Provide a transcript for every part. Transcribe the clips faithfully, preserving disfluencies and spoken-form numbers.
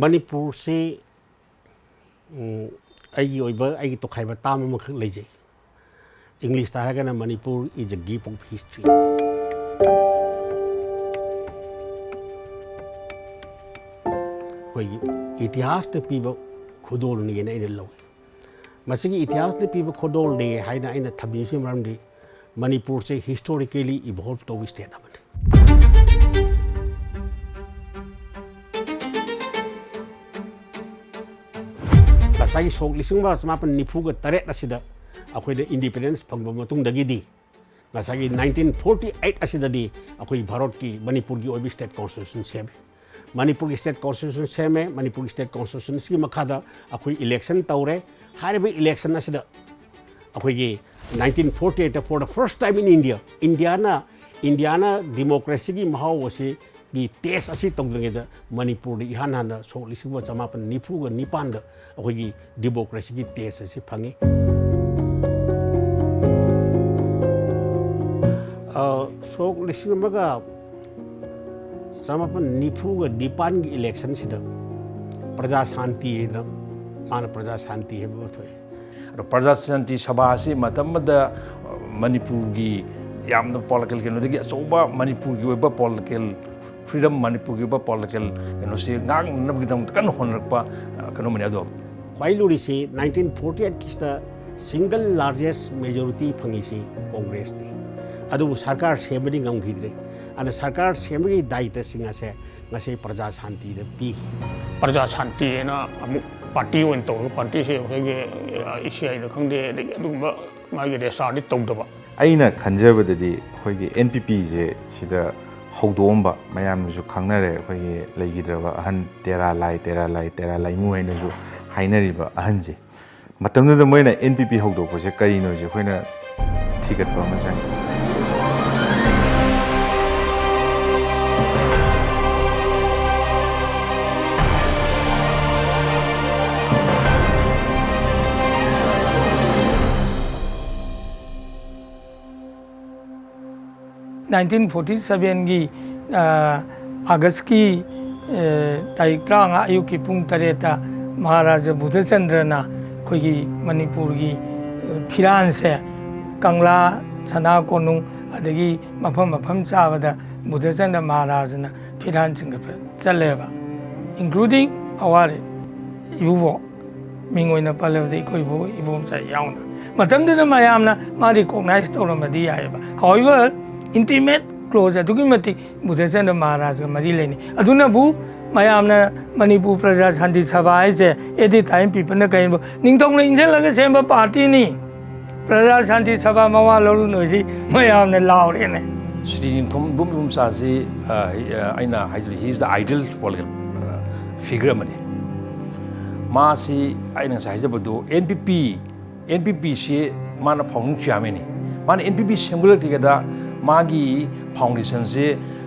ꯃꯅꯤꯄꯨꯔꯁꯤ, ꯎꯝ, ꯑꯩꯒꯤ ꯑꯣꯏꯕ, ꯑꯩꯒꯤ ꯇꯣꯈꯥꯏꯕ ꯇꯥꯝ ꯑꯃꯈꯛ ꯂꯩꯖꯩ꯫ ꯏꯪꯂꯤꯁꯇ ꯍꯥꯏꯔꯒꯅ Manipur is a gift of history꯫ ꯑꯩꯈꯣꯏꯒꯤ ꯏꯇꯤꯍꯥꯁꯅ ꯄꯤꯕ ꯈꯨꯗꯣꯜꯅꯤꯅ ꯑꯩꯅ ꯂꯧꯏ꯫ ꯃꯁꯤꯒꯤ ꯏꯇꯤꯍꯥꯁꯅ ꯄꯤꯕ ꯈꯨꯗꯣꯜꯅꯤ ꯍꯥꯏꯅ ꯑꯩꯅ ꯊꯝꯕꯤꯕꯁꯤꯒꯤ ꯃꯔꯝꯗꯤ ꯃꯅꯤꯄꯨꯔꯁꯦ historically evolve ꯇꯧꯕ state ꯑꯃꯅꯤ꯫ ꯉꯁꯥꯏꯒꯤ ꯁꯣꯛ ꯂꯤꯁꯤꯡ ꯑꯃ ꯆꯃꯥꯄꯟ ꯅꯤꯐꯨꯒ ꯇꯔꯦꯠ ꯑꯁꯤꯗ ꯑꯩꯈꯣꯏꯅ independence ꯐꯪꯕ ꯃꯇꯨꯡꯗꯒꯤꯗꯤ ꯉꯁꯥꯏꯒꯤ nineteen forty eight ꯑꯁꯤꯗꯗꯤ ꯑꯩꯈꯣꯏ ꯚꯥꯔꯠꯀꯤ, ꯃꯅꯤꯄꯨꯔꯒꯤ ꯑꯣꯏꯕ state constitution ꯁꯦꯝꯃꯤ꯫ ꯃꯅꯤꯄꯨꯔꯒꯤ state constitution ꯁꯦꯝꯃꯦ꯫ ꯃꯅꯤꯄꯨꯔꯒꯤ state constitution ꯑꯁꯤꯒꯤ ꯃꯈꯥꯗ ꯑꯩꯈꯣꯏ election ꯇꯧꯔꯦ꯫ ꯍꯥꯏꯔꯤꯕ election ꯑꯁꯤꯗ ꯑꯩꯈꯣꯏꯒꯤ nineteen forty eight for the first time in India, ꯏꯟꯗꯤꯌꯥꯅ, ꯏꯟꯗꯤꯌꯥꯅ democracyꯒꯤ ꯃꯍꯥꯎ ꯑꯁꯤꯒꯤ test ꯑꯁꯤ ꯇꯧꯗ꯭ꯔꯤꯉꯩꯗ ꯃꯅꯤꯄꯨꯔꯗ ꯏꯍꯥꯟ ꯍꯥꯟꯅ ꯁꯣꯛ ꯂꯤꯁꯤꯡ ꯑꯃ ꯆꯃꯥꯄꯟ ꯅꯤꯐꯨꯒ ꯅꯤꯄꯥꯟꯗ ꯑꯩꯈꯣꯏꯒꯤ democracyꯒꯤ test ꯑꯁꯤ ꯐꯪꯉꯤ꯫ ꯑ, ꯁꯣꯛ ꯂꯤꯁꯤꯡ ꯑꯃꯒ ꯆꯃꯥꯄꯟ ꯅꯤꯐꯨꯒ ꯅꯤꯄꯥꯟꯒꯤ electionꯁꯤꯗ ꯄ꯭ꯔꯖꯥ ꯁꯥꯟꯇꯤ ꯍꯥꯏꯗꯅ, ꯃꯥꯅ ꯄ꯭ꯔꯖꯥ ꯁꯥꯟꯇꯤ ꯍꯥꯏꯕ ꯑꯃ ꯊꯣꯛꯑꯦ꯫ ꯑꯗꯣ ꯄ꯭ꯔꯖꯥ ꯁꯥꯟꯇꯤ ꯁꯚꯥ ꯑꯁꯤ ꯃꯇꯝ ꯑꯃꯗ, ꯑ, ꯃꯅꯤꯄꯨꯔꯒꯤ ꯌꯥꯝꯅ political ꯀꯩꯅꯣꯗꯒꯤ ꯑꯆꯧꯕ ꯃꯅꯤꯄꯨꯔꯒꯤ ꯑꯣꯏꯕ political freedom, ꯃꯅꯤꯄꯨꯔꯒꯤ ꯑꯣꯏꯕ political ꯀꯩꯅꯣꯁꯤ ꯉꯥꯛꯅꯅꯕꯒꯤꯗꯃꯛꯇ ꯀꯟꯅ ꯍꯣꯠꯅꯔꯛꯄ, ꯑ, ꯀꯩꯅꯣꯝꯃꯅꯤ꯫ ꯑꯗꯣ ꯈ꯭ꯋꯥꯏ ꯂꯨꯔꯤꯁꯤ nineteen forty eight ꯀꯤꯁꯤꯗ single largest majority ꯐꯪꯉꯤꯁꯤ ꯀꯣꯡꯒ꯭ꯔꯦꯁꯅꯤ꯫ ꯑꯗꯨꯕꯨ ꯁꯔꯀꯥꯔ ꯁꯦꯝꯕꯗꯤ ꯉꯝꯈꯤꯗ꯭ꯔꯦ꯫ ꯑꯗꯨꯅ ꯁꯔꯀꯥꯔ ꯁꯦꯝꯕꯒꯤ ꯗꯥꯌꯤꯇ꯭ꯕꯁꯤꯡ ꯑꯁꯦ ꯉꯁꯤ ꯄ꯭ꯔꯖꯥ ꯁꯥꯟꯇꯤꯗ ꯄꯤ꯫ ꯄ꯭ꯔꯖꯥ ꯁꯥꯟꯇꯤ ꯍꯥꯏꯅ ꯑꯃꯨꯛ party ꯑꯣꯏꯅ ꯇꯧꯔꯒ partyꯁꯦ ꯑꯩꯈꯣꯏꯒꯤ, ꯑ, ꯏꯁꯤ ꯑꯥꯏꯗ ꯈꯪꯗꯦ, ꯑꯗꯒꯤ ꯑꯗꯨꯒꯨꯝꯕ ꯃꯥꯒꯤ registerꯗꯤ ꯇꯧꯗꯕ꯫ ꯑꯩꯅ ꯈꯟꯖꯕꯗꯗꯤ ꯑꯩꯈꯣꯏꯒꯤ N P Pꯁꯦ ꯁꯤꯗ ꯍꯧꯗꯣꯛꯑꯝꯕ ꯃꯌꯥꯝꯅꯁꯨ ꯈꯪꯅꯔꯦ, ꯑꯩꯈꯣꯏꯒꯤ ꯂꯩꯈꯤꯗ꯭ꯔꯕ ꯑꯍꯟ ꯇꯦꯔꯥ ꯂꯥꯏ, ꯇꯦꯔꯥ ꯂꯥꯏ, ꯇꯦꯔꯥ ꯂꯥꯏꯃꯨ ꯍꯥꯏꯅꯁꯨ ꯍꯥꯏꯅꯔꯤꯕ ꯑꯍꯟꯁꯦ꯫ ꯃꯇꯝꯗꯨꯗ ꯃꯣꯏꯅ N P P ꯍꯧꯗꯣꯛꯄꯁꯦ ꯀꯔꯤꯅꯣꯁꯦ ꯑꯩꯈꯣꯏꯅ ꯊꯤꯒꯠꯄ ꯑꯃ ꯆꯪꯉꯤ꯫ Nineteen forty sevenꯒꯤ, ꯑ, Augustꯀꯤ ꯑꯦ, ꯇꯥꯔꯤꯛ ꯇꯔꯥꯃꯉꯥ ꯑꯌꯨꯛꯀꯤ ꯄꯨꯡ ꯇꯔꯦꯠꯇ ꯃꯍꯥꯔꯥꯖꯥ ꯕꯨꯙꯆꯟꯗ꯭ꯔꯅ ꯑꯩꯈꯣꯏꯒꯤ ꯃꯅꯤꯄꯨꯔꯒꯤ, ꯑꯦ, ꯐꯤꯔꯥꯟꯁꯦ ꯀꯪꯂꯥ, ꯁꯅꯥ ꯀꯣꯅꯨꯡ, ꯑꯗꯒꯤ ꯃꯐꯝ ꯃꯐꯝ ꯆꯥꯕꯗ ꯕꯨꯙꯆꯟꯗ꯭ꯔ ꯃꯍꯥꯔꯥꯖꯅ ꯐꯤꯔꯥꯟ ꯆꯤꯡꯈꯠꯄ ꯆꯠꯂꯦꯕ, including our ꯏꯕꯨꯕꯣꯛ, ꯃꯤꯡ ꯑꯣꯏꯅ ꯄꯜꯂꯕꯗ ꯑꯩꯈꯣꯏ ꯏꯕꯣ-, ꯏꯕꯣꯝꯆꯥ ꯌꯥꯎꯅ꯫ ꯃꯇꯝꯗꯨꯗ ꯃꯌꯥꯝꯅ ꯃꯥ recognize ꯇꯧꯔꯝꯃꯗꯤ ꯌꯥꯏꯑꯕ꯫ However, intimate close ꯑꯗꯨꯛꯀꯤ ꯃꯇꯤꯛ ꯕꯨꯙꯆꯟꯗ꯭ꯔ ꯃꯍꯥꯔꯥꯖꯒ ꯃꯔꯤ ꯂꯩꯅꯩ꯫ ꯑꯗꯨꯅꯕꯨ ꯃꯌꯥꯝꯅ ꯃꯅꯤꯄꯨꯔ ꯄ꯭ꯔꯖꯥ ꯁꯥꯟꯇꯤ ꯁꯚꯥ ꯍꯥꯏꯁꯦ at the time people ꯅ ꯀꯩꯅꯣ ꯅꯤꯡꯊꯧꯅ ꯏꯟꯁꯤꯜꯂꯒ ꯁꯦꯝꯕ party ꯅꯤ꯫ ꯄ꯭ꯔꯖꯥ ꯁꯥꯟꯇꯤ ꯁꯚꯥ ꯃꯋꯥ ꯂꯧꯔꯨꯅꯨ ꯍꯥꯏꯁꯤ ꯃꯌꯥꯝꯅ ꯂꯥꯎꯔꯦꯅꯦ꯫ ꯁ꯭ꯔꯤ ꯅꯤꯡꯊꯧ ꯏꯕꯣꯝ ꯏꯕꯣꯝꯆꯥꯁꯤ, ꯑ, ꯑ, ꯑꯩꯅ ꯍꯥꯏꯖꯕ, he is the ideal political, ꯑ, figure ꯑꯃꯅꯤ꯫ ꯃꯥꯁꯤ ꯑꯩꯅ ꯉꯁꯥꯏ ꯍꯥꯏꯖꯕꯗꯨ, N P P, N P P ꯁꯤ ꯃꯥꯅ founding chairman ꯅꯤ꯫ ꯃꯥꯅ N P P ꯁꯦꯝꯒꯠꯂꯛꯇ꯭ꯔꯤꯉꯩꯗ ꯃꯥꯒꯤ foundation ꯁꯤ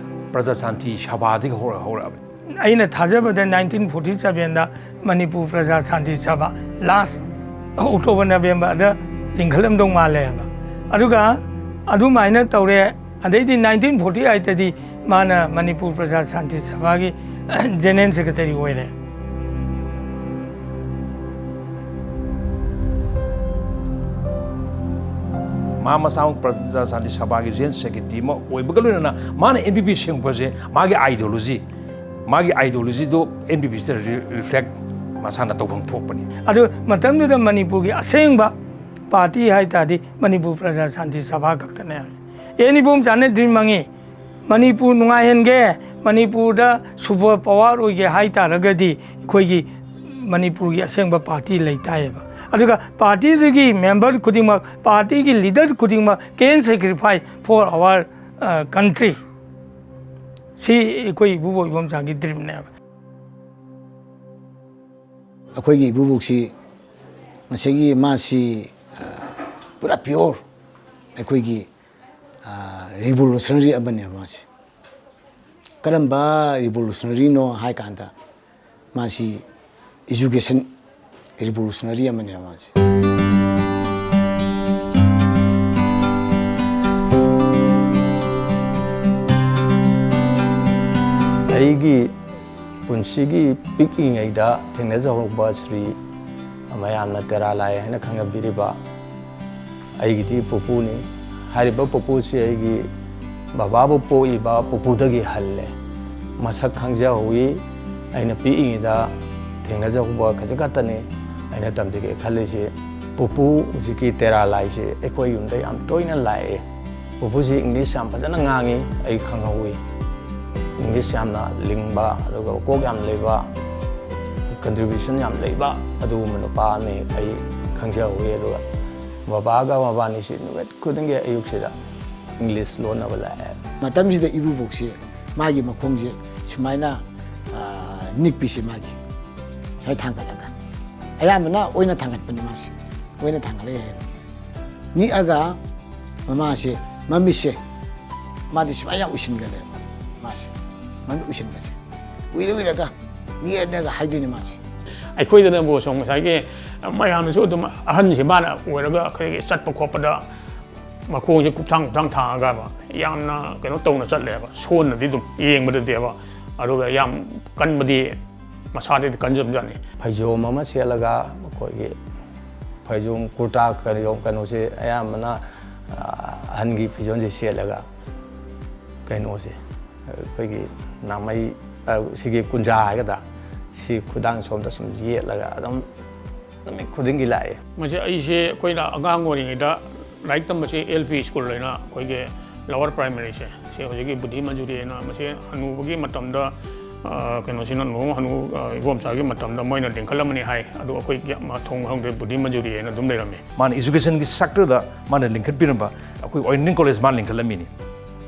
ꯄ꯭ꯔꯖꯥ ꯁꯥꯟꯇꯤ ꯁꯚꯥꯗꯒꯤ ꯍꯧꯔ-, ꯍꯧꯔꯛꯑꯕꯅꯤ꯫ ꯑꯩꯅ ꯊꯥꯖꯕꯗ nineteen forty seven ꯗ ꯃꯅꯤꯄꯨꯔ ꯄ꯭ꯔꯖꯥ ꯁꯥꯟꯇꯤ ꯁꯚꯥ last October November ꯗ ꯂꯤꯡꯈꯠꯂꯝꯗꯧ ꯃꯥꯜꯂꯦ ꯍꯥꯏꯕ꯫ ꯑꯗꯨꯒ ꯑꯗꯨꯃꯥꯏꯅ ꯇꯧꯔꯦ꯫ ꯑꯗꯩꯗꯤ nineteen forty eight ꯇꯗꯤ ꯃꯥꯅ ꯃꯅꯤꯄꯨꯔ ꯄ꯭ꯔꯖꯥ ꯁꯥꯟꯇꯤ ꯁꯚꯥꯒꯤ general secretary ꯑꯣꯏꯔꯦ꯫ ꯃꯥ ꯃꯁꯥꯃꯛ ꯄ꯭ꯔꯖꯥ ꯁꯥꯟꯇꯤ ꯁꯚꯥꯒꯤ general secretary ꯑꯃ ꯑꯣꯏꯕꯒ ꯂꯣꯏꯅꯅ ꯃꯥꯅ N P P ꯁꯦꯝꯒꯠꯄꯁꯦ ꯃꯥꯒꯤ ideology, ꯃꯥꯒꯤ ideology ꯗꯣ N P P ꯁꯤꯗ ꯔꯤ-, reflect ꯃꯁꯥꯅ ꯇꯧꯐꯝ ꯊꯣꯛꯄꯅꯤ꯫ ꯑꯗꯨ ꯃꯇꯝꯗꯨꯗ ꯃꯅꯤꯄꯨꯔꯒꯤ ꯑꯁꯦꯡꯕ party ꯍꯥꯏ ꯇꯥꯔꯗꯤ ꯃꯅꯤꯄꯨꯔ ꯄ꯭ꯔꯖꯥ ꯁꯥꯟꯇꯤ ꯁꯚꯥ ꯈꯛꯇꯅꯦ꯫ ꯑꯦꯟ ꯏꯕꯣꯝꯆꯥꯅ dream ꯃꯪꯉꯤ, ꯃꯅꯤꯄꯨꯔ ꯅꯨꯡꯉꯥꯏꯍꯟꯒꯦ, ꯃꯅꯤꯄꯨꯔꯗ super power ꯑꯣꯏꯒꯦ ꯍꯥꯏ ꯇꯥꯔꯒꯗꯤ ꯑꯩꯈꯣꯏꯒꯤ ꯃꯅꯤꯄꯨꯔꯒꯤ ꯑꯁꯦꯡꯕ party ꯂꯩ ꯇꯥꯏꯌꯦꯕ꯫ ꯑꯗꯨꯒ party ꯗꯨꯒꯤ member ꯈꯨꯗꯤꯡꯃꯛ, party ꯒꯤ leader ꯈꯨꯗꯤꯡꯃꯛ can sacrifice for our, ꯑ, country꯫ ꯁꯤ ꯑꯩꯈꯣꯏ ꯏꯕꯨꯕꯣꯛ ꯏꯕꯣꯝꯆꯥꯒꯤ dream ꯅꯦꯕ꯫ ꯑꯩꯈꯣꯏꯒꯤ ꯏꯕꯨꯕꯣꯛꯁꯤ ꯉꯁꯥꯏꯒꯤ ꯃꯥꯁꯤ, ꯑ, ꯄꯨꯔꯥ pure ꯑꯩꯈꯣꯏꯒꯤ, ꯑ, revolutionary ꯑꯃꯅꯦꯕ ꯃꯥꯁꯤ꯫ ꯀꯔꯝꯕ revolutionary ꯅꯣ ꯍꯥꯏ ꯀꯥꯟꯗ ꯃꯥꯁꯤ education revolutionary ꯑꯃꯅꯦꯕ ꯃꯥꯁꯤ꯫ ꯑꯩꯒꯤ ꯄꯨꯟꯁꯤꯒꯤ ꯄꯤꯛꯂꯤꯉꯩꯗ ꯊꯦꯡꯅꯖꯍꯧꯕ ꯁ꯭ꯔꯤ, ꯃꯌꯥꯝꯅ ꯇꯦꯔꯥ ꯂꯥꯏ ꯍꯥꯏꯅ ꯈꯪꯅꯕꯤꯔꯤꯕ ꯑꯩꯒꯤꯗꯤ ꯄꯨꯄꯨꯅꯤ꯫ ꯍꯥꯏꯔꯤꯕ ꯄꯨꯄꯨꯁꯤ ꯑꯩꯒꯤ ꯕꯕꯥꯕꯨ ꯄꯣꯛꯏꯕ ꯄꯨꯄꯨꯗꯒꯤ ꯍꯜꯂꯦ꯫ ꯃꯁꯛ ꯈꯪꯖꯍꯧꯏ꯫ ꯑꯩꯅ ꯄꯤꯛꯏꯉꯩꯗ ꯊꯦꯡꯅꯖꯍꯧꯕ ꯈꯖꯤꯛ ꯈꯛꯇꯅꯤ꯫ ꯑꯩꯅ ꯇꯝꯖꯒꯦ ꯈꯜꯂꯤꯁꯤ, ꯄꯨꯄꯨ ꯍꯧꯖꯤꯛꯀꯤ ꯇꯦꯔꯥ ꯂꯥꯏꯁꯦ ꯑꯩꯈꯣꯏ ꯌꯨꯝꯗ ꯌꯥꯝ ꯇꯣꯏꯅ ꯂꯥꯛꯑꯦ꯫ ꯄꯨꯄꯨꯁꯤ ꯏꯪꯂꯤꯁ ꯌꯥꯝ ꯐꯖꯅ ꯉꯥꯡꯉꯤ, ꯑꯩ ꯈꯪꯍꯧꯏ꯫ ꯏꯪꯂꯤꯁ ꯌꯥꯝꯅ ꯂꯤꯡꯕ, ꯑꯗꯨꯒ ꯀꯣꯛ ꯌꯥꯝ ꯂꯩꯕ, ꯀꯟꯇ꯭ꯔꯤꯕ꯭ꯌꯨꯁꯟ ꯌꯥꯝ ꯂꯩꯕ ꯑꯗꯨꯒꯨꯝꯕ ꯅꯨꯄꯥ ꯑꯃꯅꯤ ꯑꯩ ꯈꯪꯖꯍꯧꯏ꯫ ꯑꯗꯨꯒ ꯕꯕꯥꯒ ꯃꯕꯥꯅꯤꯁꯤ ꯅꯨꯃꯤꯠ ꯈꯨꯗꯤꯡꯒꯤ ꯑꯌꯨꯛꯁꯤꯗ ꯏꯪꯂꯤꯁ ꯂꯣꯟꯅꯕ ꯂꯥꯛꯑꯦ꯫ ꯃꯇꯝꯁꯤꯗ ꯏꯕꯨꯕꯣꯛꯁꯤ ꯃꯥꯒꯤ ꯃꯈꯣꯡꯁꯦ ꯁꯨꯃꯥꯏꯅ, ꯑ, ꯅꯤꯛꯄꯤꯁꯦ ꯃꯥꯒꯤ ꯁꯨꯃꯥꯏꯅ ꯊꯥꯡꯒꯠꯂꯒ, ꯑꯌꯥꯝꯕꯅ ꯑꯣꯏꯅ ꯊꯥꯡꯒꯠꯄꯅꯤ ꯃꯥꯁꯦ, ꯑꯣꯏꯅ ꯊꯥꯡꯒꯠꯂꯒ ꯍꯦꯛ ꯅꯤꯛꯑꯒ ꯃꯃꯥꯁꯦ, ꯃꯃꯤꯠꯁꯦ ꯃꯥꯗꯤ ꯁꯨꯃꯥꯏꯅ ꯌꯥꯝ ꯎꯏꯁꯤꯟꯒꯜꯂꯦꯕ꯫ ꯃꯥꯁꯦ ꯃꯃꯤꯠ ꯎꯏꯁꯤꯟꯕꯁꯦ ꯎꯏꯔ ꯎꯏꯔꯒ ꯅꯤꯛꯑ ꯅꯤꯛꯑꯒ ꯍꯥꯏꯗꯣꯏꯅꯦ ꯃꯥꯁꯦ꯫ ꯑꯩꯈꯣꯏꯗꯅꯕꯨ ꯁꯨꯝ ꯉꯁꯥꯏꯒꯤ ꯃꯌꯥꯝꯅꯁꯨ ꯑꯗꯨꯝ ꯑꯍꯟꯁꯦ ꯃꯥꯅ ꯑꯣꯏꯔꯒ ꯑꯩꯈꯣꯏꯒꯤ ꯆꯠꯄ ꯈꯣꯠꯄꯗ ꯃꯈꯣꯡꯁꯦ ꯀꯨꯞꯊꯥꯡ ꯀꯨꯞꯊꯥꯡ ꯊꯥꯡꯉꯒꯕ ꯌꯥꯝꯅ ꯀꯩꯅꯣ ꯇꯧꯅ ꯆꯠꯂꯦꯕ, ꯁꯣꯟꯅꯗꯤ ꯑꯗꯨꯝ ꯌꯦꯡꯕꯗꯗꯤꯕ, ꯑꯗꯨꯒ ꯌꯥꯝ ꯀꯟꯕꯗꯤ ꯃꯁꯥꯗꯗꯤ ꯀꯟꯖꯕꯖꯥꯠꯅꯤ꯫ ꯐꯩꯖꯣꯝ ꯑꯃ ꯁꯦꯠꯂꯒ ꯑꯩꯈꯣꯏꯒꯤ ꯐꯩꯖꯣꯝ, ꯀꯨꯔꯇꯥ, ꯀꯩꯅꯣ, ꯀꯩꯅꯣꯁꯦ ꯑꯌꯥꯝꯕꯅ, ꯑ, ꯑꯍꯟꯒꯤ ꯐꯤꯖꯣꯜꯁꯦ ꯁꯦꯠꯂꯒ ꯀꯩꯅꯣꯁꯦ ꯑꯩꯈꯣꯏꯒꯤ ꯅꯥꯃꯩ, ꯑ, ꯁꯤꯒꯤ ꯀꯨꯟꯖꯥ ꯍꯥꯏꯒꯗ꯭ꯔꯥ, ꯁꯤ ꯈꯨꯗꯥꯡ ꯁꯣꯝꯗ ꯁꯨꯝ ꯌꯦꯠꯂꯒ ꯑꯗꯨꯝ ꯅꯨꯃꯤꯠ ꯈꯨꯗꯤꯡꯒꯤ ꯂꯥꯛꯑꯦ꯫ ꯃꯁꯤ ꯑꯩꯁꯦ ꯑꯩꯈꯣꯏꯅ ꯑꯉꯥꯡ ꯑꯣꯏꯔꯤꯉꯩꯗ ꯂꯥꯏꯔꯤꯛ ꯇꯝꯕꯁꯦ ꯑꯦꯜ ꯄꯤ ꯁ꯭ꯀꯨꯜ ꯍꯥꯏꯅ ꯑꯩꯈꯣꯏꯒꯤ ꯂꯋꯔ ꯄ꯭ꯔꯥꯏꯃꯔꯤꯁꯦ, ꯁꯤ ꯍꯧꯖꯤꯛꯀꯤ ꯕꯨꯙꯤ ꯃꯟꯖꯨꯔꯤ ꯍꯥꯏꯅ, ꯃꯁꯤ ꯍꯅꯨꯕꯒꯤ ꯃꯇꯝꯗ, ꯑ, ꯀꯩꯅꯣꯁꯤꯅ, ꯅꯣꯡ ꯍꯅꯨ, ꯑ, ꯏꯕꯣꯝꯆꯥꯒꯤ ꯃꯇꯝꯗ ꯃꯣꯏꯅ ꯂꯤꯡꯈꯠꯂꯝꯃꯅꯤ ꯍꯥꯏ꯫ ꯑꯗꯨ ꯑꯩꯈꯣꯏ ꯀꯌꯥ-, ꯃ-, ꯊꯣꯡ ꯈꯪꯗ꯭ꯔꯦ, ꯕꯨꯙꯤ ꯃꯟꯖꯨꯔꯤ ꯍꯥꯏꯅ ꯑꯗꯨꯝ ꯂꯩꯔꯝꯃꯤ꯫ ꯃꯥꯅ ꯏꯖꯨꯀꯦꯁꯟꯒꯤ ꯁꯦꯛꯇꯔꯗ ꯃꯥꯅ ꯂꯤꯡꯈꯠꯄꯤꯔꯝꯕ ꯑꯩꯈꯣꯏ ꯑꯣꯔꯤꯌꯦꯟꯇꯦꯜ ꯀꯣꯂꯦꯖ ꯃꯥꯅ ꯂꯤꯡꯈꯠꯂꯝꯃꯤꯅꯤ꯫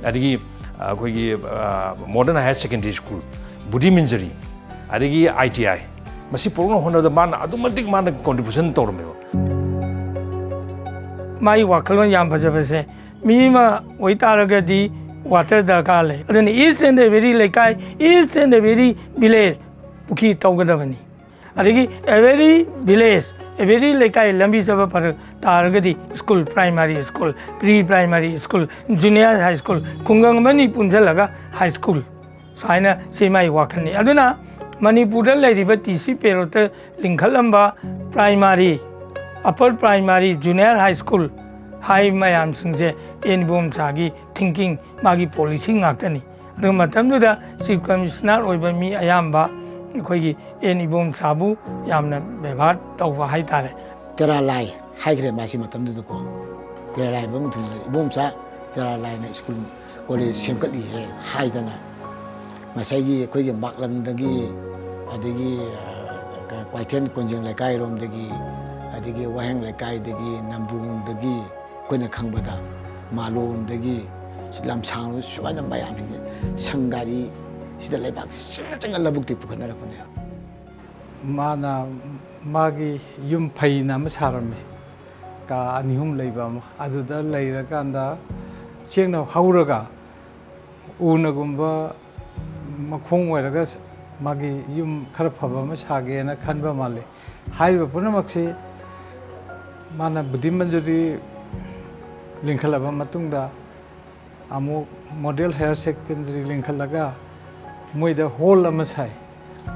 ꯑꯗꯒꯤ, ꯑ, ꯑꯩꯈꯣꯏꯒꯤ, ꯑ, ꯃꯣꯗꯔꯟ ꯍꯥꯌꯔ ꯁꯦꯀꯦꯟꯗꯔꯤ ꯁ꯭ꯀꯨꯜ, ꯕꯨꯙꯤ ꯃꯟꯖꯔꯤ, ꯑꯗꯒꯤ ꯑꯥꯏ ꯇꯤ ꯑꯥꯏ, ꯃꯁꯤ ꯄꯨꯔꯛꯅꯕ ꯍꯣꯠꯅꯕꯗ ꯃꯥꯅ ꯑꯗꯨꯛ ꯃꯇꯤꯛ ꯃꯥꯅ ꯀꯣꯟꯇ꯭ꯔꯤꯕ꯭ꯌꯨꯁꯟ ꯇꯧꯔꯝꯃꯦꯕ꯫ ꯃꯥꯒꯤ ꯋꯥꯈꯜꯂꯣꯟ ꯌꯥꯝ ꯐꯖꯕꯁꯦ, ꯃꯤ ꯑꯃ ꯑꯣꯏꯇꯥꯔꯒꯗꯤ ꯋꯥꯇꯔ ꯗꯔꯀꯥꯔ ꯂꯩ꯫ ꯑꯗꯨꯅ each and every ꯂꯩꯀꯥꯏ, each and every village ꯄꯨꯈ꯭ꯔꯤ ꯇꯧꯒꯗꯕꯅꯤ꯫ ꯑꯗꯒꯤ every village, every ꯂꯩꯀꯥꯏ ꯂꯝꯕꯤ ꯆꯠꯄ ꯐꯔꯛ ꯇꯥꯔꯒꯗꯤ school, primary school, pre primary school, junior high school, ꯈꯨꯡꯒꯪ ꯑꯃꯅꯤ ꯄꯨꯟꯁꯤꯜꯂꯒ ꯍꯥꯏ ꯁ꯭ꯀꯨꯜ, ꯁꯨꯃꯥꯏꯅ ꯁꯤ ꯃꯥꯒꯤ ꯋꯥꯈꯜꯅꯤ꯫ ꯑꯗꯨꯅ ꯃꯅꯤꯄꯨꯔꯗ ꯂꯩꯔꯤꯕ T C ꯄꯦꯔꯣꯠꯇ ꯂꯤꯡꯈꯠꯂꯝꯕ primary, upper primary, junior high school ꯍꯥꯏ ꯃꯌꯥꯝꯁꯤꯡꯁꯦ ꯑꯦꯟ ꯏꯕꯣꯝꯆꯥꯒꯤ thinking, ꯃꯥꯒꯤ policy ꯉꯥꯛꯇꯅꯤ꯫ ꯑꯗꯨ ꯃꯇꯝꯗꯨꯗ Chief Commissioner ꯑꯣꯏꯕ ꯃꯤ ꯑꯌꯥꯝꯕ ꯑꯩꯈꯣꯏꯒꯤ ꯑꯦꯟ ꯏꯕꯣꯝꯆꯥꯕꯨ ꯌꯥꯝꯅ ꯕꯦꯕꯥꯔ ꯇꯧꯕ ꯍꯥꯏꯇꯥꯔꯦ꯫ ꯇꯦꯔꯥ ꯂꯥꯏ ꯍꯥꯏꯈ꯭ꯔꯦ ꯃꯥꯁꯤ ꯃꯇꯝꯗꯨꯗꯀꯣ꯫ ꯇꯦꯔꯥ ꯂꯥꯏ ꯍꯥꯏꯕ ꯑꯃ ꯊꯨꯡꯖꯤꯜꯂꯛꯑꯦ꯫ ꯏꯕꯣꯝꯆꯥ ꯇꯦꯔꯥ ꯂꯥꯏꯅ school college ꯁꯦꯝꯒꯠꯂꯤꯍꯦ ꯍꯥꯏꯗꯅ ꯉꯁꯥꯏꯒꯤ ꯑꯩꯈꯣꯏꯒꯤ ꯃꯥꯛꯂꯪꯗꯒꯤ, ꯑꯗꯒꯤ, ꯑ, ꯀ꯭ꯋꯥꯏꯊꯦꯜ ꯀꯣꯟꯖꯦꯡ ꯂꯩꯀꯥꯏꯔꯣꯝꯗꯒꯤ, ꯑꯗꯒꯤ ꯋꯥꯍꯦꯡ ꯂꯩꯀꯥꯏꯗꯒꯤ, ꯅꯝꯕꯨꯡꯗꯒꯤ, ꯑꯩꯈꯣꯏꯅ ꯈꯪꯕꯗ ꯃꯥꯂꯣꯝꯗꯒꯤ, ꯂꯝꯁꯥꯡ ꯁꯨꯃꯥꯏꯅ ꯃꯌꯥꯝꯁꯤꯡꯁꯦ ꯁꯪꯒꯥꯔꯤ ꯁꯤꯗ ꯂꯩꯕꯥꯛ ꯆꯪꯉ ꯆꯪꯉ ꯂꯧꯕꯨꯛꯇꯒꯤ ꯄꯨꯈꯠꯅꯔꯛꯄꯅꯦꯕ꯫ ꯃꯥꯅ ꯃꯥꯒꯤ ꯌꯨꯝ ꯐꯩꯅ ꯑꯃ ꯁꯥꯔꯝꯃꯤ, ꯀꯥ ꯑꯅꯤ ꯑꯍꯨꯝ ꯂꯩꯕ ꯑꯃ꯫ ꯑꯗꯨꯗ ꯂꯩꯔꯀꯥꯟꯗ ꯆꯦꯛꯅ ꯍꯧꯔꯒ ꯎꯅꯒꯨꯝꯕ ꯃꯈꯣꯡ ꯑꯣꯏꯔꯒ ꯃꯥꯒꯤ ꯌꯨꯝ ꯈꯔ ꯐꯕ ꯑꯃ ꯁꯥꯒꯦꯅ ꯈꯟꯕ ꯃꯥꯜꯂꯤ꯫ ꯍꯥꯏꯔꯤꯕ ꯄꯨꯝꯅꯃꯛꯁꯤ ꯃꯥꯅ ꯕꯨꯙꯤ ꯃꯟꯖꯨꯔꯤ ꯂꯤꯡꯈꯠꯂꯕ ꯃꯇꯨꯡꯗ ꯑꯃꯨꯛ model higher secondary ꯂꯤꯡꯈꯠꯂꯒ ꯃꯣꯏꯗ hall ꯑꯃ ꯁꯥꯏ꯫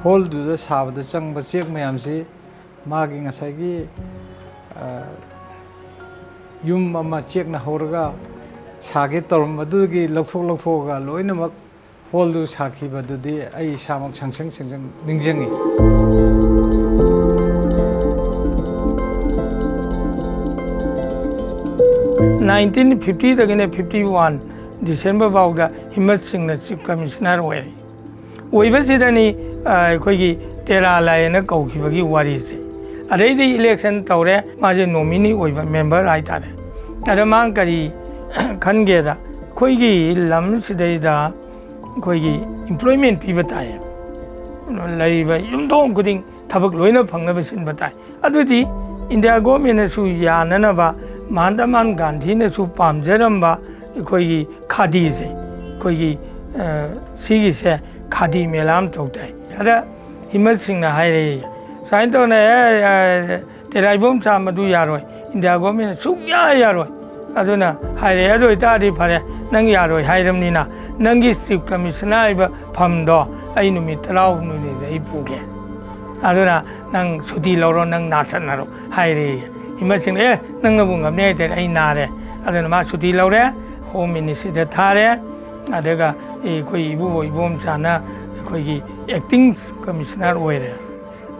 Hallꯗꯨꯗ ꯁꯥꯕꯗ ꯆꯪꯕ ꯆꯦꯛ ꯃꯌꯥꯝꯁꯤ ꯃꯥꯒꯤ ꯉꯁꯥꯏꯒꯤ, ꯑ, ꯌꯨꯝ ꯑꯃ ꯆꯦꯛꯅ ꯍꯧꯔꯒ ꯁꯥꯒꯦ ꯇꯧꯔꯝꯕꯗꯨꯒꯤ ꯂꯧꯊꯣꯛ ꯂꯧꯊꯣꯛꯑꯒ ꯂꯣꯏꯅꯃꯛ hallꯗꯨ ꯁꯥꯈꯤꯕꯗꯨꯗꯤ ꯑꯩ ꯏꯁꯥꯃꯛ ꯁꯪꯁꯪ ꯁꯪꯁꯪ ꯅꯤꯡꯁꯤꯡꯉꯤ꯫ Nineteen fiftyꯗꯒꯤꯅ fifty one December ꯐꯥꯎꯗ ꯍꯤꯃꯠ ꯁꯤꯡꯅ Chief Commissioner ꯑꯣꯏꯔꯤ꯫ ꯑꯣꯏꯕꯁꯤꯗꯅꯤ, ꯑ, ꯑꯩꯈꯣꯏꯒꯤ ꯇꯦꯔꯥ ꯂꯥꯏ ꯍꯥꯏꯅ ꯀꯧꯈꯤꯕꯒꯤ ꯋꯥꯔꯤꯁꯦ꯫ ꯑꯗꯩꯗꯤ election ꯇꯧꯔꯦ, ꯃꯥꯁꯦ nominee ꯑꯣꯏꯕ member ꯍꯥꯏꯇꯥꯔꯦ꯫ ꯑꯗ ꯃꯥꯅ ꯀꯔꯤ ꯈꯟꯒꯦꯗ, ꯑꯩꯈꯣꯏꯒꯤ ꯂꯝꯁꯤꯗꯩꯗ ꯑꯩꯈꯣꯏꯒꯤ employment ꯄꯤꯕ ꯇꯥꯏ, ꯂꯩꯔꯤꯕ ꯌꯨꯝꯊꯣꯡ ꯈꯨꯗꯤꯡ ꯊꯕꯛ ꯂꯣꯏꯅ ꯐꯪꯅꯕ ꯁꯤꯟꯕ ꯇꯥꯏ꯫ ꯑꯗꯨꯗꯤ India governmentꯅꯁꯨ ꯌꯥꯅꯅꯕ, ꯃꯍꯥꯇꯃꯥ ꯒꯥꯟꯙꯤꯅꯁꯨ ꯄꯥꯝꯖꯔꯝꯕ ꯑꯩꯈꯣꯏꯒꯤ ꯈꯥꯗꯤꯁꯦ, ꯑꯩꯈꯣꯏꯒꯤ, ꯑ, ꯁꯤꯒꯤꯁꯦ ꯈꯥꯗꯤ ꯃꯦꯂꯥ ꯑꯃ ꯇꯧ ꯇꯥꯏ꯫ ꯑꯗ ꯍꯤꯃꯠ ꯁꯤꯡꯅ ꯍꯥꯏꯔꯛꯏ, "ꯁꯨꯃꯥꯏꯅ ꯇꯧꯅ, ꯑꯦ, ꯑꯦ, ꯇꯦꯔꯥ ꯏꯕꯣꯝꯆꯥ, ꯃꯗꯨ ꯌꯥꯔꯣꯏ, India governmentꯅ ꯁꯨꯛꯌꯥ ꯌꯥꯔꯣꯏ"꯫ ꯑꯗꯨꯅ ꯍꯥꯏꯔꯛꯑꯦ, "ꯑꯗꯨ ꯑꯣꯏꯇꯥꯔꯗꯤ ꯐꯔꯦ, ꯅꯪ ꯌꯥꯔꯣꯏ ꯍꯥꯏꯔꯕꯅꯤꯅ ꯅꯪꯒꯤ Chief Commissioner ꯍꯥꯏꯕ ꯐꯝꯗꯣ "ꯑꯩ ꯅꯨꯃꯤꯠ ꯇꯔꯥꯍꯨꯝꯗꯣꯏꯅꯤꯗ ꯑꯩ ꯄꯨꯒꯦ, ꯑꯗꯨꯅ ꯅꯪ ꯁꯨꯇꯤ ꯂꯧꯔꯣ, ꯅꯪ ꯅꯥ ꯆꯠꯅꯔꯣ" ꯍꯥꯏꯔꯦ꯫ ꯍꯤꯃꯟ ꯁꯤꯡꯅ, "ꯑꯦ, ꯅꯪꯅꯕꯨ ꯉꯝꯅꯤ ꯍꯥꯏꯇꯥꯔꯦ, ꯑꯩ ꯅꯥꯔꯦ"꯫ ꯑꯗꯨꯅ ꯃꯥ ꯁꯨꯇꯤ ꯂꯧꯔꯦ, ꯍꯣꯝ ꯃꯤꯅꯤꯁꯇ꯭ꯔꯤꯗ ꯊꯥꯔꯦ꯫ ꯑꯗꯨꯒ ꯑꯩꯈꯣꯏ ꯏꯕꯨꯕꯣꯛ ꯏꯕꯣꯝꯆꯥꯅ ꯑꯩꯈꯣꯏꯒꯤ ꯑꯦꯛꯇꯤꯡ ꯀꯃꯤꯁꯅꯔ ꯑꯣꯏꯔꯦ꯫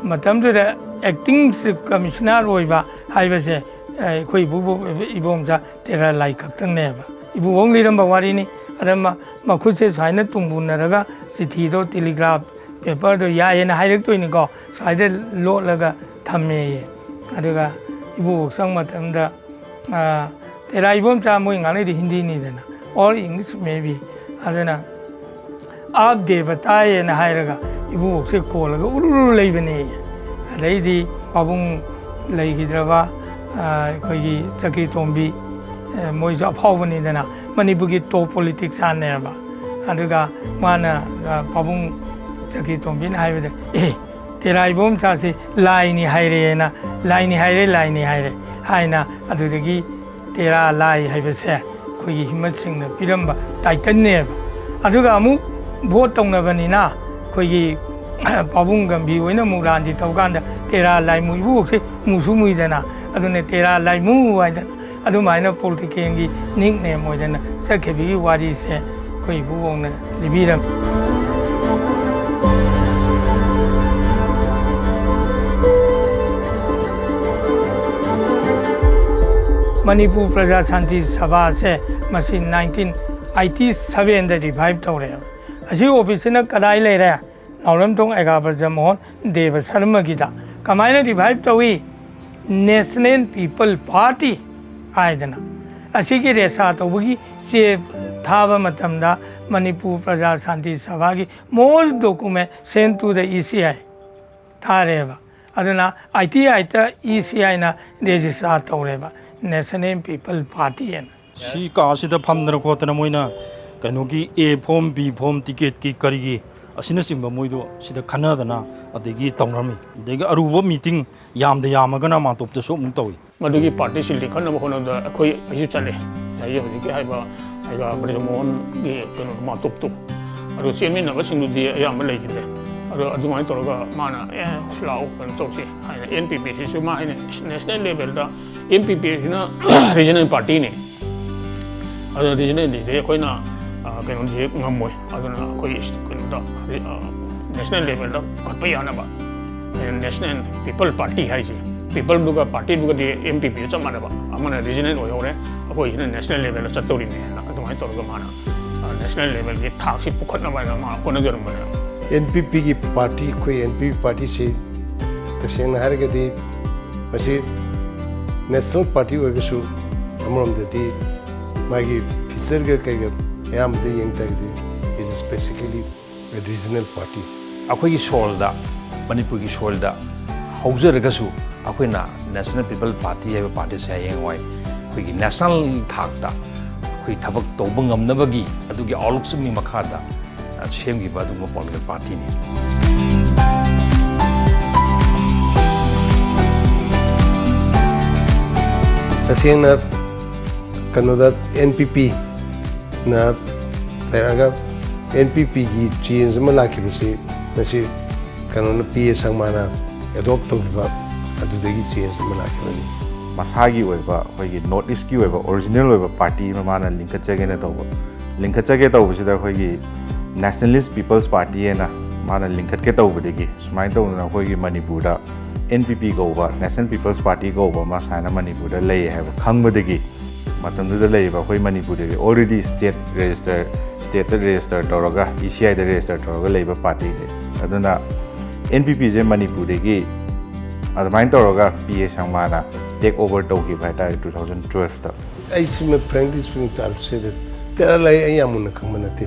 ꯃꯇꯝꯗꯨꯗ ꯑꯦꯛꯇꯤꯡ ꯆꯤꯐ ꯀꯃꯤꯁꯅꯔ ꯑꯣꯏꯕ ꯍꯥꯏꯕꯁꯦ, ꯑꯩꯈꯣꯏ ꯏꯕꯨꯕꯣꯛ ꯏꯕꯣꯝꯆꯥ ꯇꯦꯔꯥ ꯂꯥꯏ ꯈꯛꯇꯪꯅꯦꯕ꯫ ꯏꯕꯨꯕꯣꯛ ꯂꯤꯔꯝꯕ ꯋꯥꯔꯤꯅꯤ꯫ ꯑꯗ ꯃ-, ꯃꯈꯨꯠꯁꯦ ꯁꯨꯃꯥꯏꯅ ꯇꯨꯡꯕꯨꯟꯅꯔꯒ ꯆꯤꯊꯤꯗꯣ, ꯇꯦꯂꯤꯒ꯭ꯔꯥꯐ ꯄꯦꯄꯔꯗꯣ ꯌꯥꯏꯌꯦꯅ ꯍꯥꯏꯔꯛꯇꯣꯏꯅꯤꯀꯣ, ꯁꯨꯃꯥꯏꯗ ꯂꯣꯠꯂꯒ ꯊꯝꯃꯦꯌꯦ꯫ ꯑꯗꯨꯒ ꯏꯕꯨꯕꯣꯛ ꯆꯪꯕ ꯃꯇꯝꯗ, ꯑ, ꯇꯦꯔꯥ ꯏꯕꯣꯝꯆꯥ, ꯃꯣꯏ ꯉꯥꯡꯅꯩꯗꯤ ꯍꯤꯟꯗꯤꯅꯤꯗꯅ, or English maybe꯫ ꯑꯗꯨꯅ "ꯑꯥꯞ ꯗꯦꯕꯇꯥꯌꯦꯅ" ꯍꯥꯏꯔꯒ ꯏꯕꯨꯕꯣꯛꯁꯦ ꯀꯣꯜꯂꯒ ꯎꯔꯨ ꯎꯔꯨ ꯂꯩꯕꯅꯦ꯫ ꯑꯗꯩꯗꯤ ꯄꯥꯕꯨꯡ ꯂꯩꯈꯤꯗ꯭ꯔꯕ, ꯑ, ꯑꯩꯈꯣꯏꯒꯤ ꯆꯀ꯭ꯔꯤ ꯇꯣꯝꯕꯤ, ꯑ, ꯃꯣꯏꯁꯨ ꯑꯐꯥꯎꯕꯅꯤꯗꯅ, ꯃꯅꯤꯄꯨꯔꯒꯤ ꯇꯣꯞ ꯄꯣꯂꯤꯇꯤꯛꯁꯤꯌꯥꯟꯅꯦꯕ꯫ ꯑꯗꯨꯒ ꯃꯥꯅ, ꯑ, ꯄꯥꯕꯨꯡ ꯆꯀ꯭ꯔꯤ ꯇꯣꯝꯕꯤꯅ ꯍꯥꯏꯕꯗ, "ꯑꯦ, ꯇꯦꯔꯥ ꯏꯕꯣꯝꯆꯥꯁꯤ ꯂꯥꯏꯅꯤ ꯍꯥꯏꯔꯦꯅ, ꯂꯥꯏꯅꯤ ꯍꯥꯏꯔꯦ, ꯂꯥꯏꯅꯤ ꯍꯥꯏꯔꯦ" ꯍꯥꯏꯅ, ꯑꯗꯨꯗꯒꯤ ꯇꯦꯔꯥ ꯂꯥꯏ ꯍꯥꯏꯕꯁꯦ ꯑꯩꯈꯣꯏꯒꯤ ꯍꯤꯃꯠ ꯁꯤꯡꯅ ꯄꯤꯔꯝꯕ ꯇꯥꯏꯇꯜꯅꯦꯕ꯫ ꯑꯗꯨꯒ ꯑꯃꯨꯛ ꯚꯣꯠ ꯇꯧꯅꯕꯅꯤꯅ ꯑꯩꯈꯣꯏꯒꯤ ꯄꯥꯕꯨꯡ ꯒꯝꯚꯤꯔ ꯍꯣꯏꯅ ꯑꯃꯨꯛ ꯂꯥꯟꯗꯤ ꯇꯧꯀꯥꯟꯗ ꯇꯦꯔꯥ ꯂꯥꯏꯃꯨ ꯏꯕꯨꯕꯣꯛꯁꯦ ꯃꯨꯁꯨ ꯃꯨꯏꯗꯅ, ꯑꯗꯨꯅ ꯇꯦꯔꯥ ꯂꯥꯏꯃꯨ ꯍꯥꯏꯗꯅ ꯑꯗꯨꯃꯥꯏꯅ ꯄꯣꯂꯤꯇꯤꯀꯦꯜꯒꯤ ꯅꯤꯛꯅꯦꯝ ꯑꯣꯏꯗꯅ ꯆꯠꯈꯤꯕꯒꯤ ꯋꯥꯔꯤꯁꯦ ꯑꯩꯈꯣꯏ ꯏꯕꯨꯕꯣꯛꯅ ꯂꯤꯕꯤꯔꯝꯃꯤ꯫ ꯃꯅꯤꯄꯨꯔ ꯄ꯭ꯔꯖꯥ ꯁꯥꯟꯇꯤ ꯁꯚꯥꯁꯦ ꯃꯁꯤ ꯅꯥꯏꯟꯇꯤꯟ ꯑꯩꯠꯇꯤ ꯁꯚꯦꯟꯗ ꯔꯤꯚꯥꯏꯚ ꯇꯧꯔꯦ꯫ ꯑꯁꯤ ꯑꯣꯐꯤꯁꯁꯤꯅ ꯀꯗꯥꯏ ꯂꯩꯔꯦ? ꯅꯥꯎꯔꯦꯝꯊꯣꯡ ꯑꯦꯒꯥ ꯕ꯭ꯔꯖꯃꯣꯍꯟ ꯗꯦꯕ ꯁꯔꯃꯒꯤꯗ꯫ ꯀꯃꯥꯏꯅ ꯔꯤꯚꯥꯏꯚ ꯇꯧꯏ? ꯅꯦꯁꯅꯦꯜ ꯄꯤꯄꯜ ꯄꯥꯔꯇꯤ ꯍꯥꯏꯗꯅ꯫ ꯑꯁꯤꯒꯤ ꯔꯦꯁꯥ ꯇꯧꯕꯒꯤ ꯆꯦ ꯊꯥꯕ ꯃꯇꯝꯗ ꯃꯅꯤꯄꯨꯔ ꯄ꯭ꯔꯖꯥ ꯁꯥꯟꯇꯤ ꯁꯚꯥꯒꯤ most document sent to the E C I ꯊꯥꯔꯦꯕ꯫ ꯑꯗꯨꯅ ꯑꯥꯏ ꯇꯤ ꯑꯥꯏꯗ ꯏ ꯁꯤ ꯑꯥꯏꯅ ꯔꯦꯖꯤꯁꯇꯥꯔ ꯇꯧꯔꯦꯕ, ꯅꯦꯁꯅꯦꯜ ꯄꯤꯄꯜ ꯄꯥꯔꯇꯤ ꯍꯥꯏꯅ꯫ ꯁꯤ ꯀꯥꯁꯤꯗ ꯐꯝꯗꯅ ꯈꯣꯠꯇꯅ ꯃꯣꯏꯅ ꯀꯩꯅꯣꯒꯤ ꯑꯦ ꯐꯣꯝ, ꯕꯤ ꯐꯣꯝ, ꯇꯤꯀꯦꯠꯀꯤ ꯀꯔꯤꯒꯤ ꯑꯁꯤꯅꯆꯤꯡꯕ ꯃꯣꯏꯗꯣ ꯁꯤꯗ ꯈꯟꯅꯗꯅ ꯑꯗꯒꯤ ꯇꯧꯅꯔꯝꯃꯤ꯫ ꯑꯗꯒꯤ ꯑꯔꯨꯕ ꯃꯤꯇꯤꯡ ꯌꯥꯝꯗ ꯌꯥꯝꯃꯒꯅ ꯃꯥꯟꯇꯣꯞꯇꯁꯨ ꯑꯃꯨꯛ ꯇꯧꯏ꯫ ꯃꯗꯨꯒꯤ ꯄꯥꯔꯇꯤꯁꯤ ꯂꯤꯡꯈꯠꯅꯕ ꯍꯣꯠꯅꯕꯗ ꯑꯩꯈꯣꯏ, ꯑꯩꯁꯨ ꯆꯠꯂꯦ꯫ ꯉꯁꯥꯏꯒꯤ ꯍꯧꯖꯤꯛꯀꯤ ꯍꯥꯏꯕ ꯑꯩꯒ ꯕ꯭ꯔꯖꯃꯣꯍꯟꯒꯤ ꯀꯩꯅꯣ ꯃꯥꯟꯇꯣꯞꯇꯣ, ꯑꯗꯣ ꯆꯦꯟꯃꯤꯟꯅꯕꯁꯤꯡꯗꯨꯗꯤ ꯑꯌꯥꯝꯕ ꯂꯩꯈꯤꯗ꯭ꯔꯦ꯫ ꯑꯗꯣ ꯑꯗꯨꯃꯥꯏꯅ ꯇꯧꯔꯒ ꯃꯥꯅ, "ꯑꯦ, ꯂꯥꯛꯑꯣ, ꯀꯩꯅꯣ ꯇꯧꯁꯤ" ꯍꯥꯏꯅ, ꯑꯦꯟ ꯄꯤ ꯄꯤꯁꯤꯁꯨ ꯃꯥ ꯍꯥꯏꯅ, "ꯅꯦꯁꯅꯦꯜ ꯂꯦꯚꯦꯜꯗ", ꯑꯦꯟ ꯄꯤ ꯄꯤꯁꯤꯅ ꯔꯤꯖꯅꯦꯜ ꯄꯥꯔꯇꯤꯅꯤ꯫ ꯑꯗꯨꯅ ꯔꯤꯖꯅꯦꯜꯗꯤ ꯑꯩꯈꯣꯏꯅ, ꯑ, ꯀꯩꯅꯣꯁꯦ ꯉꯝꯃꯣꯏ꯫ ꯑꯗꯨꯅ ꯑꯩꯈꯣꯏ ꯀꯩꯅꯣꯗ, ꯑ, ꯅꯦꯁꯅꯦꯜ ꯂꯦꯚꯦꯜꯗ ꯄꯨꯈꯠꯄ ꯌꯥꯅꯕ ꯅꯦꯁꯅꯦꯜ ꯄꯤꯄꯜ ꯄꯥꯔꯇꯤ ꯍꯥꯏꯁꯦ, ꯄꯤꯄꯜꯗꯨꯒ ꯄꯥꯔꯇꯤꯗꯨꯒꯗꯤ ꯑꯦꯟ ꯄꯤ ꯄꯤꯗ ꯆꯞ ꯃꯥꯟꯅꯕ, ꯑꯃꯅ ꯔꯤꯖꯅꯦꯜ ꯑꯣꯏꯍꯧꯔꯦ, ꯑꯩꯈꯣꯏꯁꯤꯅ ꯅꯦꯁꯅꯦꯜ ꯂꯦꯚꯦꯜꯗ ꯆꯠꯇꯧꯔꯤꯅꯦꯅ ꯑꯗꯨꯃꯥꯏꯅ ꯇꯧꯔꯒ ꯃꯥꯅ, ꯑ, ꯅꯦꯁꯅꯦꯜ ꯂꯦꯚꯦꯜꯒꯤ ꯊꯥꯛꯁꯤ ꯄꯨꯈꯠꯅꯕ ꯍꯥꯏꯅ ꯃꯥ ꯍꯣꯠꯅꯖꯔꯝꯕꯅꯦꯕ꯫ ꯑꯦꯟ ꯄꯤ ꯄꯤꯒꯤ ꯄꯥꯔꯇꯤ, ꯑꯩꯈꯣꯏ ꯑꯦꯟ ꯄꯤ ꯄꯤ ꯄꯥꯔꯇꯤꯁꯤ ꯇꯁꯦꯡꯅ ꯍꯥꯏꯔꯒꯗꯤ ꯃꯁꯤ ꯅꯦꯁꯅꯦꯜ ꯄꯥꯔꯇꯤ ꯑꯣꯏꯔꯒꯁꯨ ꯑꯃꯔꯣꯝꯗꯗꯤ ꯃꯥꯒꯤ ꯐꯤꯆꯔꯒ ꯀꯩꯒ ꯑꯌꯥꯝꯕꯗ ꯌꯦꯡ ꯇꯥꯔꯒꯗꯤ it is basically a regional party꯫ ꯑꯩꯈꯣꯏꯒꯤ ꯁꯣꯏꯜꯗ, ꯃꯅꯤꯄꯨꯔꯒꯤ ꯁꯣꯏꯜꯗ ꯍꯧꯖꯔꯒꯁꯨ ꯑꯩꯈꯣꯏꯅ ꯅꯦꯁꯅꯦꯜ ꯄꯤꯄꯜ ꯄꯥꯔꯇꯤ ꯍꯥꯏꯕ ꯄꯥꯔꯇꯤꯁꯦ ꯍꯌꯦꯡꯋꯥꯏ ꯑꯩꯈꯣꯏꯒꯤ ꯅꯦꯁꯅꯦꯜ ꯊꯥꯛꯇ ꯑꯩꯈꯣꯏ ꯊꯕꯛ ꯇꯧꯕ ꯉꯝꯅꯕꯒꯤ ꯑꯗꯨꯒꯤ ꯑꯥꯎꯠꯂꯨꯛꯁꯤꯡꯒꯤ ꯃꯈꯥꯗ ꯁꯦꯝꯈꯤꯕ ꯑꯗꯨꯒꯨꯝꯕ ꯄꯣꯂꯤꯇꯤꯀꯦꯜ ꯄꯥꯔꯇꯤꯅꯤ꯫ ꯇꯁꯦꯡꯅ ꯀꯩꯅꯣꯗ ꯑꯦꯟ ꯄꯤ ꯄꯤꯅ ꯂꯩꯔꯛꯑꯒ ꯑꯦꯟ ꯄꯤ ꯄꯤꯒꯤ ꯆꯦꯟꯖ ꯑꯃ ꯂꯥꯛꯈꯤꯕꯁꯤ ꯃꯁꯤ ꯀꯩꯅꯣꯅ, ꯄꯤ ꯑꯦ ꯁꯪꯃꯥꯅ ꯑꯦꯗꯣꯞ ꯇꯧꯈꯤꯕ ꯑꯗꯨꯗꯒꯤ ꯆꯦꯟꯖ ꯑꯃ ꯂꯥꯛꯈꯤꯕꯅꯤ꯫ ꯃꯁꯥꯒꯤ ꯑꯣꯏꯕ ꯑꯩꯈꯣꯏꯒꯤ ꯅꯣꯔꯠ ꯏꯁꯀꯤ ꯑꯣꯏꯕ ꯑꯣꯔꯤꯖꯤꯅꯦꯜ ꯑꯣꯏꯕ ꯄꯥꯔꯇꯤ ꯑꯃ ꯃꯥꯅ ꯂꯤꯡꯈꯠꯆꯒꯦꯅ ꯇꯧꯕ, ꯂꯤꯡꯈꯠꯆꯒꯦ ꯇꯧꯕꯁꯤꯗ ꯑꯩꯈꯣꯏꯒꯤ ꯅꯦꯁꯅꯦꯂꯤꯁ ꯄꯤꯄꯜꯁ ꯄꯥꯔꯇꯤ ꯍꯥꯏꯅ ꯃꯥꯅ ꯂꯤꯡꯈꯠꯀꯦ ꯇꯧꯕꯗꯒꯤ ꯁꯨꯃꯥꯏꯅ ꯇꯧꯗꯅ ꯑꯩꯈꯣꯏꯒꯤ ꯃꯅꯤꯄꯨꯔꯗ ꯑꯦꯟ ꯄꯤ ꯄꯤ ꯀꯧꯕ, ꯅꯦꯁꯅꯦꯜ ꯄꯤꯄꯜꯁ ꯄꯥꯔꯇꯤ ꯀꯧꯕ ꯑꯃ ꯁꯨꯃꯥꯏꯅ ꯃꯅꯤꯄꯨꯔꯗ ꯂꯩ ꯍꯥꯏꯕ ꯈꯪꯕꯗꯒꯤ ꯃꯇꯝꯗꯨꯗ ꯂꯩꯔꯤꯕ ꯑꯩꯈꯣꯏ ꯃꯅꯤꯄꯨꯔꯗꯗꯤ already state register, state ꯇ register ꯇꯧꯔꯒ, ꯏ ꯁꯤ ꯑꯥꯏꯗ register ꯇꯧꯔꯒ ꯂꯩꯕ ꯄꯥꯔꯇꯤꯅꯤ꯫ ꯑꯗꯨꯅ ꯑꯦꯟ ꯄꯤ ꯄꯤꯁꯦ ꯃꯅꯤꯄꯨꯔꯗꯒꯤ ꯑꯗꯨꯃꯥꯏꯅ ꯇꯧꯔꯒ ꯄꯤ ꯑꯦ ꯁꯪꯃꯥꯅ take over ꯇꯧꯈꯤꯕ ꯍꯥꯏꯇꯥꯔꯦ two thousand twelve ꯇ꯫ ꯑꯩ ꯁꯤꯃ frankly speaking to say that ꯇꯦꯔꯥ ꯂꯥꯏ ꯑꯩ ꯌꯥꯝ ꯃꯨꯟꯅ ꯈꯪꯕ ꯅꯠꯇꯦ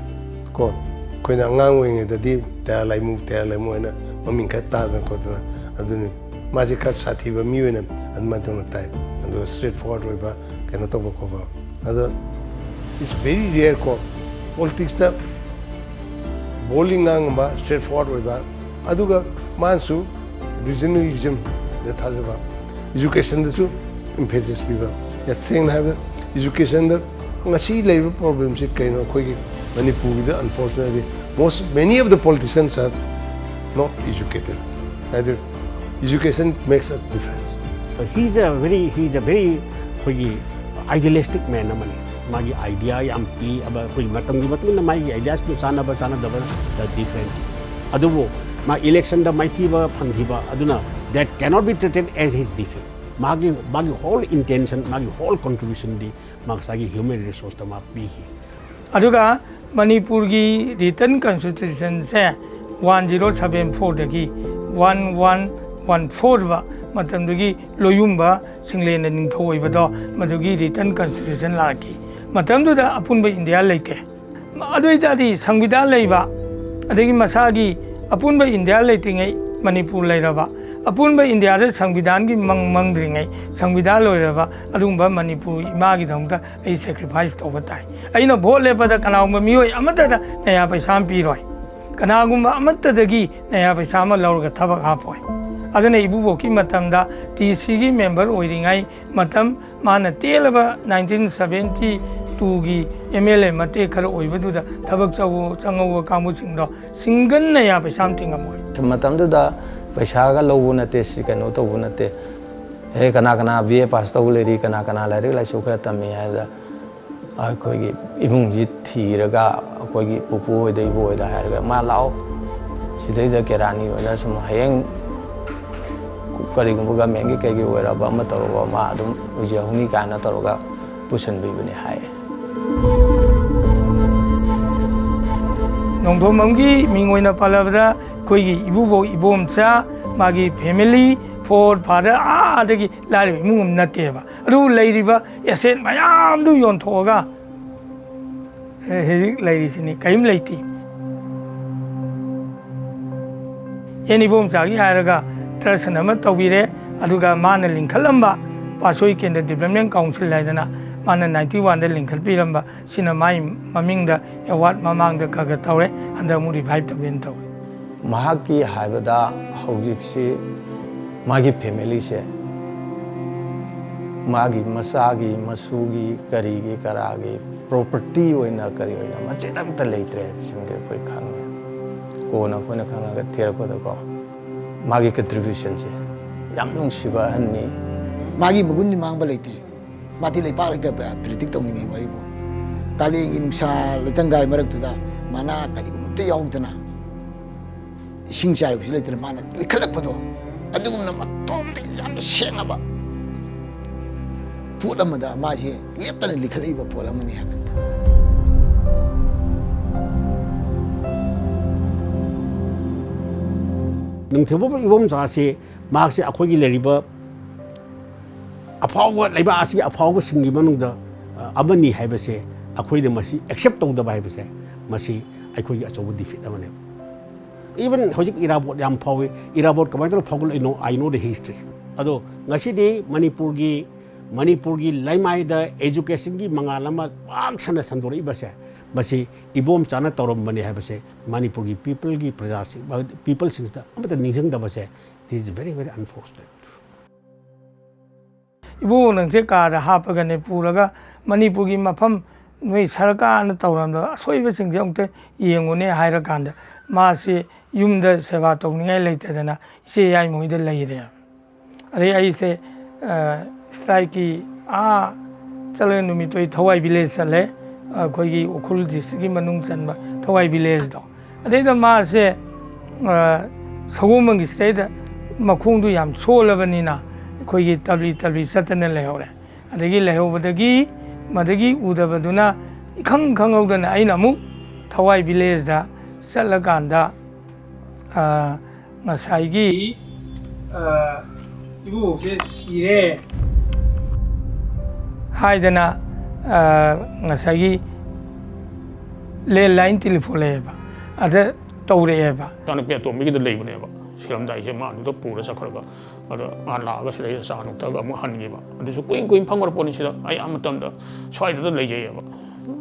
ꯀꯣ꯫ ꯑꯩꯈꯣꯏꯅ ꯑꯉꯥꯡ ꯑꯣꯏꯔꯤꯉꯩꯗꯗꯤ ꯇꯦꯔꯥ ꯂꯥꯏꯃꯨ, ꯇꯦꯔꯥ ꯂꯥꯏꯃꯨ ꯍꯥꯏꯅ ꯃꯃꯤꯡ ꯈꯔ ꯇꯥꯗꯅ ꯈꯣꯠꯇꯅ, ꯑꯗꯨꯅꯤ ꯃꯥꯁꯦ ꯈꯔ ꯁꯥꯊꯤꯕ ꯃꯤ ꯑꯣꯏꯅ ꯑꯗꯨꯃꯥꯏꯅ ꯇꯧꯅ ꯇꯥꯏ꯫ ꯑꯗꯨꯒ straight forward ꯑꯣꯏꯕ, ꯀꯩꯅꯣ ꯇꯧꯕ ꯈꯣꯠꯄ꯫ ꯑꯗꯣ it's very rare ꯀꯣ, politics ꯇ boldly ꯉꯥꯡꯉꯝꯕ, straight forward ꯑꯣꯏꯕ, ꯑꯗꯨꯒ ꯃꯥꯅꯁꯨ regionalism ꯗ ꯊꯥꯖꯕ, education ꯗꯁꯨ emphasis ꯄꯤꯕ꯫ ꯇꯁꯦꯡꯅ ꯍꯥꯏꯕꯗ education ꯗ ꯉꯁꯤ ꯂꯩꯔꯤꯕ problem ꯁꯤ ꯀꯩꯅꯣ? ꯑꯩꯈꯣꯏꯒꯤ ꯃꯅꯤꯄꯨꯔꯒꯤꯗ unfortunately most many of the politicians are not educated. ꯍꯥꯏꯗꯤ education makes a difference. He's a very he's a very ꯑꯩꯈꯣꯏꯒꯤ idealistic man ꯑꯃꯅꯤ꯫ ꯃꯥꯒꯤ idea ꯌꯥꯝ ꯄꯤ꯫ ꯑꯕ ꯑꯩꯈꯣꯏ ꯃꯇꯝꯒꯤ ꯃꯇꯨꯡ ꯏꯟꯅ ꯃꯥꯒꯤ ideasꯇꯨ ꯆꯥꯟꯅꯕ ꯆꯥꯟꯅꯗꯕ different꯫ ꯑꯗꯨꯕꯨ ꯃꯥ electionꯗ ꯃꯥꯏꯊꯤꯕ ꯐꯪꯈꯤꯕ ꯑꯗꯨꯅ that cannot be treated as his defeat꯫ ꯃꯥꯒꯤ ꯃꯥꯒꯤ whole intention, ꯃꯥꯒꯤ whole contributionꯗꯤ ꯃꯥ ꯉꯁꯥꯏꯒꯤ human resourceꯇ ꯃꯥ ꯄꯤꯈꯤ꯫ ꯑꯗꯨꯒ ꯃꯅꯤꯄꯨꯔꯒꯤ written constitutionꯁꯦ one zero seven fourꯗꯒꯤ one one one four ꯐꯥꯎ ꯃꯇꯝꯗꯨꯒꯤ ꯂꯣꯌꯨꯝꯕ ꯁꯤꯡꯂꯦꯟꯅ ꯅꯤꯡꯊꯧ ꯑꯣꯏꯕꯗꯣ ꯃꯗꯨꯒꯤ written constitution ꯂꯥꯛꯈꯤ꯫ ꯃꯇꯝꯗꯨꯗ ꯑꯄꯨꯟꯕ ꯏꯟꯗꯤꯌꯥ ꯂꯩꯇꯦ꯫ ꯑꯗꯨ ꯑꯣꯏꯇꯥꯔꯗꯤ ꯁꯪꯕꯤꯙꯥꯟ ꯂꯩꯕ, ꯑꯗꯒꯤ ꯃꯁꯥꯒꯤ ꯑꯄꯨꯟꯕ ꯏꯟꯗꯤꯌꯥ ꯂꯩꯇ꯭ꯔꯤꯉꯩ ꯃꯅꯤꯄꯨꯔ ꯂꯩꯔꯕ, ꯑꯄꯨꯟꯕ ꯏꯟꯗꯤꯌꯥꯗ ꯁꯪꯕꯤꯙꯥꯟꯒꯤ ꯃꯪ ꯃꯪꯗ꯭ꯔꯤꯉꯩ ꯁꯪꯕꯤꯙꯥꯟ ꯂꯣꯏꯔꯕ ꯑꯗꯨꯒꯨꯝꯕ ꯃꯅꯤꯄꯨꯔ ꯏꯃꯥꯒꯤꯗꯃꯛꯇ ꯑꯩ sacrifice ꯇꯧꯕ ꯇꯥꯏ꯫ ꯑꯩꯅ vote ꯂꯦꯞꯄꯗ ꯀꯅꯥꯒꯨꯝꯕ ꯃꯤꯑꯣꯏ ꯑꯃꯠꯇꯗ ꯅꯌꯥ ꯄꯩꯁꯥ ꯑꯃ ꯄꯤꯔꯣꯏ, ꯀꯅꯥꯒꯨꯝꯕ ꯑꯃꯠꯇꯗꯒꯤ ꯅꯌꯥ ꯄꯩꯁꯥ ꯑꯃ ꯂꯧꯔꯒ ꯊꯕꯛ ꯍꯥꯞꯄꯣꯏ꯫ ꯑꯗꯨꯅ ꯏꯕꯨꯕꯣꯛꯀꯤ ꯃꯇꯝꯗ TCꯒꯤ member ꯑꯣꯏꯔꯤꯉꯩ ꯃꯇꯝ ꯃꯥꯅ ꯇꯦꯜꯂꯕ nineteen seventy twoꯒꯤ MLA ꯃꯇꯦꯛ ꯈꯔ ꯑꯣꯏꯕꯗꯨꯗ ꯊꯕꯛ ꯆꯪꯍꯧꯕ ꯀꯥꯡꯕꯨꯁꯤꯡꯗꯣ single ꯅꯌꯥ ꯄꯩꯁꯥ ꯑꯃ ꯇꯤꯡꯉꯝꯃꯣꯏ꯫ ꯃꯇꯝꯗꯨꯗ ꯄꯩꯁꯥꯒ ꯂꯧꯕ ꯅꯠꯇꯦ, ꯁꯤ ꯀꯩꯅꯣ ꯇꯧꯕ ꯅꯠꯇꯦ꯫ ꯑꯦ, ꯀꯅꯥ ꯀꯅꯥ BA pass ꯇꯧꯕ ꯂꯩꯔꯤ, ꯀꯅꯥ ꯀꯅꯥ ꯂꯥꯏꯔꯤꯛ ꯂꯥꯏꯁꯨ ꯈꯔ ꯇꯝꯃꯤ ꯍꯥꯏꯕꯗ ꯑꯩꯈꯣꯏꯒꯤ ꯏꯃꯨꯡꯁꯤ ꯊꯤꯔꯒ ꯑꯩꯈꯣꯏꯒꯤ ꯄꯨꯄꯨ ꯍꯣꯏꯗ, ꯏꯕꯣ ꯍꯣꯏꯗ ꯍꯥꯏꯔꯒ, "ꯃꯥ ꯂꯥꯛꯑꯣ, ꯁꯤꯗꯩꯗ ꯀꯦꯔꯥꯅꯤ ꯑꯣꯏꯅ ꯁꯨꯝ ꯍꯌꯦꯡ ꯀꯔꯤꯒꯨꯝꯕ governmentꯀꯤ ꯀꯩꯒꯤ ꯑꯣꯏꯔꯕ ꯑꯃ ꯇꯧꯔꯕ ꯃꯥ ꯑꯗꯨꯝ ꯑꯣꯏꯖꯍꯧꯅꯤ" ꯀꯥꯏꯅ ꯇꯧꯔꯒ ꯄꯨꯁꯤꯟꯕꯤꯕꯅꯤ ꯍꯥꯏꯌꯦ꯫ ꯅꯣꯡꯊꯣꯝꯕꯝꯒꯤ ꯃꯤꯡ ꯑꯣꯏꯅ ꯄꯜꯂꯕꯗ ꯑꯩꯈꯣꯏꯒꯤ ꯏꯕꯨꯕꯣꯛ ꯏꯕꯣꯝꯆꯥ, ꯃꯥꯒꯤ family, forefather ꯑꯥꯗꯒꯤ ꯂꯥꯏꯔꯕ ꯏꯃꯨꯡ ꯑꯃ ꯅꯠꯇꯦꯕ꯫ ꯑꯗꯨ ꯂꯩꯔꯤꯕ asset ꯃꯌꯥꯝꯗꯨ ꯌꯣꯟꯊꯣꯛꯑꯒ ꯍꯧꯖꯤꯛ ꯂꯩꯔꯤꯁꯤꯅꯤ, ꯀꯔꯤꯝ ꯂꯩꯇꯦ꯫ ꯑꯦꯟ ꯏꯕꯣꯝꯆꯥꯒꯤ ꯍꯥꯏꯔꯒ trust ꯑꯃ ꯇꯧꯕꯤꯔꯦ꯫ ꯑꯗꯨꯒ ꯃꯥꯅ ꯂꯤꯡꯈꯠꯂꯝꯕ ꯄꯥꯠꯁꯣꯏ ꯀꯦꯟꯗ꯭ꯔ development council ꯍꯥꯏꯗꯅ ꯃꯥꯅ ninety oneꯗ ꯂꯤꯡꯈꯠꯄꯤꯔꯝꯕ, ꯁꯤꯅ ꯃꯥꯏ ꯃꯃꯤꯡꯗ award ꯃꯃꯥꯡꯗ ꯈꯔ ꯈꯔ ꯇꯧꯔꯦ, ꯍꯟꯗꯛ ꯑꯃꯨꯛ revive ꯇꯧꯒꯦꯅ ꯇꯧꯔꯤ꯫ ꯃꯍꯥꯛꯀꯤ ꯍꯥꯏꯕꯗ ꯍꯧꯖꯤꯛꯁꯤ ꯃꯥꯒꯤ familyꯁꯦ ꯃꯥꯒꯤ ꯃꯆꯥꯒꯤ, ꯃꯁꯨꯒꯤ, ꯀꯔꯤꯒꯤ, ꯀꯔꯥꯒꯤ property ꯑꯣꯏꯅ, ꯀꯔꯤ ꯑꯣꯏꯅ ꯃꯆꯦꯠ ꯑꯝꯇ ꯂꯩꯇ꯭ꯔꯦ ꯍꯥꯏꯕꯁꯤꯃꯗꯤ ꯑꯩꯈꯣꯏ ꯈꯪꯉꯦ꯫ ꯀꯣꯟꯅ ꯑꯩꯈꯣꯏꯅ ꯈꯪꯉꯒ ꯊꯤꯔꯛꯄꯗꯀꯣ, ꯃꯥꯒꯤ contributionꯁꯦ ꯌꯥꯝ ꯅꯨꯡꯁꯤꯕ ꯑꯍꯟꯅꯤ꯫ ꯃꯥꯒꯤ ꯃꯒꯨꯟꯗꯤ ꯃꯥꯡꯕ ꯂꯩꯇꯦ꯫ ꯃꯥꯗꯤ ꯂꯩꯄꯥꯛ ꯂꯩꯇꯕ predict ꯇꯧꯅꯤꯡꯉꯤ ꯋꯥꯔꯤꯕꯨ꯫ ꯀꯥꯂꯦꯟꯒꯤ ꯅꯨꯡꯁꯥ ꯂꯩꯇꯪꯒꯥꯏ ꯃꯔꯛꯇꯨꯗ ꯃꯅꯥ ꯀꯔꯤꯒꯨꯝꯕ ꯑꯝꯇ ꯌꯥꯎꯗꯅ, ꯏꯁꯤꯡ ꯆꯥꯏꯕꯁꯨ ꯂꯩꯇꯅ ꯃꯥꯅ ꯂꯤꯈꯠꯂꯛꯄꯗꯣ, ꯑꯗꯨꯒꯨꯝꯅ ꯃꯇꯣꯝꯗꯒꯤ ꯌꯥꯝꯅ ꯁꯦꯡꯉꯕ ꯄꯣꯠ ꯑꯃꯗ ꯃꯥꯁꯦ ꯂꯦꯞꯇꯅ ꯂꯤꯈꯠꯂꯛꯏꯕ ꯄꯣꯠ ꯑꯃꯅꯤ ꯍꯥꯏꯕꯅꯤꯗ꯫ ꯅꯤꯡꯊꯧꯕ ꯏꯕꯣꯝꯆꯥꯁꯤ ꯃꯍꯥꯛꯁꯦ ꯑꯩꯈꯣꯏꯒꯤ ꯂꯩꯔꯤꯕ ꯑꯐꯥꯎꯕ, ꯂꯩꯕꯥꯛ ꯑꯁꯤꯒꯤ ꯑꯐꯥꯎꯕꯁꯤꯡꯒꯤ ꯃꯅꯨꯡꯗ, ꯑ, ꯑꯃꯅꯤ ꯍꯥꯏꯕꯁꯦ ꯑꯩꯈꯣꯏꯅ ꯃꯁꯤ accept ꯇꯧꯗꯕ ꯍꯥꯏꯕꯁꯦ, ꯃꯁꯤ ꯑꯩꯈꯣꯏꯒꯤ ꯑꯆꯧꯕ defeat ꯑꯃꯅꯦꯕ꯫ Even ꯍꯧꯖꯤꯛ ꯏꯔꯥꯕꯣꯠ ꯌꯥꯝ ꯐꯥꯎꯏ꯫ ꯏꯔꯥꯕꯣꯠ ꯀꯃꯥꯏꯅ ꯇꯧꯔ ꯐꯥꯎꯒꯠꯂꯛꯏꯅꯣ? I know the history꯫ ꯑꯗꯣ ꯉꯁꯤꯗꯤ ꯃꯅꯤꯄꯨꯔꯒꯤ, ꯃꯅꯤꯄꯨꯔꯒꯤ ꯂꯩꯃꯥꯏꯗ educationꯒꯤ ꯃꯉꯥꯜ ꯑꯃ ꯄꯥꯛ ꯁꯟꯅ ꯁꯟꯗꯣꯔꯛꯏꯕꯁꯦ, ꯃꯁꯤ ꯏꯕꯣꯝꯆꯥꯅ ꯇꯧꯔꯝꯕꯅꯤ ꯍꯥꯏꯕꯁꯦ ꯃꯅꯤꯄꯨꯔꯒꯤ peopleꯒꯤ ꯄ꯭ꯔꯖꯥꯁꯤꯡ, peopleꯁꯤꯡꯁꯤꯗ ꯑꯃꯠꯇ ꯅꯤꯡꯁꯤꯡꯗꯕꯁꯦ, this is very, very unfortunate꯫ ꯏꯕꯣꯛ ꯅꯪꯁꯦ ꯀꯥꯗ ꯍꯥꯞꯄꯒꯅꯦ ꯄꯨꯔꯒ ꯃꯅꯤꯄꯨꯔꯒꯤ ꯃꯐꯝ ꯅꯣꯏ ꯁꯔꯀꯥꯔꯅ ꯇꯧꯔꯝꯕ ꯑꯁꯣꯏꯕꯁꯤꯡꯁꯦ ꯑꯃꯨꯛꯇ ꯌꯦꯡꯉꯨꯅꯦ ꯍꯥꯏꯔꯀꯥꯟꯗ ꯃꯥꯁꯦ ꯌꯨꯝꯗ ꯁꯦꯕꯥ ꯇꯧꯅꯤꯡꯉꯥꯏ ꯂꯩꯇꯗꯅ ꯏꯆꯦ ꯌꯥꯏꯃ ꯍꯣꯏꯗ ꯂꯩꯔꯦ꯫ ꯑꯗꯩ ꯑꯩꯁꯦ, ꯑ, strikeꯀꯤ ꯑꯥ ꯆꯠꯂꯒ ꯅꯨꯃꯤꯠꯇꯣ ꯑꯩ ꯊꯋꯥꯏ village ꯆꯠꯂꯦ꯫ ꯑꯩꯈꯣꯏꯒꯤ ꯎꯈ꯭ꯔꯨꯜ districtꯀꯤ ꯃꯅꯨꯡ ꯆꯟꯕ ꯊꯋꯥꯏ villageꯗꯣ꯫ ꯑꯗꯩꯗ ꯃꯥꯁꯦ, ꯑ, ꯁꯒꯣꯜꯕꯟꯒꯤ ꯁꯤꯗꯩꯗ ꯃꯈꯣꯡꯗꯨ ꯌꯥꯝ ꯁꯣꯜꯂꯕꯅꯤꯅ ꯑꯩꯈꯣꯏꯒꯤ ꯇꯞꯂꯤ ꯇꯞꯂꯤ ꯆꯠꯇꯅ ꯂꯩꯍꯧꯔꯦ꯫ ꯑꯗꯒꯤ ꯂꯩꯍꯧꯕꯗꯒꯤ ꯃꯗꯒꯤ ꯎꯗꯕꯗꯨꯅ ꯏꯈꯪ ꯈꯪꯍꯧꯗꯅ ꯑꯩꯅ ꯑꯃꯨꯛ ꯊꯋꯥꯏ villageꯗ ꯆꯠꯂꯀꯥꯟꯗ, ꯑ, ꯉꯁꯥꯏꯒꯤ, ꯑ, ꯏꯕꯣꯛꯁꯦ ꯁꯤꯔꯦ ꯍꯥꯏꯗꯅ, ꯑ, ꯉꯁꯥꯏꯒꯤ landline telephone ꯂꯩꯌꯦꯕ, ꯑꯗ ꯇꯧꯔꯛꯑꯦꯕ꯫ ꯏꯆꯥꯅꯨꯄꯤ ꯑꯇꯣꯝꯕꯤꯒꯤꯗ ꯂꯩꯕꯅꯦꯕ꯫ ꯁꯤꯔꯝꯗꯥꯏꯁꯦ ꯃꯥ ꯑꯗꯨꯗ ꯄꯨꯔ ꯆꯠꯈ꯭ꯔꯒ, ꯑꯗ ꯃꯥ ꯂꯥꯛꯑꯒ ꯁꯤꯗꯩꯗ ꯆꯥ ꯅꯨꯡ ꯊꯛꯑꯒ ꯑꯃꯨꯛ ꯍꯟꯈꯤꯕ꯫ ꯑꯗꯨꯁꯨ ꯀꯨꯏꯅ ꯀꯨꯏꯅ ꯐꯝꯈ꯭ꯔ ꯄꯣꯠꯅꯤ ꯁꯤꯗ꯫ ꯑꯩ ꯑꯥ ꯃꯇꯝꯗ ꯁ꯭ꯋꯥꯏꯗꯨꯗ ꯂꯩꯖꯩꯌꯦꯕ꯫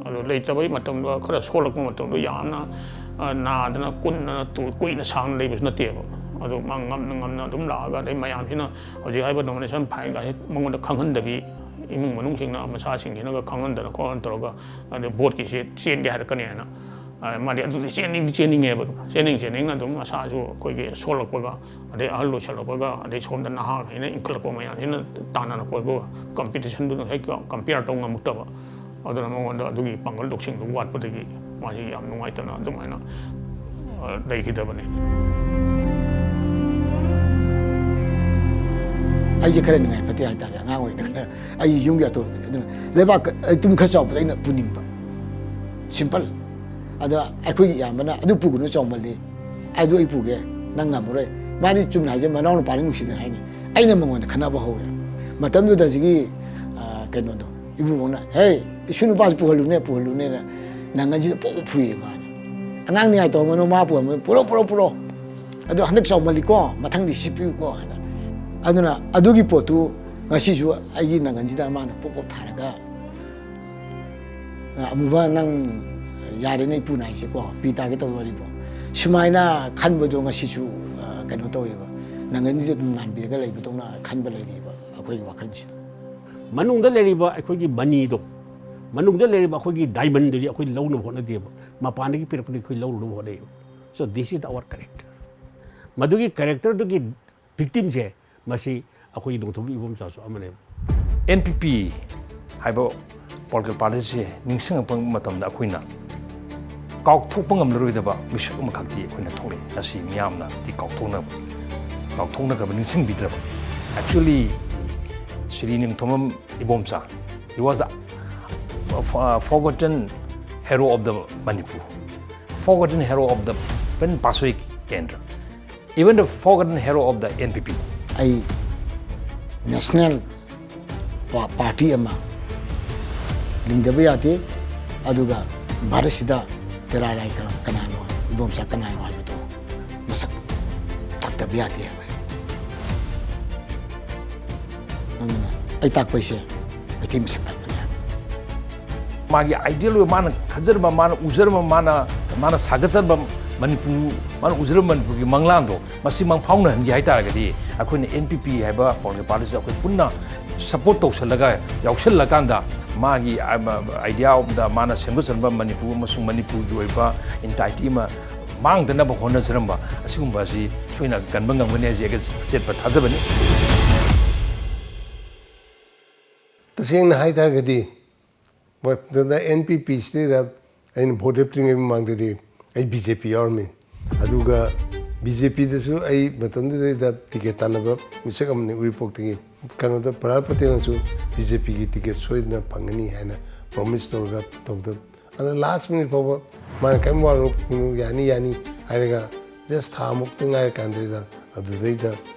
ꯑꯗꯣ ꯂꯩꯇꯕꯩ ꯃꯇꯝꯗ, ꯈꯔ ꯁꯣꯜꯂꯛꯄ ꯃꯇꯝꯗꯣ ꯌꯥꯝꯅ, ꯑ, ꯅꯥꯗꯅ ꯀꯨꯟꯗꯅ ꯇꯨ-, ꯀꯨꯏꯅ ꯁꯥꯡꯅ ꯂꯩꯕꯁꯨ ꯅꯠꯇꯦꯕ꯫ ꯑꯗꯨ ꯃꯥ ꯉꯝꯅ ꯉꯝꯅ ꯑꯗꯨꯝ ꯂꯥꯛꯑꯒ, ꯑꯗꯩ ꯃꯌꯥꯝꯁꯤꯅ ꯍꯧꯖꯤꯛ ꯍꯥꯏꯕ nomination file ꯒꯥꯁꯦ ꯃꯉꯣꯟꯗ ꯈꯪꯍꯟꯗꯕꯤ, ꯏꯃꯨꯡ ꯃꯅꯨꯡꯁꯤꯡꯅ ꯃꯆꯥꯁꯤꯡꯁꯤꯅꯒ ꯈꯪꯍꯟꯗꯅ ꯈꯣꯠꯍꯟ ꯇꯧꯔꯒ, ꯑꯗꯩ ꯚꯣꯠꯀꯤꯁꯦ ꯆꯦꯟꯒꯦ ꯍꯥꯏꯔꯛꯀꯅꯤ ꯍꯥꯏꯅ, ꯑ, ꯃꯥꯗꯤ ꯑꯗꯨꯗꯤ ꯆꯦꯟꯅꯤꯡꯗꯤ ꯆꯦꯟꯅꯤꯡꯉꯦꯕ꯫ ꯑꯗꯨꯝ ꯆꯦꯟꯅꯤꯡ ꯆꯦꯟꯅꯤꯡꯅ ꯑꯗꯨꯝ ꯃꯁꯥꯁꯨ ꯑꯩꯈꯣꯏꯒꯤ ꯁꯣꯜꯂꯛꯄꯒ, ꯑꯗꯩ ꯑꯍꯜ ꯑꯣꯏꯁꯜꯂꯛꯄꯒ, ꯑꯗꯩ ꯁꯣꯝꯗ ꯅꯍꯥꯈꯩꯅ ꯏꯟꯈꯠꯂꯛꯄ ꯃꯌꯥꯝꯁꯤꯅ ꯇꯥꯟꯅꯔꯛꯄ, ꯑꯗꯨꯒ competition ꯗꯨꯅ ꯍꯦꯛ compare ꯇꯧ ꯉꯝꯃꯛꯇꯕ꯫ ꯑꯗꯨꯅ ꯃꯉꯣꯟꯗ ꯑꯗꯨꯒꯤ ꯄꯥꯡꯒꯜ ꯂꯧꯁꯤꯡꯗꯨ ꯋꯥꯠꯄꯗꯒꯤ ꯃꯥꯁꯤ ꯌꯥꯝ ꯅꯨꯡꯉꯥꯏꯇꯅ ꯑꯗꯨꯃꯥꯏꯅ, ꯑ, ꯂꯩꯈꯤꯗꯕꯅꯤ꯫ ꯑꯩꯁꯦ ꯈꯔ ꯅꯨꯡꯉꯥꯏ ꯐꯠꯇꯦ ꯍꯥꯏꯇꯥꯔꯦ, ꯑꯉꯥꯡ ꯑꯣꯏꯔꯤꯉꯩꯗ ꯈꯔ ꯑꯩ ꯌꯨꯝꯒꯤ ꯑꯇꯣꯞꯄꯗ ꯑꯗꯨꯅ ꯂꯩꯕꯥꯛ ꯀ-, ꯑꯩ ꯇꯨꯝ ꯈꯔ ꯆꯥꯎꯕꯗ ꯑꯩꯅ ꯄꯨꯅꯤꯡꯕ꯫ Simple꯫ ꯑꯗ ꯑꯩꯈꯣꯏꯒꯤ ꯏꯌꯥꯝꯕꯅ, "ꯑꯗꯨ ꯄꯨꯒꯅꯨ, ꯆꯥꯎꯃꯜꯂꯤ꯫ ꯑꯗꯨ ꯑꯩ ꯄꯨꯒꯦ, ꯅꯪ ꯉꯝꯃꯔꯣꯏ꯫" ꯃꯥꯗꯤ ꯆꯨꯝꯅ ꯍꯥꯏꯖꯩ, ꯃꯅꯥꯎ ꯅꯨꯄꯥꯅꯤ ꯅꯨꯡꯁꯤꯗꯅ ꯍꯥꯏꯅꯤ꯫ ꯑꯩꯅ ꯃꯉꯣꯟꯗ ꯈꯟꯅꯕ ꯍꯧꯔꯦ꯫ ꯃꯇꯝꯗꯨꯗ ꯍꯧꯖꯤꯛꯀꯤ, ꯑ, ꯀꯩꯅꯣꯗꯣ, ꯏꯕꯨꯡꯉꯣꯅ, "ꯍꯦ, ꯏꯁꯨ ꯅꯨꯄꯥꯁꯤ ꯄꯨꯍꯜꯂꯨꯅꯦ, ꯄꯨꯍꯜꯂꯨꯅꯦꯅ", ꯅꯪꯒꯟꯁꯤꯗ ꯄꯣꯛ ꯐꯨꯏꯌꯦ ꯃꯥꯅ꯫ "ꯑꯉꯥꯡ ꯅꯤꯡꯉꯥꯏ ꯇꯧꯔꯝꯒꯅꯨ, ꯃꯥ ꯄꯨꯍꯟꯕ, ꯄꯨꯔꯣ, ꯄꯨꯔꯣ, ꯄꯨꯔꯣ꯫ ꯑꯗꯣ ꯍꯟꯗꯛ ꯆꯥꯎꯃꯜꯂꯤꯀꯣ, ꯃꯊꯪꯗꯤ ꯁꯤ ꯄꯤꯌꯨꯀꯣ" ꯍꯥꯏꯅ꯫ ꯑꯗꯨꯅ ꯑꯗꯨꯒꯤ ꯄꯣꯠꯇꯨ ꯉꯁꯤꯁꯨ ꯑꯩꯒꯤ ꯅꯪꯒꯟꯁꯤꯗ ꯃꯥꯅ ꯄꯣꯞ ꯄꯣꯞ ꯊꯥꯔꯒ, "ꯑꯃꯨꯕ, ꯅꯪ ꯌꯥꯔꯦꯅꯦ ꯏꯄꯨꯅ ꯍꯥꯏꯁꯦꯀꯣ, ꯄꯤ ꯇꯥꯒꯦ ꯇꯧꯕ ꯋꯥꯔꯤꯕꯣ"꯫ ꯁꯨꯃꯥꯏꯅ ꯈꯟꯕꯗꯣ ꯉꯁꯤꯁꯨ, ꯑ, ꯀꯩꯅꯣ ꯇꯧꯋꯦꯕ, ꯅꯪꯒꯟꯁꯤꯗ ꯑꯗꯨꯝ ꯅꯥꯟꯕꯤꯔꯒ ꯂꯩꯕꯗꯧꯅ ꯈꯟꯕ ꯂꯩꯔꯤꯕ ꯑꯩꯈꯣꯏꯒꯤ ꯋꯥꯈꯜꯁꯤꯗ꯫ ꯃꯅꯨꯡꯗ ꯂꯩꯔꯤꯕ ꯑꯩꯈꯣꯏꯒꯤ ꯃꯅꯤꯗꯣ, ꯃꯅꯨꯡꯗ ꯂꯩꯔꯤꯕ ꯑꯩꯈꯣꯏꯒꯤ diamond ꯗꯨꯗꯤ ꯑꯩꯈꯣꯏ ꯂꯧꯅꯕ ꯍꯣꯠꯅꯗꯦꯕ, ꯃꯄꯥꯟꯗꯒꯤ ꯄꯤꯔꯛꯄꯗꯤ ꯑꯩꯈꯣꯏ ꯂꯧꯔꯨꯅꯕ ꯍꯣꯠꯅꯩꯕ꯫ So this is our character꯫ ꯃꯗꯨꯒꯤ character ꯗꯨꯒꯤ victim ꯁꯦ ꯃꯁꯤ ꯑꯩꯈꯣꯏꯒꯤ ꯅꯣꯡꯊꯣꯝꯕꯝ ꯏꯕꯣꯝꯆꯥꯁꯨ ꯑꯃꯅꯦꯕ꯫ ꯑꯦꯟ ꯄꯤ ꯄꯤ ꯍꯥꯏꯕ political party ꯁꯦ ꯅꯤꯡꯁꯤꯡꯉꯛꯄ ꯃꯇꯝꯗ ꯑꯩꯈꯣꯏꯅ ꯀꯥꯎꯊꯣꯛꯄ ꯉꯝꯂꯔꯣꯏꯗꯕ ꯃꯤꯁꯛ ꯑꯃꯈꯛꯇꯤ ꯑꯩꯈꯣꯏꯅ ꯊꯣꯛꯂꯛꯏ꯫ ꯉꯁꯤ ꯃꯤꯌꯥꯝꯅꯗꯤ ꯀꯥꯎꯊꯣꯛꯅ-, ꯀꯥꯎꯊꯣꯛꯅꯈ꯭ꯔꯕ, ꯅꯤꯡꯁꯤꯡꯕꯤꯗ꯭ꯔꯕ꯫ Actually, Shri ꯅꯤꯡꯊꯣꯝꯕꯝ Ibomcha, he was a, a forgotten hero of the Manipur, forgotten hero of the Pen Pasui Kendra, even the forgotten hero of the N P P꯫ ꯑꯩ national ꯄꯥ-, party ꯑꯃ ꯂꯤꯡꯗꯕ ꯌꯥꯗꯦ꯫ ꯑꯗꯨꯒ ꯚꯥꯔꯠꯁꯤꯗ ꯇꯦꯔꯥ ꯂꯥꯏ ꯀꯅꯥ-, ꯀꯅꯥꯅꯣ, ꯏꯕꯣꯝꯆꯥ ꯀꯅꯥꯅꯣ ꯍꯥꯏꯕꯗꯣ ꯃꯁꯛ ꯇꯥꯛꯇꯕ ꯌꯥꯗꯦ ꯍꯥꯏꯕ꯫ ꯑꯗꯨꯅ ꯑꯩ ꯇꯥꯛꯄ ꯍꯥꯏꯁꯦ ꯃꯩꯇꯩ ꯃꯁꯛ ꯇꯥꯛꯄꯅꯦ ꯍꯥꯏꯕ꯫ ꯃꯥꯒꯤ ideal ꯑꯣꯏꯕ, ꯃꯥꯅ ꯈꯟꯖꯔꯝꯕ, ꯃꯥꯅ ꯎꯖꯔꯝꯕ, ꯃꯥꯅ, ꯃꯥꯅ ꯁꯥꯒꯠꯆꯔꯝꯕ ꯃꯅꯤꯄꯨꯔ, ꯃꯥꯅ ꯎꯖꯔꯕ ꯃꯅꯤꯄꯨꯔꯒꯤ ꯃꯪꯂꯥꯟꯗꯣ ꯃꯁꯤ ꯃꯪꯐꯥꯎꯅꯍꯟꯒꯦ ꯍꯥꯏ ꯇꯥꯔꯒꯗꯤ, ꯑꯩꯈꯣꯏꯅ N P P ꯍꯥꯏꯕ political party ꯁꯦ ꯑꯩꯈꯣꯏ ꯄꯨꯟꯅ support ꯇꯧꯁꯜꯂꯒ, ꯌꯥꯎꯁꯜꯂꯀꯥꯟꯗ, ꯃꯥꯒꯤ, ꯑ, ꯃ-, idea ꯑꯃꯗ ꯃꯥꯅ ꯁꯦꯝꯒꯠꯆꯔꯝꯕ ꯃꯅꯤꯄꯨꯔ ꯑꯃꯁꯨꯡ ꯃꯅꯤꯄꯨꯔꯒꯤ ꯑꯣꯏꯕ entity ꯑꯃ ꯃꯥꯡꯗꯅꯕ ꯍꯣꯠꯅꯖꯔꯝꯕ ꯑꯁꯤꯒꯨꯝꯕ ꯑꯁꯤ ꯁꯣꯏꯅ ꯀꯟꯕ ꯉꯝꯒꯅꯤ ꯍꯥꯏꯁꯦ ꯑꯩꯒꯤ ꯑꯆꯦꯠꯄ ꯊꯥꯖꯕꯅꯤ꯫ ꯇꯁꯦꯡꯅ ꯍꯥꯏ ꯇꯥꯔꯒꯗꯤ, ꯃꯇꯝꯗ N P P ꯁꯤꯗꯩꯗ ꯑꯩꯅ vote ꯂꯦꯞꯇ꯭ꯔꯤꯉꯩ ꯃꯃꯥꯡꯗꯗꯤ ꯑꯩ B J P ꯌꯥꯎꯔꯝꯃꯤ꯫ ꯑꯗꯨꯒ B J P ꯗꯁꯨ ꯑꯩ ꯃꯇꯝꯗꯨꯗꯩꯗ ticket ꯇꯥꯟꯅꯕ ꯃꯤꯁꯛ ꯑꯃꯅꯤ ꯎꯔꯤꯄꯣꯛꯇꯒꯤ꯫ ꯀꯩꯅꯣꯗ ꯄ꯭ꯔꯍꯥꯗ ꯄꯇꯦꯜꯅꯁꯨ B J P ꯒꯤ ticket ꯁꯣꯏꯗꯅ ꯐꯪꯒꯅꯤ ꯍꯥꯏꯅ promise ꯇꯧꯔꯒ ꯇꯧꯗ, ꯑꯗ last minute ꯐꯥꯎꯕ ꯃꯥꯅ ꯀꯔꯤꯝ ꯋꯥꯔꯨꯅꯨ, ꯌꯥꯅꯤ, ꯌꯥꯅꯤ ꯍꯥꯏꯔꯒ just ꯊꯥ ꯃꯨꯛꯇ ꯉꯥꯏꯔ ꯀꯥꯟꯗꯨꯗ ꯑꯗꯨꯗꯩꯗ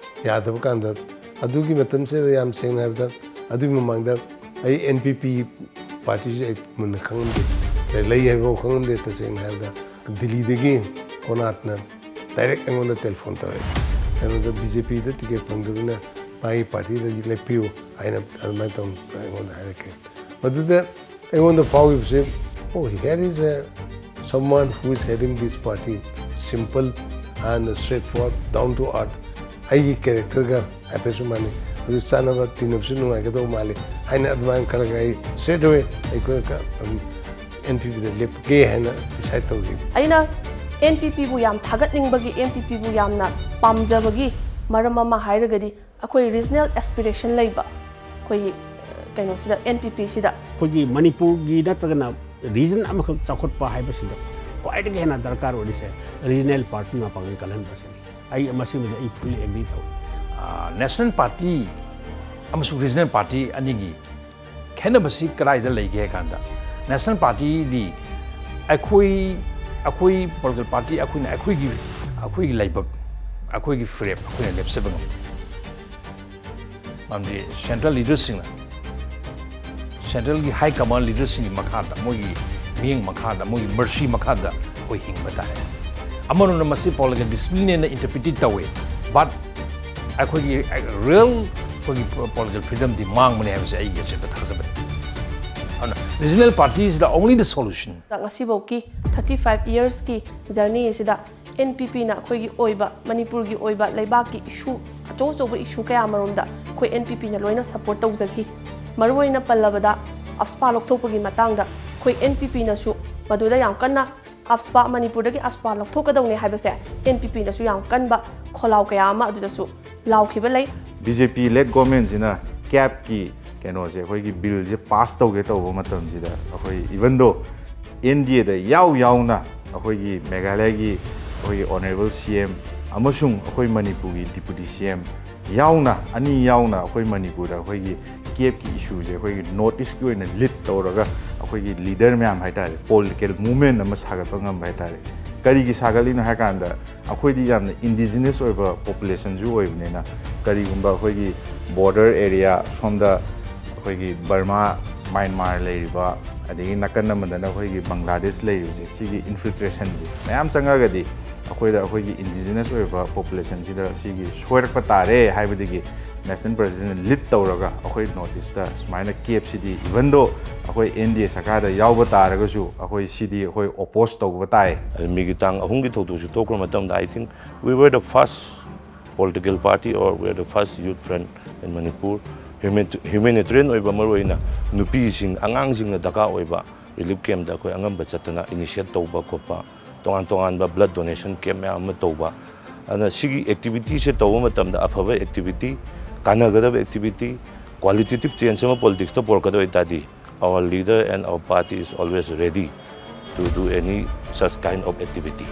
ꯌꯥꯗꯕ ꯀꯥꯟꯗ, ꯑꯗꯨꯒꯤ ꯃꯇꯝꯁꯤꯗ ꯌꯥꯝ ꯁꯦꯡꯅ ꯍꯥꯏꯔꯕꯗ, ꯑꯗꯨꯒꯤ ꯃꯃꯥꯡꯗ ꯑꯩ N P P party ꯁꯤ ꯑꯩ ꯃꯨꯟꯅ ꯈꯪꯉꯝꯗꯦ, ꯂꯩ ꯍꯥꯏꯕꯐꯥꯎ ꯈꯪꯉꯝꯗꯦ꯫ ꯇꯁꯦꯡꯅ ꯍꯥꯏꯔꯕꯗ ꯗꯤꯜꯂꯤꯗꯒꯤ ꯀꯣꯅꯥꯠꯅ direct ꯑꯩꯉꯣꯟꯗ telephone ꯇꯧꯔꯛꯑꯦ꯫ ꯀꯩꯅꯣꯗ B J P ꯗ ticket ꯐꯪꯗꯕꯅꯤꯅ ꯃꯥꯒꯤ party ꯗ ꯂꯦꯞꯄꯤꯌꯨ ꯍꯥꯏꯅ ꯑꯗꯨꯃꯥꯏꯅ ꯇꯧꯅ ꯑꯩꯉꯣꯟꯗ ꯍꯥꯏꯔꯛꯀꯦ꯫ ꯃꯗꯨꯗ ꯑꯩꯉꯣꯟꯗ ꯐꯥꯎꯈꯤꯕꯁꯦ, "Oh, here is a someone who is heading this party, simple and straightforward, down to earth, ꯑꯩꯒꯤ character ꯒ ꯍꯥꯏꯐꯦꯠꯁꯨ ꯃꯥꯟꯅꯩ, ꯑꯗꯨ ꯆꯥꯟꯅꯕ ꯇꯤꯟꯅꯕꯁꯨ ꯅꯨꯡꯉꯥꯏꯒꯗꯧꯕ ꯃꯥꯜꯂꯤ" ꯍꯥꯏꯅ ꯑꯗꯨꯃꯥꯏꯅ ꯈꯜꯂꯒ ꯑꯩ straight away ꯑꯩꯈꯣꯏ ꯀ-, ꯑꯗꯨꯝ N P P ꯗ ꯂꯦꯞꯀꯦ ꯍꯥꯏꯅ decide ꯇꯧꯈꯤ꯫ ꯑꯩꯅ N P P ꯕꯨ ꯌꯥꯝ ꯊꯥꯒꯠꯅꯤꯡꯕꯒꯤ, N P P ꯕꯨ ꯌꯥꯝꯅ ꯄꯥꯝꯖꯕꯒꯤ ꯃꯔꯝ ꯑꯃ ꯍꯥꯏꯔꯒꯗꯤ, ꯑꯩꯈꯣꯏ regional aspiration ꯂꯩꯕ ꯑꯩꯈꯣꯏꯒꯤ, ꯑ, ꯀꯩꯅꯣꯁꯤꯗ, N P P ꯁꯤꯗ ꯑꯩꯈꯣꯏꯒꯤ ꯃꯅꯤꯄꯨꯔꯒꯤ ꯅꯠꯇ꯭ꯔꯒꯅ region ꯑꯃꯈꯛ ꯆꯥꯎꯈꯠꯄ ꯍꯥꯏꯕꯁꯤꯗ ꯈ꯭ꯋꯥꯏꯗꯒꯤ ꯍꯦꯟꯅ ꯗꯔꯀꯥꯔ ꯑꯣꯏꯔꯤꯁꯦ regional party ꯃꯄꯥꯡꯒꯜ ꯀꯜꯍꯟꯕꯁꯤꯅꯤ꯫ ꯑꯩ ꯃꯁꯤꯃꯗꯤ ꯑꯩ fully agree ꯇꯧꯏ꯫ National party ꯑꯃꯁꯨꯡ regional party ꯑꯅꯤꯒꯤ ꯈꯦꯠꯅꯕꯁꯤ ꯀꯗꯥꯏꯗ ꯂꯩꯒꯦ ꯍꯥꯏ ꯀꯥꯟꯗ, National party ꯗꯤ ꯑꯩꯈꯣꯏ, ꯑꯩꯈꯣꯏ political party, ꯑꯩꯈꯣꯏꯅ ꯑꯩꯈꯣꯏꯒꯤ, ꯑꯩꯈꯣꯏꯒꯤ ꯂꯥꯏꯕꯛ, ꯑꯩꯈꯣꯏꯒꯤ ꯐꯤꯔꯦꯞ ꯑꯩꯈꯣꯏꯅ ꯂꯦꯞꯆꯕ ꯉꯝꯃꯤ꯫ ꯃꯔꯝꯗꯤ central leader ꯁꯤꯡꯅ, central ꯒꯤ high command leader ꯁꯤꯡꯒꯤ ꯃꯈꯥꯗ, ꯃꯣꯏꯒꯤ ꯃꯤꯠꯌꯦꯡ ꯃꯈꯥꯗ, ꯃꯣꯏꯒꯤ mercy ꯃꯈꯥꯗ ꯑꯩꯈꯣꯏ ꯍꯤꯡꯕ ꯇꯥꯏ꯫ ꯑꯃꯔꯣꯝꯗ ꯃꯁꯤ political discipline ꯅ interpret ꯇꯧꯏ, but ꯑꯩꯈꯣꯏꯒꯤ real ꯑꯩꯈꯣꯏꯒꯤ political freedom ꯗꯤ ꯃꯥꯡꯕꯅꯤ ꯍꯥꯏꯕꯁꯦ ꯑꯩꯒꯤ ꯑꯆꯦꯠꯄ ꯊꯥꯖꯕꯅꯤ꯫ ꯑꯗꯨꯅ regional party is the only the solution. ꯉꯁꯤꯐꯥꯎꯒꯤ thirty five yearsꯀꯤ journey ꯑꯁꯤꯗ N P Pꯅ ꯑꯩꯈꯣꯏꯒꯤ ꯑꯣꯏꯕ, ꯃꯅꯤꯄꯨꯔꯒꯤ ꯑꯣꯏꯕ ꯂꯩꯕꯥꯛꯀꯤ issue, ꯑꯆꯧ ꯑꯆꯧꯕ issue ꯀꯌꯥ ꯑꯃꯔꯣꯝꯗ ꯑꯩꯈꯣꯏ N P Pꯅ ꯂꯣꯏꯅ support ꯇꯧꯖꯈꯤ꯫ ꯃꯔꯨꯑꯣꯏꯅ ꯄꯜꯂꯕꯗ, AFSPA ꯂꯧꯊꯣꯛꯄꯒꯤ ꯃꯇꯥꯡꯗ ꯑꯩꯈꯣꯏ N P Pꯅꯁꯨ ꯃꯗꯨꯗ ꯌꯥꯝ ꯀꯟꯅ, AFSPA, ꯃꯅꯤꯄꯨꯔꯗꯒꯤ AFSPA ꯂꯧꯊꯣꯛꯀꯗꯧꯅꯦ ꯍꯥꯏꯕꯁꯦ N P Pꯅꯁꯨ ꯌꯥꯝ ꯀꯟꯕ ꯈꯣꯜꯂꯥꯎ ꯀꯌꯥ ꯑꯃ ꯑꯗꯨꯗꯁꯨ ꯂꯥꯎꯈꯤꯕ ꯂꯩ꯫ B J P led governmentꯁꯤꯅ CAPꯀꯤ ꯀꯩꯅꯣꯁꯦ, ꯑꯩꯈꯣꯏꯒꯤ billꯁꯦ pass ꯇꯧꯒꯦ ꯇꯧꯕ ꯃꯇꯝꯁꯤꯗ, ꯑꯩꯈꯣꯏ even though N D Aꯗ ꯌꯥꯎ ꯌꯥꯎꯅ ꯑꯩꯈꯣꯏꯒꯤ ꯃꯦꯘꯥꯂꯌꯒꯤ ꯑꯩꯈꯣꯏꯒꯤ honourable C M ꯑꯃꯁꯨꯡ ꯑꯩꯈꯣꯏ ꯃꯅꯤꯄꯨꯔꯒꯤ deputy C M ꯌꯥꯎꯅ, ꯑꯅꯤ ꯌꯥꯎꯅ ꯑꯩꯈꯣꯏ ꯃꯅꯤꯄꯨꯔꯗ ꯑꯩꯈꯣꯏꯒꯤ CAPꯀꯤ issueꯁꯦ ꯑꯩꯈꯣꯏꯒꯤ North Eastꯀꯤ ꯑꯣꯏꯅ lead ꯇꯧꯔꯒ ꯑꯩꯈꯣꯏꯒꯤ leader ꯃꯌꯥꯝ ꯍꯥꯏꯇꯥꯔꯦ, political movement ꯑꯃ ꯁꯥꯒꯠꯄ ꯉꯝꯕ ꯍꯥꯏꯇꯥꯔꯦ꯫ ꯀꯔꯤꯒꯤ ꯁꯥꯒꯠꯂꯤꯅꯣ ꯍꯥꯏ ꯀꯥꯟꯗ, ꯑꯩꯈꯣꯏꯗꯤ ꯌꯥꯝꯅ indigenous ꯑꯣꯏꯕ populationꯁꯨ ꯑꯣꯏꯕꯅꯤꯅ, ꯀꯔꯤꯒꯨꯝꯕ ꯑꯩꯈꯣꯏꯒꯤ border area ꯁꯣꯝꯗ ꯑꯩꯈꯣꯏꯒꯤ ꯕꯔꯃꯥ, ꯃ꯭ꯌꯥꯟꯃꯥꯔ ꯂꯩꯔꯤꯕ, ꯑꯗꯒꯤ ꯅꯥꯀꯟ ꯑꯃꯗꯅ ꯑꯩꯈꯣꯏꯒꯤ ꯕꯪꯒ꯭ꯂꯥꯗꯦꯁ ꯂꯩꯔꯤꯕꯁꯦ, ꯁꯤꯒꯤ infiltrationꯁꯦ ꯃꯌꯥꯝ ꯆꯪꯉꯒꯗꯤ ꯑꯩꯈꯣꯏꯗ, ꯑꯩꯈꯣꯏꯒꯤ indigenous ꯑꯣꯏꯕ populationꯁꯤꯗ ꯁꯤꯒꯤ ꯁꯣꯏꯔꯛꯄ ꯇꯥꯔꯦ ꯍꯥꯏꯕꯗꯒꯤ National Presidentꯅ lead ꯇꯧꯔꯒ ꯑꯩꯈꯣꯏ North Eastꯇ ꯁꯨꯃꯥꯏꯅ CAPꯁꯤꯗꯤ, even though ꯑꯩꯈꯣꯏ N D A ꯁꯔꯀꯥꯔꯗ ꯌꯥꯎꯕ ꯇꯥꯔꯒꯁꯨ, ꯑꯩꯈꯣꯏ ꯁꯤꯗꯤ ꯑꯩꯈꯣꯏ oppose ꯇꯧꯕ ꯇꯥꯏ꯫ ꯃꯤꯒꯤ ꯇꯥꯡ ꯑꯍꯨꯝꯒꯤ ꯊꯧꯗꯣꯛꯁꯤ ꯊꯣꯛꯈ꯭ꯔ ꯃꯇꯝꯗ, I think we were the first political party or we are the first youth front in Manipur, humanitarian ꯑꯣꯏꯕ, ꯃꯔꯨꯑꯣꯏꯅ ꯅꯨꯄꯤꯁꯤꯡ, ꯑꯉꯥꯡꯁꯤꯡꯅ ꯗꯔꯀꯥꯔ ꯑꯣꯏꯕ relief campꯇ ꯑꯩꯈꯣꯏ ꯑꯉꯝꯕ ꯆꯠꯇꯅ initiate ꯇꯧꯕ ꯈꯣꯠꯄ, ꯇꯣꯉꯥꯟ ꯇꯣꯉꯥꯟꯕ blood donation camp ꯃꯌꯥꯝ ꯑꯃ ꯇꯧꯕ꯫ ꯑꯗꯨꯅ ꯁꯤꯒꯤ activityꯁꯦ ꯇꯧꯕ ꯃꯇꯝꯗ ꯑꯐꯕ activity, ꯀꯥꯟꯅꯒꯗꯕ activity, qualitative change ꯑꯃ politicsꯇ ꯄꯨꯔꯛꯀꯗꯕ ꯑꯣꯏꯇꯥꯔꯗꯤ, our leader and our party is always ready to do any such kind of activity.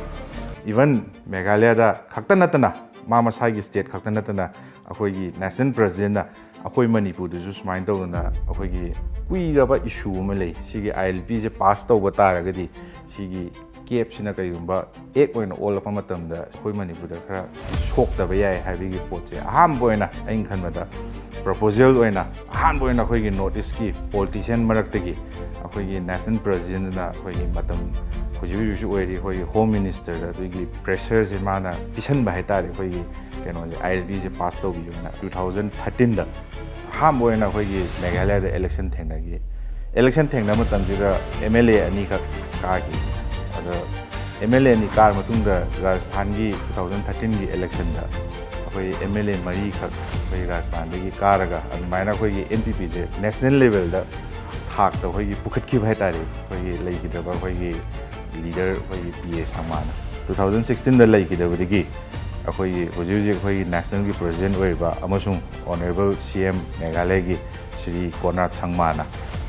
Even ꯃꯦꯘꯥꯂꯌꯗ ꯈꯛꯇ ꯅꯠꯇꯅ, ꯃꯥ ꯃꯁꯥꯒꯤ state ꯈꯛꯇ ꯅꯠꯇꯅ, ꯑꯩꯈꯣꯏꯒꯤ National Presidentꯅ ꯑꯩꯈꯣꯏ ꯃꯅꯤꯄꯨꯔꯗꯁꯨ ꯁꯨꯃꯥꯏꯅ ꯇꯧꯗꯅ ꯑꯩꯈꯣꯏꯒꯤ ꯀꯨꯏꯔꯕ issue ꯑꯃ ꯂꯩ, ꯁꯤꯒꯤ ILPꯁꯦ pass ꯇꯧꯕ ꯇꯥꯔꯒꯗꯤ ꯁꯤꯒꯤ CAPꯁꯤꯅ ꯀꯔꯤꯒꯨꯝꯕ act ꯑꯣꯏꯅ ꯑꯣꯜꯂꯛꯄ ꯃꯇꯝꯗ ꯑꯩꯈꯣꯏ ꯃꯅꯤꯄꯨꯔꯗ ꯈꯔ ꯁꯣꯛꯇꯕ ꯌꯥꯏ ꯍꯥꯏꯕꯒꯤ ꯄꯣꯠꯁꯦ ꯑꯍꯥꯟꯕ ꯑꯣꯏꯅ ꯑꯩꯅ ꯈꯟꯕꯗ proposal ꯑꯣꯏꯅ ꯑꯍꯥꯟꯕ ꯑꯣꯏꯅ ꯑꯩꯈꯣꯏꯒꯤ North Eastꯀꯤ politician ꯃꯔꯛꯇꯒꯤ ꯑꯩꯈꯣꯏꯒꯤ National Presidentꯅ ꯑꯩꯈꯣꯏꯒꯤ ꯃꯇꯝ ꯍꯧꯖꯤꯛ ꯍꯧꯖꯤꯛꯁꯨ ꯑꯣꯏꯔꯤ, ꯑꯩꯈꯣꯏꯒꯤ Home Ministerꯗ ꯑꯗꯨꯒꯤ pressureꯁꯦ ꯃꯥꯅ ꯄꯤꯁꯟꯕ ꯍꯥꯏꯇꯥꯔꯦ꯫ ꯑꯩꯈꯣꯏꯒꯤ ꯀꯩꯅꯣꯁꯦ, ILPꯁꯦ pass ꯇꯧꯕꯤꯌꯨꯅ two thousand thirteenꯗ ꯑꯍꯥꯟꯕ ꯑꯣꯏꯅ ꯑꯩꯈꯣꯏꯒꯤ ꯃꯦꯘꯥꯂꯌꯗ election ꯊꯦꯡꯅꯈꯤ꯫ ꯏꯂꯦꯛꯁꯟ ꯊꯦꯡꯅꯕ ꯃꯇꯝꯁꯤꯗ ꯑꯦꯝ ꯑꯦꯜ ꯑꯦ ꯑꯅꯤꯈꯛ ꯀꯥꯈꯤ꯫ ꯑꯗꯣ ꯑꯦꯝ ꯑꯦꯜ ꯑꯦ ꯑꯅꯤ ꯀꯥꯔ ꯃꯇꯨꯡꯗ ꯔꯥꯖꯁꯊꯥꯟꯒꯤ ꯇꯨ ꯊꯥꯎꯖꯟ ꯊꯥꯔꯇꯤꯟꯒꯤ ꯏꯂꯦꯛꯁꯟꯗ ꯑꯩꯈꯣꯏ ꯑꯦꯝ ꯑꯦꯜ ꯑꯦ ꯃꯔꯤꯈꯛ ꯑꯩꯈꯣꯏ ꯔꯥꯖꯁꯊꯥꯟꯗꯒꯤ ꯀꯥꯔꯒ ꯑꯗꯨꯃꯥꯏꯅ ꯑꯩꯈꯣꯏꯒꯤ ꯑꯦꯟ ꯄꯤ ꯄꯤꯁꯦ ꯅꯦꯁꯅꯦꯜ ꯂꯦꯚꯦꯜꯗ ꯊꯥꯛꯇ ꯑꯩꯈꯣꯏꯒꯤ ꯄꯨꯈꯠꯈꯤꯕ ꯍꯥꯏꯇꯥꯔꯦ꯫ ꯑꯩꯈꯣꯏꯒꯤ ꯂꯩꯈꯤꯗꯕ ꯑꯩꯈꯣꯏꯒꯤ ꯂꯤꯗꯔ ꯑꯩꯈꯣꯏꯒꯤ ꯄꯤ ꯑꯦ ꯁꯪꯃꯥꯅ ꯇꯨ ꯊꯥꯎꯖꯟ ꯁꯤꯛꯁꯇꯤꯟꯗ ꯂꯩꯈꯤꯗꯕꯗꯒꯤ ꯑꯩꯈꯣꯏꯒꯤ ꯍꯧꯖꯤꯛ ꯍꯧꯖꯤꯛ ꯑꯩꯈꯣꯏꯒꯤ ꯅꯦꯁꯅꯦꯜꯒꯤ ꯄ꯭ꯔꯦꯁꯤꯗꯦꯟ ꯑꯣꯏꯔꯤꯕ ꯑꯃꯁꯨꯡ ꯑꯣꯅꯔꯦꯕꯜ ꯁꯤ ꯑꯦꯝ ꯃꯦꯘꯥꯂꯌꯒꯤ ꯁ꯭ꯔꯤ ꯀꯣꯟꯔꯥꯗ ꯁꯪꯃꯥꯅ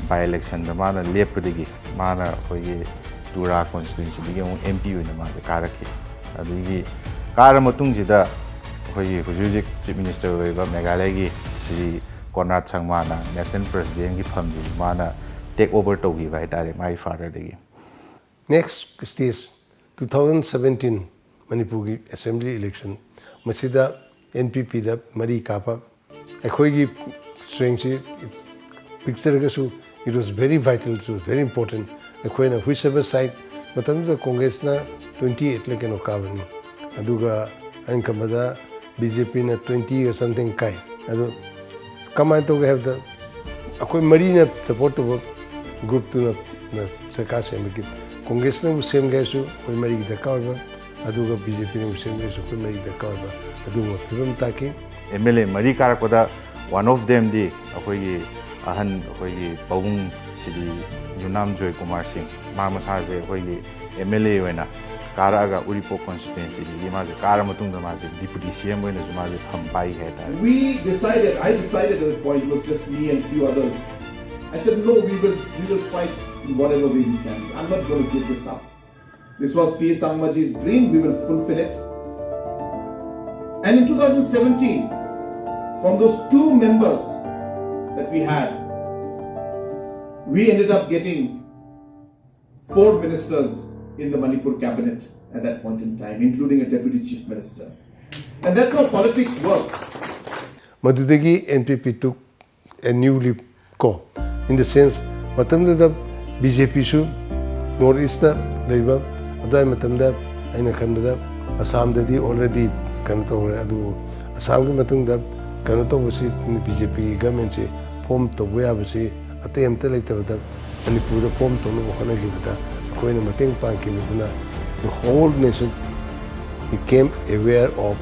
ꯕꯥꯏ ꯏꯂꯦꯛꯁꯟꯗ ꯃꯥꯅ ꯂꯦꯞꯄꯗꯒꯤ ꯃꯥꯅ ꯑꯩꯈꯣꯏꯒꯤ ꯇꯨꯔꯥ ꯀꯣꯟꯁꯇꯤꯇ꯭ꯋꯦꯟꯁꯤꯗꯒꯤ ꯑꯃꯨꯛ ꯑꯦꯝ ꯄꯤ ꯑꯣꯏꯅ ꯃꯥꯁꯦ ꯀꯥꯔꯛꯈꯤ꯫ ꯑꯗꯒꯤ ꯀꯥꯔ ꯃꯇꯨꯡꯁꯤꯗ ꯑꯩꯈꯣꯏꯒꯤ ꯍꯧꯖꯤꯛ ꯍꯧꯖꯤꯛ ꯆꯤꯐ ꯃꯤꯅꯤꯁꯇꯔ ꯑꯣꯏꯔꯤꯕ ꯃꯦꯘꯥꯂꯌꯒꯤ ꯁ꯭ꯔꯤ ꯀꯣꯟꯔꯥꯗ ꯁꯪꯃꯥꯅ ꯅꯦꯁꯅꯦꯜ ꯄ꯭ꯔꯦꯁꯤꯗꯦꯟꯒꯤ ꯐꯝꯁꯤ ꯃꯥꯅ ꯇꯦꯛ ꯑꯣꯚꯔ ꯇꯧꯈꯤꯕ ꯍꯥꯏꯇꯥꯔꯦ ꯃꯥꯒꯤ ꯐꯥꯗꯔꯗꯒꯤ꯫ Next stage, two thousand seventeen ꯃꯅꯤꯄꯨꯔꯒꯤ ꯑꯦꯁꯦꯝꯕ꯭ꯂꯤ ꯏꯂꯦꯛꯁꯟ, ꯃꯁꯤꯗ ꯑꯦꯟ ꯄꯤ ꯄꯤꯗ ꯃꯔꯤ ꯀꯥꯞꯄ꯫ ꯑꯩꯈꯣꯏꯒꯤ ꯁ꯭ꯇ꯭ꯔꯦꯡꯁꯤ ꯄꯤꯛꯆꯔꯒꯁꯨ it was very vital, it was very important꯫ ꯑꯩꯈꯣꯏꯅ whichever side, ꯃꯇꯝꯗꯨꯗ ꯀꯣꯡꯒ꯭ꯔꯦꯁꯅ ꯇ꯭ꯋꯦꯟꯇꯤ ꯑꯩꯠꯂ ꯀꯩꯅꯣ ꯀꯥꯕꯅꯤ, ꯑꯗꯨꯒ ꯑꯩꯅ ꯈꯟꯕꯗ ꯕꯤ ꯖꯦ ꯄꯤꯅ ꯇ꯭ꯋꯦꯟꯇꯤꯒ ꯁꯝꯊꯤꯡ ꯀꯥꯏ꯫ ꯑꯗꯨ ꯀꯃꯥꯏꯅ ꯇꯧꯒꯦ ꯍꯥꯏꯕꯗ ꯑꯩꯈꯣꯏ ꯃꯔꯤꯅ ꯁꯄꯣꯔꯠ ꯇꯧꯕ ꯒ꯭ꯔꯨꯞꯇꯨꯅ ꯁꯔꯀꯥꯔ ꯁꯦꯝꯕꯒꯤ, ꯀꯣꯡꯒ꯭ꯔꯦꯁꯅꯕꯨ ꯁꯦꯝꯒꯦ ꯍꯥꯏꯔꯁꯨ ꯑꯩꯈꯣꯏ ꯃꯔꯤꯒꯤ ꯗꯔꯀꯥꯔ ꯑꯣꯏꯕ, ꯑꯗꯨꯒ ꯕꯤ ꯖꯦ ꯄꯤꯅꯕꯨ ꯁꯦꯝꯒꯦ ꯍꯥꯏꯔꯁꯨ ꯑꯩꯈꯣꯏ ꯃꯔꯤꯒꯤ ꯗꯔꯀꯥꯔ ꯑꯣꯏꯕ ꯑꯗꯨꯒꯨꯝꯕ ꯐꯤꯕꯝ ꯇꯥꯛꯈꯤ꯫ ꯑꯦꯝ ꯑꯦꯜ ꯑꯦ ꯃꯔꯤ ꯀꯥꯔꯛꯄꯗ one of themꯗꯤ ꯑꯩꯈꯣꯏꯒꯤ ꯑꯍꯟ ꯑꯩꯈꯣꯏꯒꯤ ꯄꯥꯕꯨꯡ ꯁ꯭ꯔꯤ ꯌꯨꯅꯥꯝ ꯖꯣꯏꯀꯨꯃꯥꯔ ꯁꯤꯡ, ꯃꯥ ꯃꯁꯥꯁꯦ ꯑꯩꯈꯣꯏꯒꯤ ꯑꯦꯝ ꯑꯦꯜ ꯑꯦ ꯑꯣꯏꯅ ꯀꯥꯔꯛꯑꯒ ꯎꯔꯤꯄꯣꯛ ꯀꯣꯟꯁꯇꯤꯇ꯭ꯋꯦꯟꯁꯤꯗꯒꯤ ꯃꯥꯁꯦ ꯀꯥꯔ ꯃꯇꯨꯡꯗ ꯃꯥꯁꯦ ꯗꯤꯄꯨꯇꯤ ꯁꯤ ꯑꯦꯝ ꯑꯣꯏꯅꯁꯨ ꯃꯥꯁꯦ ꯐꯝ ꯄꯥꯏꯈꯤ ꯍꯥꯏꯇꯥꯔꯦ꯫ We decided, I decided at that point, it was just me and few others. I said, no, we will, we will fight in whatever way we can. I'm not going to give this up. This was P A Sangmaji's dream, we will fulfill it. And in two thousand seventeen, from those two members that we had, we ended up getting four ministers in the Manipur cabinet at that point in time, including a deputy chief minister. And that's how politics works. ꯃꯗꯨꯗꯒꯤ N P P took a new leap ꯀꯣ, in the sense, ꯃꯇꯝꯗꯨꯗ B J P ꯁꯨ North East ꯇ ꯂꯩꯕ, ꯑꯗꯨꯋꯥꯏ ꯃꯇꯝꯗ ꯑꯩꯅ ꯈꯟꯕꯗ ꯑꯁꯥꯝꯗꯗꯤ already ꯀꯩꯅꯣ ꯇꯧꯔꯦ, ꯑꯗꯨꯕꯨ ꯑꯁꯥꯝꯒꯤ ꯃꯇꯨꯡꯗ ꯀꯩꯅꯣ ꯇꯧꯕꯁꯤ, B J P ꯒꯤ government ꯁꯤ form ꯇꯧꯕ ꯌꯥꯕꯁꯤ ꯑꯇꯩ ꯑꯝꯇ ꯂꯩꯇꯕꯗ ꯃꯅꯤꯄꯨꯔꯗ ꯐꯣꯝ ꯇꯧꯅꯕ ꯍꯣꯠꯅꯈꯤꯕꯗ ꯑꯩꯈꯣꯏꯅ ꯃꯇꯦꯡ ꯄꯥꯡꯈꯤꯕꯗꯨꯅ the whole nation became aware of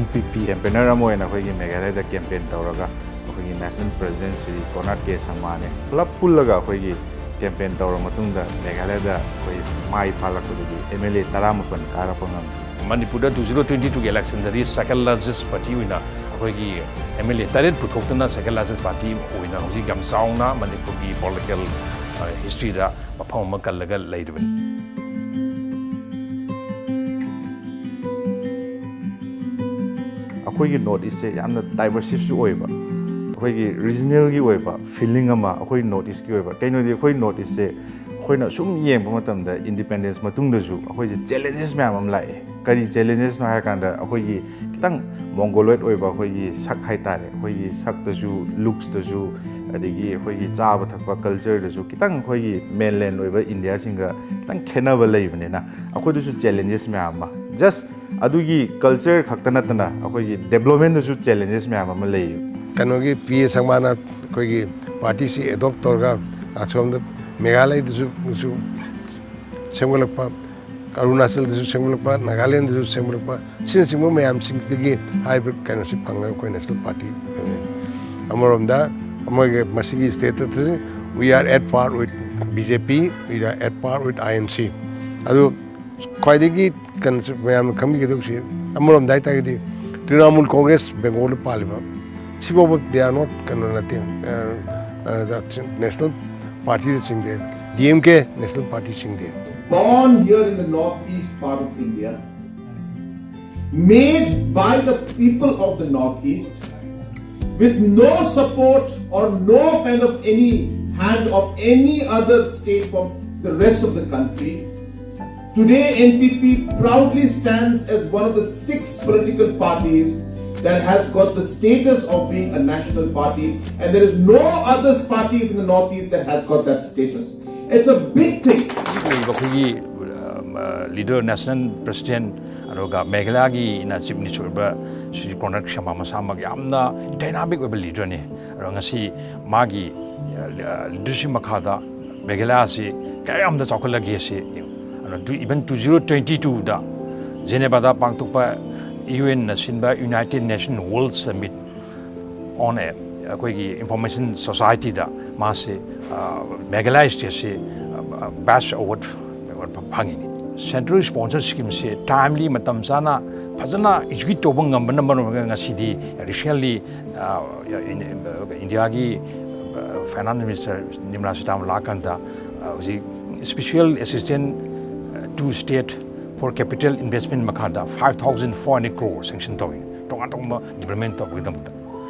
N P P. ꯀꯦꯝꯄꯦꯅꯔ ꯑꯃ ꯑꯣꯏꯅ ꯑꯩꯈꯣꯏꯒꯤ ꯃꯦꯘꯥꯂꯌꯗ ꯀꯦꯝꯄꯦꯟ ꯇꯧꯔꯒ ꯑꯩꯈꯣꯏꯒꯤ ꯅꯦꯁꯅꯦꯜ ꯄ꯭ꯔꯦꯁꯤꯗꯦꯟ ꯁ꯭ꯔꯤ ꯀꯣꯅꯥꯔꯗ ꯀꯦ ꯁꯪꯃꯥꯅꯦ ꯄꯨꯂꯞ ꯄꯨꯜꯂꯒ ꯑꯩꯈꯣꯏꯒꯤ ꯀꯦꯝꯄꯦꯟ ꯇꯧꯔ ꯃꯇꯨꯡꯗ ꯃꯦꯘꯥꯂꯌꯗ ꯑꯩꯈꯣꯏ ꯃꯥꯏ ꯄꯥꯛꯂꯛꯄꯗꯒꯤ M L A ꯇꯔꯥꯃꯥꯄꯟ ꯀꯥꯔꯛꯄ ꯉꯝꯃꯤ꯫ ꯃꯅꯤꯄꯨꯔꯗ two zero twenty twoꯒꯤ electionꯗꯗꯤ second largest party ꯑꯣꯏꯅ ꯑꯩꯈꯣꯏꯒꯤ M L A ꯇꯔꯦꯠ ꯄꯨꯊꯣꯛꯇꯨꯅ second largest party ꯑꯣꯏꯅ ꯍꯧꯖꯤꯛ ꯌꯥꯝ ꯆꯥꯎꯅ ꯃꯅꯤꯄꯨꯔꯒꯤ political historyꯗ ꯃꯐꯝ ꯑꯃ ꯀꯜꯂꯒ ꯂꯩꯔꯤꯕꯅꯤ꯫ ꯑꯩꯈꯣꯏꯒꯤ ꯅꯣꯔꯠ ꯏꯁꯁꯦ ꯌꯥꯝꯅ ꯗꯥꯏꯕꯔꯁꯤꯞꯁꯨ ꯑꯣꯏꯕ, ꯑꯩꯈꯣꯏꯒꯤ ꯔꯤꯖꯅꯦꯜꯒꯤ ꯑꯣꯏꯕ ꯐꯤꯂꯤꯡ ꯑꯃ ꯑꯩꯈꯣꯏ ꯅꯣꯔꯠ ꯏꯁꯀꯤ ꯑꯣꯏꯕ꯫ ꯀꯩꯅꯣꯗꯤ ꯑꯩꯈꯣꯏ ꯅꯣꯔꯠ ꯏꯁꯁꯦ ꯑꯩꯈꯣꯏꯅ ꯁꯨꯝ ꯌꯦꯡꯕ ꯃꯇꯝꯗ ꯏꯟꯗꯤꯄꯦꯟꯗꯦꯟꯁ ꯃꯇꯨꯡꯗꯁꯨ ꯑꯩꯈꯣꯏꯁꯦ ꯆꯦꯂꯦꯟꯖꯦꯁ ꯃꯌꯥꯝ ꯑꯃ ꯂꯥꯛꯑꯦ꯫ ꯀꯔꯤ ꯆꯦꯂꯦꯟꯖꯦꯁꯅꯣ ꯍꯥꯏꯔꯀꯥꯟꯗ ꯑꯩꯈꯣꯏꯒꯤ ꯈꯤꯇꯪ ꯃꯣꯡꯒꯣꯂꯣꯏꯗ ꯑꯣꯏꯕ ꯑꯩꯈꯣꯏꯒꯤ ꯁꯛ ꯍꯥꯏꯇꯥꯔꯦ, ꯑꯩꯈꯣꯏꯒꯤ ꯁꯛꯇꯁꯨ, ꯂꯨꯛꯁꯇꯁꯨ, ꯑꯗꯒꯤ ꯑꯩꯈꯣꯏꯒꯤ ꯆꯥꯕ ꯊꯛꯄ ꯀꯜꯆꯔꯗꯁꯨ ꯈꯤꯇꯪ ꯑꯩꯈꯣꯏꯒꯤ ꯃꯦꯟꯂꯦꯟ ꯑꯣꯏꯕ ꯏꯟꯗꯤꯌꯥꯁꯤꯡꯒ ꯈꯤꯇꯪ ꯈꯦꯠꯅꯕ ꯂꯩꯕꯅꯤꯅ ꯑꯩꯈꯣꯏꯗꯁꯨ ꯆꯦꯂꯦꯟꯖꯦꯁ ꯃꯌꯥꯝ ꯑꯃ, ꯖꯁ ꯑꯗꯨꯒꯤ ꯀꯜꯆꯔ ꯈꯛꯇ ꯅꯠꯇꯅ ꯑꯩꯈꯣꯏꯒꯤ ꯗꯦꯕꯂꯞꯃꯦꯟꯗꯁꯨ ꯆꯦꯂꯦꯟꯖꯦꯁ ꯃꯌꯥꯝ ꯑꯃ ꯂꯩꯌꯦꯕ꯫ ꯀꯩꯅꯣꯒꯤ ꯄꯤ ꯑꯦ ꯁꯪꯃꯥꯅ ꯑꯩꯈꯣꯏꯒꯤ ꯄꯥꯔꯇꯤꯁꯤ ꯑꯦꯗꯣꯞ ꯇꯧꯔꯒ ꯑꯁꯣꯝꯗ ꯃꯦꯘꯥꯂꯌꯗꯁꯨ ꯁꯨ ꯁꯦꯝꯒꯠꯂꯛꯄ, ꯑꯔꯨꯅꯥꯆꯜꯗꯁꯨ ꯁꯦꯝꯒꯠꯂꯛꯄ, ꯅꯥꯒꯥꯂꯦꯟꯗꯁꯨ ꯁꯦꯝꯒꯠꯂꯛꯄ, ꯑꯁꯤꯅꯆꯤꯡꯕ ꯃꯌꯥꯝꯁꯤꯡꯁꯤꯗꯒꯤ ꯍꯥꯏꯔꯤꯕ ꯀꯩꯅꯣꯁꯤ ꯐꯪꯉꯒ ꯑꯩꯈꯣꯏ ꯅꯦꯁꯅꯦꯜ ꯄꯥꯔꯇꯤ ꯑꯣꯏꯔꯦ꯫ ꯑꯃꯔꯣꯝꯗ ꯑꯃꯒꯤ ꯃꯁꯤꯒꯤ ꯁ꯭ꯇꯦꯠꯇꯁꯨ we are at par with B J P, we are at par with I N C꯫ ꯑꯗꯨ ꯈ꯭ꯋꯥꯏꯗꯒꯤ ꯀꯩꯅꯣꯁꯨ ꯃꯌꯥꯝꯅ ꯈꯪꯕꯤꯒꯗꯧꯕꯁꯤ ꯑꯃꯔꯣꯝꯗ ꯍꯥꯏꯇꯥꯔꯒꯗꯤ ꯇ꯭ꯔꯤꯅꯥꯃꯨꯜ ꯀꯣꯡꯒ꯭ꯔꯦꯁ ꯕꯦꯡꯒꯣꯜꯗ ꯄꯥꯜꯂꯤꯕ ꯁꯤꯐꯥꯎꯕ they are not ꯀꯩꯅꯣ ꯅꯠꯇꯦ, ꯅꯦꯁꯅꯦꯜ ꯄꯥꯔꯇꯤꯗ ꯆꯤꯡꯗꯦ, D M K national party ꯆꯤꯡꯗꯦ꯫ Born here in the northeast part of India, made by the people of the northeast, with no support or no kind of any hand of any other state from the rest of the country. Today, N P P proudly stands as one of the six political parties that has got the status of being a national party, and there is no other party in the northeast that has got that status. It's a big thing. ꯍꯧꯖꯤꯛ ꯂꯩꯔꯤꯕ ꯑꯩꯈꯣꯏꯒꯤ ꯑ, leader, national president, ꯑꯗꯨꯒ ꯃꯦꯘꯥꯂꯌꯥꯒꯤꯅ chief minister ꯑꯣꯏꯕ ꯁ꯭ꯔꯤ ꯀꯣꯅꯔꯛ ꯁꯪꯃꯥ ꯃꯁꯥꯃꯛ ꯌꯥꯝꯅ dynamic ꯑꯣꯏꯕ ꯂꯤꯗꯔꯅꯤ꯫ ꯑꯗꯣ ꯉꯁꯤ ꯃꯥꯒꯤ ꯂꯤꯗꯔꯁꯤꯞ ꯃꯈꯥꯗ ꯃꯦꯘꯥꯂꯌꯥ ꯑꯁꯤ ꯀꯌꯥ ꯌꯥꯝꯅ ꯆꯥꯎꯈꯠꯂꯒꯦ ꯁꯤ ꯌꯦꯡꯉꯨ꯫ ꯑꯗꯣ ꯏꯚꯟ ꯇꯨ ꯖꯤꯔꯣ ꯇ꯭ꯋꯦꯟꯇꯤ ꯇꯨꯗ ꯖꯦꯅꯦꯕꯥꯗ ꯄꯥꯡꯊꯣꯛꯄ ꯌꯨ ꯑꯦꯟꯅ ꯁꯤꯟꯕ ꯌꯨꯅꯥꯏꯇꯦꯠ ꯅꯦꯁꯟ ꯋꯥꯔꯜ ꯁꯃꯤꯠ ꯑꯣꯟ ꯑꯦ ꯑꯩꯈꯣꯏꯒꯤ ꯏꯟꯐꯣꯔꯃꯦꯁꯟ ꯁꯣꯁꯥꯏꯇꯤꯗ ꯃꯥꯁꯦ ꯃꯦꯘꯥꯂꯌꯥ ꯁ꯭ꯇꯦꯠꯁꯦ ꯕꯦꯁ ꯑꯦꯋꯥꯔꯗ ꯐꯪꯉꯤꯅꯤ꯫ ꯁꯦꯟꯇ꯭ꯔꯦꯜ ꯁ꯭ꯄꯣꯟꯁꯔ ꯁ꯭ꯀꯤꯝꯁꯦ ꯇꯥꯏꯝꯂꯤ, ꯃꯇꯝ ꯆꯥꯅ ꯐꯖꯅ ꯑꯦꯛꯖꯤꯀ꯭ꯌꯨꯠ ꯇꯧꯕ ꯉꯝꯕꯅ ꯃꯔꯝ ꯑꯣꯏꯔꯒ ꯉꯁꯤꯗꯤ ꯔꯤꯁꯦꯟꯂꯤ ꯏꯟꯗꯤꯌꯥꯒꯤ ꯐꯥꯏꯅꯥꯟꯁ ꯃꯤꯅꯤꯁꯇꯔ ꯅꯤꯔꯃꯂꯥ ꯁꯤꯇꯥꯔꯥꯃꯟ ꯂꯥꯛꯑꯀꯥꯟꯗ ꯍꯧꯖꯤꯛ special assistance to state for capital investment ꯃꯈꯥꯗ five thousand four hundred crore sanction ꯇꯧꯏ, ꯇꯣꯉꯥꯟ ꯇꯣꯉꯥꯟꯕ ꯗꯤꯕ꯭ꯂꯞꯃꯦꯟ ꯇꯧꯕꯒꯤꯗꯃꯛꯇ꯫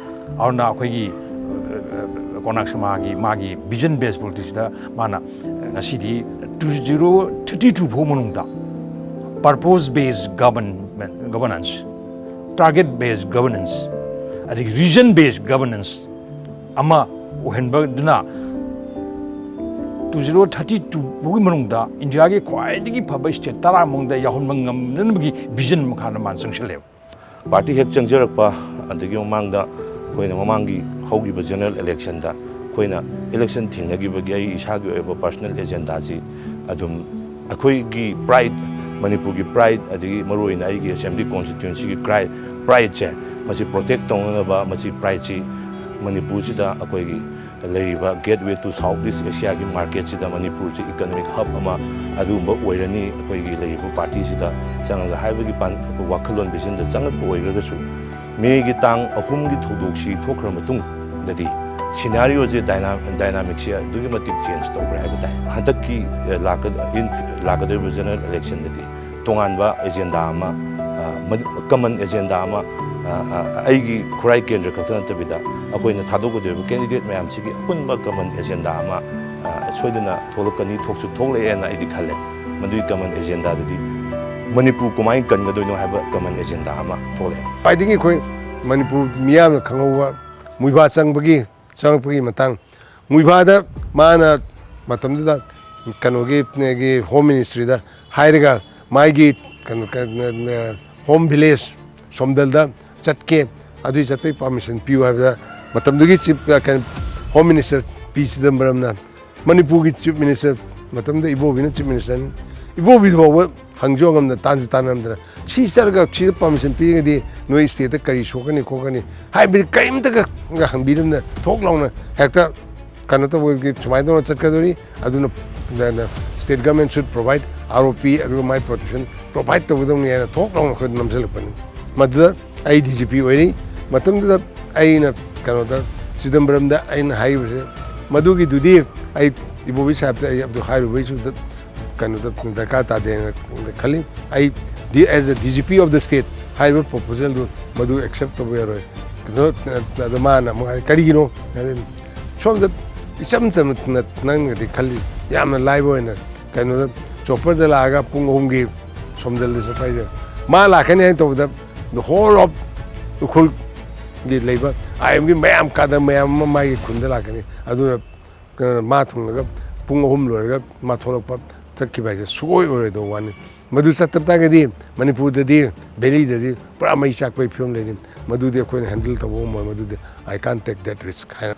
ꯑꯗꯨꯅ ꯑꯩꯈꯣꯏꯒꯤ ꯀꯣꯅꯥꯛ ꯁꯃꯥꯒꯤ ꯃꯥꯒꯤ ꯚꯤꯖꯟ ꯕꯦꯁ ꯄꯣꯂꯤꯁꯤꯗ ꯃꯥꯅ ꯉꯁꯤꯗꯤ ꯇꯨ ꯖꯤꯔꯣ ꯊꯥꯔꯇꯤ ꯇꯨ ꯐꯥꯎ ꯃꯅꯨꯡꯗ purpose based government governance, target based governance, ꯑꯗꯒꯤ region based governance ꯑꯃ ꯑꯣꯏꯍꯟꯕꯗꯨꯅ ꯇꯨ ꯖꯤꯔꯣ ꯊꯥꯔꯇꯤ ꯇꯨ ꯐꯥꯎꯒꯤ ꯃꯅꯨꯡꯗ ꯏꯟꯗꯤꯌꯥꯒꯤ ꯈ꯭ꯋꯥꯏꯗꯒꯤ ꯐꯕ ꯁ꯭ꯇꯦꯠ ꯇꯔꯥ ꯃꯅꯨꯡꯗ ꯌꯥꯎꯍꯟꯕ ꯉꯝꯅꯅꯕꯒꯤ ꯚꯤꯖꯟ ꯃꯈꯥꯗ ꯃꯥꯅ ꯆꯪꯁꯤꯜꯂꯦꯕ꯫ ꯄꯥꯔꯇꯤ ꯍꯦꯛ ꯆꯪꯖꯔꯛꯄ, ꯑꯗꯒꯤ ꯃꯃꯥꯡꯗ ꯑꯩꯈꯣꯏꯅ ꯃꯃꯥꯡꯒꯤ ꯍꯧꯈꯤꯕ ꯖꯦꯅꯔꯦꯜ ꯏꯂꯦꯛꯁꯟꯗ ꯑꯩꯈꯣꯏꯅ ꯏꯂꯦꯛꯁꯟ ꯊꯦꯡꯅꯈꯤꯕꯒꯤ ꯑꯩ ꯏꯁꯥꯒꯤ ꯑꯣꯏꯕ ꯄꯔꯁꯣꯅꯦꯜ ꯑꯦꯖꯦꯟꯗꯥꯁꯤ ꯑꯗꯨꯝ ꯑꯩꯈꯣꯏꯒꯤ ꯄ꯭ꯔꯥꯏꯗ, ꯃꯅꯤꯄꯨꯔꯒꯤ ꯄ꯭ꯔꯥꯏꯗ, ꯑꯗꯒꯤ ꯃꯔꯨꯑꯣꯏꯅ ꯑꯩꯒꯤ ꯑꯦꯁꯦꯝꯕ꯭ꯂꯤ ꯀꯣꯟꯁꯇꯤꯇ꯭ꯋꯦꯟꯁꯤꯒꯤ ꯄ꯭ꯔꯥꯏꯗ, ꯄ꯭ꯔꯥꯏꯗꯁꯦ ꯃꯁꯤ ꯄ꯭ꯔꯣꯇꯦꯛ ꯇꯧꯅꯅꯕ, ꯃꯁꯤ ꯄ꯭ꯔꯥꯏꯗꯁꯤ ꯃꯅꯤꯄꯨꯔꯁꯤꯗ ꯑꯩꯈꯣꯏꯒꯤ ꯂꯩꯔꯤꯕ ꯒꯦꯠꯋꯦ ꯇꯨ ꯁꯥꯎꯠ ꯏꯁ ꯑꯦꯁꯤꯌꯥꯒꯤ ꯃꯥꯔꯀꯦꯠꯁꯤꯗ ꯃꯅꯤꯄꯨꯔꯁꯤ ꯏꯀꯅꯣꯃꯤꯛ ꯍꯕ ꯑꯃ ꯑꯗꯨꯒꯨꯝꯕ ꯑꯣꯏꯔꯅꯤ, ꯑꯩꯈꯣꯏꯒꯤ ꯂꯩꯔꯤꯕ ꯄꯥꯔꯇꯤꯁꯤꯗ ꯆꯪꯉꯒ ꯍꯥꯏꯕꯒꯤ ꯄꯥꯟ-, ꯋꯥꯈꯜꯂꯣꯟ ꯚꯤꯖꯟꯗ ꯆꯪꯉꯛꯄ ꯑꯣꯏꯔꯒꯁꯨ, ꯃꯦꯒꯤ ꯇꯥꯡ ꯑꯍꯨꯝꯒꯤ ꯊꯧꯗꯣꯛꯁꯤ ꯊꯣꯛꯈ꯭ꯔ ꯃꯇꯨꯡꯗꯗꯤ ꯁꯤꯅꯥꯔꯤꯑꯣꯁꯦ, ꯗꯥꯏꯅꯥ-, ꯗꯥꯏꯅꯥꯃꯤꯛꯁꯦ ꯑꯗꯨꯛꯀꯤ ꯃꯇꯤꯛ ꯆꯦꯟꯖ ꯇꯧꯈ꯭ꯔꯦ ꯍꯥꯏꯕ ꯇꯥꯏ꯫ ꯍꯟꯗꯛꯀꯤ, ꯑꯦ, ꯂꯥꯛꯀ-, ꯏꯟ-, ꯂꯥꯛꯀꯗꯧꯔꯤꯕ ꯖꯦꯅꯔꯦꯜ ꯏꯂꯦꯛꯁꯟꯗꯗꯤ ꯇꯣꯉꯥꯟꯕ ꯑꯦꯖꯦꯟꯗꯥ ꯑꯃ, ꯑ, ꯃꯗꯨ, ꯀꯃꯟ ꯑꯦꯖꯦꯟꯗꯥ ꯑꯃ, ꯑ, ꯑ, ꯑꯩꯒꯤ ꯈꯨꯔꯥꯏ ꯀꯦꯟꯗ꯭ꯔ ꯈꯛꯇ ꯅꯠꯇꯕꯤꯗ ꯑꯩꯈꯣꯏꯅ ꯊꯥꯗꯣꯛꯀꯗꯧꯔꯤꯕ ꯀꯦꯟꯗꯤꯗꯦꯠ ꯃꯌꯥꯝꯁꯤꯒꯤ ꯑꯄꯨꯟꯕ ꯀꯃꯟ ꯑꯦꯖꯦꯟꯗꯥ ꯑꯃ, ꯑ, ꯁꯣꯏꯗꯅ ꯊꯣꯛꯂꯛꯀꯅꯤ, ꯊꯣꯛꯁꯨ ꯊꯣꯛꯂꯛꯑꯦꯅ ꯑꯩꯗꯤ ꯈꯜꯂꯦ꯫ ꯃꯗꯨꯒꯤ ꯀꯃꯟ ꯑꯦꯖꯦꯟꯗꯥꯗꯨꯗꯤ ꯃꯅꯤꯄꯨꯔ ꯀꯃꯥꯏꯅ ꯀꯟꯒꯗꯣꯏꯅꯣ ꯍꯥꯏꯕ ꯀꯃꯟ ꯑꯦꯖꯦꯟꯗꯥ ꯑꯃ ꯊꯣꯛꯂꯛꯑꯦ꯫ ꯈ꯭ꯋꯥꯏꯗꯒꯤ ꯑꯩꯈꯣꯏ ꯃꯅꯤꯄꯨꯔ ꯃꯤꯌꯥꯝꯅ ꯈꯪꯍꯧꯕ ꯃꯨꯏꯕꯥ ꯆꯪꯕꯒꯤ, ꯆꯪꯉꯛꯄꯒꯤ ꯃꯇꯥꯡ, ꯃꯨꯏꯕꯥꯗ ꯃꯥꯅ ꯃꯇꯝꯗꯨꯗ ꯀꯩꯅꯣꯒꯤ, ꯒꯤ ꯍꯣꯝ ꯃꯤꯅꯤꯁꯇ꯭ꯔꯤꯗ ꯍꯥꯏꯔꯒ ꯃꯥꯒꯤ ꯀꯩꯅꯣ, ꯀꯩꯅꯣ, home village ꯁꯣꯝꯗꯜꯗ ꯆꯠꯀꯦ, ꯑꯗꯨꯒꯤ ꯆꯠꯄꯒꯤ permission ꯄꯤꯌꯨ ꯍꯥꯏꯕꯗ, ꯃꯇꯝꯗꯨꯒꯤ chief, ꯀꯩꯅꯣ, home minister ꯄꯤ ꯆꯤꯗꯝꯕꯔꯝꯅ, ꯃꯅꯤꯄꯨꯔꯒꯤ chief minister, ꯃꯇꯝꯗꯨꯗ ꯏꯕꯣꯕꯤꯅ chief ministerꯅꯤ, ꯏꯕꯣꯕꯤꯗꯨ ꯐꯥꯎꯕ ꯍꯪꯁꯨ ꯍꯪꯉꯝꯗꯅ, ꯇꯥꯟꯁꯨ ꯇꯥꯟꯅꯔꯝꯗꯅ, "ꯁꯤ ꯆꯠꯂꯒ ꯁꯤꯗ permission ꯄꯤꯔꯒꯗꯤ ꯅꯣꯏ stateꯇ ꯀꯔꯤ ꯁꯣꯛꯀꯅꯤ ꯈꯣꯠꯀꯅꯤ?" ꯍꯥꯏꯕꯗꯤ ꯀꯔꯤꯝꯇꯒ ꯍꯪꯕꯤꯗꯕꯅ ꯊꯣꯛ ꯂꯥꯎꯅ ꯍꯦꯛꯇ ꯀꯩꯅꯣ ꯇꯧꯕꯒꯤ ꯁꯨꯃꯥꯏꯅ ꯇꯧꯅ ꯆꯠꯀꯗꯧꯔꯤ꯫ ꯑꯗꯨꯅ, ꯑꯗꯨꯅ state government should provide R O P, ꯑꯗꯨꯒ ꯃꯥꯏ protection provide ꯇꯧꯒꯗꯧꯅꯤ ꯍꯥꯏꯅ ꯊꯣꯛ ꯂꯥꯎꯅ ꯑꯩꯈꯣꯏꯗ ꯅꯝꯁꯤꯜꯂꯛꯄꯅꯤ꯫ ꯃꯗꯨꯗ ꯑꯩ D G P ꯑꯣꯏꯔꯤ꯫ ꯃꯇꯝꯗꯨꯗ ꯑꯩꯅ ꯀꯩꯅꯣꯗ, ꯆꯤꯗꯝꯕꯔꯝꯗ ꯑꯩꯅ ꯍꯥꯏꯔꯤꯕꯁꯦ, ꯃꯗꯨꯒꯤꯗꯨꯗꯤ ꯑꯩ ꯏꯕꯣꯕꯤ ꯁꯥꯍꯦꯕꯇ ꯑꯩ ꯑꯗꯨ ꯍꯥꯏꯔꯨꯕꯩꯁꯨ ꯀꯩꯅꯣꯗ ꯗꯔꯀꯥꯔ ꯇꯥꯗꯦꯅ ꯈꯜꯂꯤ꯫ ꯑꯩ, as the D G P of the state, ꯍꯥꯏꯔꯤꯕ proposalꯗꯨ ꯃꯗꯨ accept ꯇꯧꯕ ꯌꯥꯔꯣꯏ꯫ ꯑꯗꯣ, ꯑꯗꯣ ꯃꯥꯅ ꯑꯃꯨꯛ ꯍꯥꯏ, "ꯀꯔꯤꯒꯤꯅꯣ?" ꯍꯥꯏꯗꯤ ꯁꯣꯝꯗ ꯏꯆꯝ ꯆꯝꯅ ꯅꯪꯅꯗꯤ ꯈꯜꯂꯤ, ꯌꯥꯝꯅ ꯂꯥꯏꯕ ꯑꯣꯏꯅ ꯀꯩꯅꯣꯗ chopperꯗ ꯂꯥꯛꯑꯒ ꯄꯨꯡ ꯑꯍꯨꯝꯒꯤ ꯁꯣꯝꯗꯜꯗ ꯆꯠꯄ ꯍꯥꯏꯁꯦ, ꯃꯥ ꯂꯥꯛꯀꯅꯤ ꯍꯥꯏꯅ ꯇꯧꯕꯗ the whole of ꯎꯈ꯭ꯔꯨꯜꯒꯤ ꯂꯩꯕ I M ꯒꯤ ꯃꯌꯥꯝ ꯀꯥꯗ ꯃꯌꯥꯝ ꯑꯃ ꯃꯥꯒꯤ ꯈꯨꯟꯗ ꯂꯥꯛꯀꯅꯤ꯫ ꯑꯗꯨꯅ ꯀꯩꯅꯣ, ꯃꯥ ꯊꯨꯡꯂꯒ ꯄꯨꯡ ꯑꯍꯨꯝ ꯂꯣꯏꯔꯒ ꯃꯥ ꯊꯣꯛꯂꯛꯄ, ꯆꯠꯈꯤꯕ ꯍꯥꯏꯁꯦ ꯁꯨꯡꯑꯣꯏ ꯑꯣꯏꯔꯣꯏꯗꯧꯕ ꯋꯥꯅꯤ꯫ ꯃꯗꯨ ꯆꯠꯇꯕ ꯇꯥꯔꯒꯗꯤ ꯃꯅꯤꯄꯨꯔꯗꯗꯤ, ꯚꯦꯂꯤꯗꯗꯤ ꯄꯨꯔꯥ ꯃꯩ ꯆꯥꯛꯄꯒꯤ ꯐꯤꯕꯝ ꯂꯩꯅꯤ꯫ ꯃꯗꯨꯗꯤ ꯑꯩꯈꯣꯏꯅ handle ꯇꯧꯕ ꯉꯝꯃꯣꯏ꯫ ꯃꯗꯨꯗꯤ "I can't take that risk" ꯍꯥꯏꯅ꯫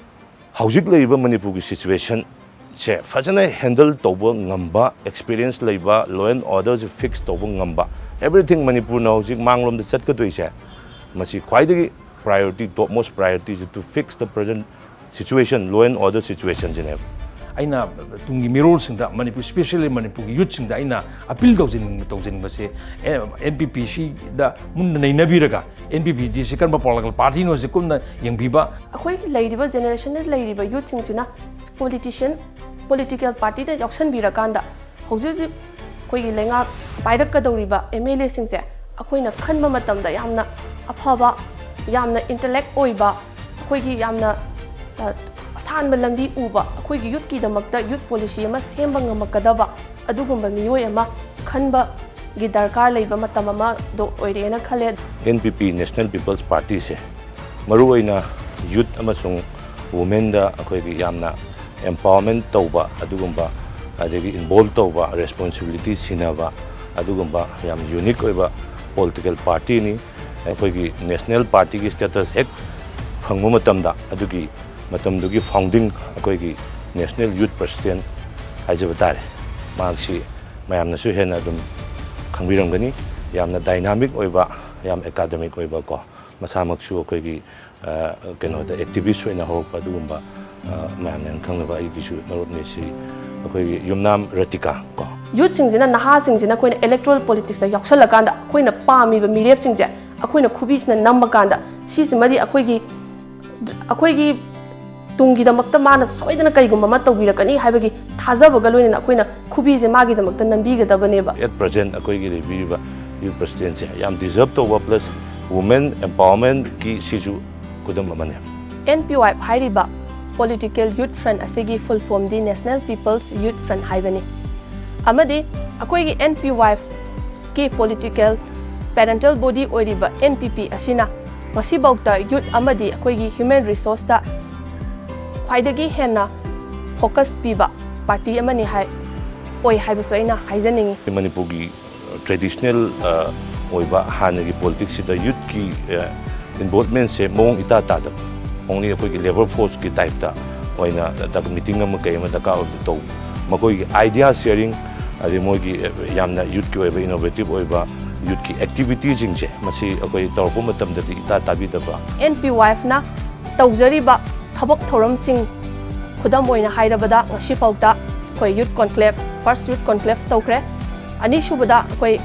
ꯍꯧꯖꯤꯛ ꯂꯩꯔꯤꯕ ꯃꯅꯤꯄꯨꯔꯒꯤ situationꯁꯦ ꯐꯖꯅ handle ꯇꯧꯕ ꯉꯝꯕ, experience ꯂꯩꯕ, law and orderꯁꯦ fix ꯇꯧꯕ ꯉꯝꯕ, everything ꯃꯅꯤꯄꯨꯔꯅ ꯍꯧꯖꯤꯛ ꯃꯥꯡꯂꯣꯝꯗ ꯆꯠꯀꯗꯣꯏꯁꯦ, ꯃꯁꯤ ꯈ꯭ꯋꯥꯏꯗꯒꯤ priority, topmost priorityꯁꯦ to fix the present situation, law and order situationꯁꯤꯅꯦꯕ꯫ ꯑꯩꯅ ꯇꯨꯡꯒꯤ ꯃꯤꯔꯣꯜꯁꯤꯡꯗ, ꯃꯅꯤꯄꯨꯔ, specially ꯃꯅꯤꯄꯨꯔꯒꯤ youthꯁꯤꯡꯗ ꯑꯩꯅ appeal ꯇꯧꯖꯅꯤꯡ-, ꯇꯧꯖꯅꯤꯡꯕꯁꯦ, ꯑꯦ, N P P ꯁꯤꯗ ꯃꯨꯟꯅ ꯅꯩꯅꯕꯤꯔꯒ, N P P ꯁꯤ ꯀꯔꯝꯕ political partyꯅꯣꯁꯦ ꯀꯨꯞꯅ ꯌꯦꯡꯕꯤꯕ꯫ ꯑꯩꯈꯣꯏꯒꯤ ꯂꯩꯔꯤꯕ generationꯗ ꯂꯩꯔꯤꯕ youthꯁꯤꯡꯁꯤꯅ politician, political partyꯗ ꯌꯥꯎꯁꯟꯕꯤꯔꯀꯥꯟꯗ, ꯍꯧꯖꯤꯛ ꯍꯧꯖꯤꯛ ꯑꯩꯈꯣꯏꯒꯤ ꯂꯩꯉꯥꯛ ꯄꯥꯏꯔꯛꯀꯗꯧꯔꯤꯕ M L Aꯁꯤꯡꯁꯦ ꯑꯩꯈꯣꯏꯅ ꯈꯟꯕ ꯃꯇꯝꯗ ꯌꯥꯝꯅ ꯑꯐꯕ, ꯌꯥꯝꯅ intellect ꯑꯣꯏꯕ, ꯑꯩꯈꯣꯏꯒꯤ ꯌꯥꯝꯅ, ꯑ, ꯑꯁꯥꯟꯕ ꯂꯝꯕꯤ ꯎꯕ, ꯑꯩꯈꯣꯏꯒꯤ youthꯀꯤꯗꯃꯛꯇ youth policy ꯑꯃ ꯁꯦꯝꯕ ꯉꯝꯃꯛꯀꯗꯕ ꯑꯗꯨꯒꯨꯝꯕ ꯃꯤꯑꯣꯏ ꯑꯃ ꯈꯟꯕꯒꯤ ꯗꯔꯀꯥꯔ ꯂꯩꯕ ꯃꯇꯝ ꯑꯃꯗꯣ ꯑꯣꯏꯔꯦꯅ ꯈꯜꯂꯦ꯫ N P P, National People's Partyꯁꯦ ꯃꯔꯨꯑꯣꯏꯅ youth ꯑꯃꯁꯨꯡ womenꯗ ꯑꯩꯈꯣꯏꯒꯤ ꯌꯥꯝꯅ empowerment ꯇꯧꯕ ꯑꯗꯨꯒꯨꯝꯕ ꯑꯗꯒꯤ ꯏꯟꯚꯣꯜꯕ ꯇꯧꯕ, ꯔꯦꯁꯄꯣꯟꯁꯤꯕꯤꯂꯤꯇꯤ ꯁꯤꯟꯅꯕ, ꯑꯗꯨꯒꯨꯝꯕ ꯌꯥꯝ ꯌꯨꯅꯤꯛ ꯑꯣꯏꯕ ꯄꯣꯂꯤꯇꯤꯀꯦꯜ ꯄꯥꯔꯇꯤꯅꯤ꯫ ꯑꯩꯈꯣꯏꯒꯤ ꯅꯦꯁꯅꯦꯜ ꯄꯥꯔꯇꯤꯒꯤ ꯁ꯭ꯇꯦꯇꯁ ꯍꯦꯛ ꯐꯪꯕ ꯃꯇꯝꯗ, ꯑꯗꯨꯒꯤ ꯃꯇꯝꯗꯨꯒꯤ ꯐꯥꯎꯟꯗꯤꯡ ꯑꯩꯈꯣꯏꯒꯤ ꯅꯦꯁꯅꯦꯜ ꯌꯨꯠ ꯄ꯭ꯔꯁꯤꯗꯦꯟꯠ ꯍꯥꯏꯖꯕ ꯇꯥꯔꯦ, ꯃꯍꯥꯛꯁꯤ ꯃꯌꯥꯝꯅꯁꯨ ꯍꯦꯟꯅ ꯑꯗꯨꯝ ꯈꯪꯕꯤꯔꯝꯒꯅꯤ꯫ ꯌꯥꯝꯅ ꯗꯥꯏꯅꯥꯃꯤꯛ ꯑꯣꯏꯕ, ꯌꯥꯝ ꯑꯦꯀꯥꯗꯃꯤꯛ ꯑꯣꯏꯕ ꯀꯣ, ꯃꯁꯥꯃꯛꯁꯨ ꯑꯩꯈꯣꯏꯒꯤ, ꯑ, ꯀꯩꯅꯣꯗ, ꯑꯦꯛꯇꯤꯚꯤꯁ꯭ꯠ ꯑꯣꯏꯅ ꯍꯧꯔꯛꯄ ꯑꯗꯨꯒꯨꯝꯕ, ꯑ, ꯃꯌꯥꯝꯅ ꯈꯪꯅꯕ ꯑꯩꯒꯤꯁꯨ ꯃꯔꯨꯞꯅꯤ꯫ ꯁꯤ ꯑꯩꯈꯣꯏꯒꯤ ꯌꯨꯝꯅꯥꯝ ꯔꯇꯤꯀꯥ ꯀꯣ꯫ ꯌꯨꯠꯁꯤꯡꯁꯤꯅ, ꯅꯍꯥꯁꯤꯡꯁꯤꯅ ꯑꯩꯈꯣꯏꯅ ꯏꯂꯦꯛꯇꯣꯔꯦꯜ ꯄꯣꯂꯤꯇꯤꯛꯁꯇ ꯌꯥꯎꯁꯜꯂꯀꯥꯟꯗ, ꯑꯩꯈꯣꯏꯅ ꯄꯥꯝꯃꯤꯕ ꯃꯤꯔꯦꯞꯁꯤꯡꯁꯦ ꯑꯩꯈꯣꯏꯅ ꯈꯨꯕꯤꯁꯤꯅ ꯅꯝꯃꯀꯥꯟꯗ, ꯁꯤꯁꯤꯃꯗꯤ ꯑꯩꯈꯣꯏꯒꯤ, ꯑꯩꯈꯣꯏꯒꯤ ꯇꯨꯡꯒꯤꯗꯃꯛꯇ ꯃꯥꯅ ꯁꯣꯏꯗꯅ ꯀꯔꯤꯒꯨꯝꯕ ꯑꯃ ꯇꯧꯕꯤꯔꯛꯀꯅꯤ ꯍꯥꯏꯕꯒꯤ ꯊꯥꯖꯕꯒ ꯂꯣꯏꯅꯅ ꯑꯩꯈꯣꯏꯅ ꯈꯨꯕꯤꯁꯦ ꯃꯥꯒꯤꯗꯃꯛꯇ ꯅꯝꯕꯤꯒꯗꯕꯅꯦꯕ꯫ At present ꯑꯩꯈꯣꯏꯒꯤ ꯂꯩꯕꯤꯔꯤꯕ ꯌꯨꯠ ꯄ꯭ꯔꯁꯤꯗꯦꯟꯠꯁꯦ ꯌꯥꯝ ꯗꯤꯖꯔꯕ ꯇꯧꯕ, ꯄ꯭ꯂꯁ ꯋꯨꯃꯦꯟ ꯑꯦꯝꯄꯥꯋꯔꯃꯦꯟꯠꯀꯤ ꯁꯤꯁꯨ ꯈꯨꯗꯝ ꯑꯃꯅꯤ꯫ ꯑꯦꯟ ꯄꯤ ꯋꯥꯏ ꯑꯦꯐ ꯍꯥꯏꯔꯤꯕ ꯄꯣꯂꯤꯇꯤꯀꯦꯜ ꯌꯨꯠ ꯐ꯭ꯔꯟꯠ ꯑꯁꯤꯒꯤ ꯐꯨꯜ ꯐꯣꯝꯗꯤ ꯅꯦꯁꯅꯦꯜ ꯄꯤꯄꯜꯁ ꯌꯨꯠ ꯐ꯭ꯔꯟꯠ ꯍꯥꯏꯕꯅꯤ꯫ ꯑꯃꯗꯤ ꯑꯩꯈꯣꯏꯒꯤ ꯑꯦꯟ ꯄꯤ ꯋꯥꯏ ꯑꯦꯐꯀꯤ ꯄꯣꯂꯤꯇꯤꯀꯦꯜ ꯄꯦꯔꯦꯟꯇꯦꯜ ꯕꯣꯗꯤ ꯑꯣꯏꯔꯤꯕ ꯑꯦꯟ ꯄꯤ ꯄꯤ ꯑꯁꯤꯅ ꯉꯁꯤꯐꯥꯎꯗ ꯌꯨꯠ ꯑꯃꯗꯤ ꯑꯩꯈꯣꯏꯒꯤ ꯍ꯭ꯌꯨꯃꯦꯟ ꯔꯤꯁꯣꯔꯁꯇ ꯈ꯭ꯋꯥꯏꯗꯒꯤ ꯍꯦꯟꯅ ꯐꯣꯀꯁ ꯄꯤꯕ ꯄꯥꯔꯇꯤ ꯑꯃꯅꯤ ꯍꯥꯏ, ꯑꯣꯏ ꯍꯥꯏꯕꯁꯨ ꯑꯩꯅ ꯍꯥꯏꯖꯅꯤꯡꯏ꯫ ꯃꯅꯤꯄꯨꯔꯒꯤ ꯇ꯭ꯔꯦꯗꯤꯁꯅꯦꯜ, ꯑ, ꯑꯣꯏꯕ ꯍꯥꯟꯅꯒꯤ ꯄꯣꯂꯤꯇꯤꯛꯁꯁꯤꯗ ꯌꯨꯠꯀꯤ, ꯑ, ꯏꯟꯚꯣꯜꯕꯃꯦꯟꯁꯦ ꯃꯑꯣꯡ ꯏꯇꯥ ꯇꯥꯗꯕ, ꯑꯣꯡꯂꯤ ꯑꯩꯈꯣꯏꯒꯤ ꯂꯦꯕꯔ ꯐꯣꯔꯁꯀꯤ ꯇꯥꯏꯞꯇ ꯑꯣꯏꯅ ꯗ-, ꯃꯤꯇꯤꯡ ꯑꯃ ꯀꯩ ꯑꯃ ꯗꯔꯀꯥꯔ ꯑꯣꯏꯕꯗ ꯇꯧꯕ꯫ ꯃꯈꯣꯏꯒꯤ ꯑꯥꯏꯗꯤꯌꯥ ꯁꯤꯌꯔꯤꯡ, ꯑꯗꯩ ꯃꯣꯏꯒꯤ, ꯑ, ꯌꯥꯝꯅ ꯌꯨꯠꯀꯤ ꯑꯣꯏꯕ, ꯏꯅꯣꯚꯦꯇꯤꯚ ꯑꯣꯏꯕ ꯌꯨꯠꯀꯤ ꯑꯦꯛꯇꯤꯚꯤꯇꯤꯁꯤꯡꯁꯦ, ꯃꯁꯤ ꯑꯩꯈꯣꯏ ꯇꯧꯔꯛꯄ ꯃꯇꯝꯗꯗꯤ ꯏꯇꯥ ꯇꯥꯕꯤꯗꯕ꯫ ꯑꯦꯟ ꯄꯤ ꯋꯥꯏ ꯑꯦꯐꯅ ꯇꯧꯖꯔꯤꯕ ꯊꯕꯛ ꯊꯧꯔꯝꯁꯤꯡ, ꯈꯨꯗꯝ ꯑꯣꯏꯅ ꯍꯥꯏꯔꯕꯗ, ꯉꯁꯤꯐꯥꯎꯗ ꯑꯩꯈꯣꯏ ꯌꯨꯠ ꯀꯣꯟꯀ꯭ꯂꯦꯕ, ꯐꯥꯔꯁ ꯌꯨꯠ ꯀꯣꯟꯀ꯭ꯂꯦꯕ ꯇꯧꯈ꯭ꯔꯦ꯫ ꯑꯅꯤꯁꯨꯕꯗ ꯑꯩꯈꯣꯏ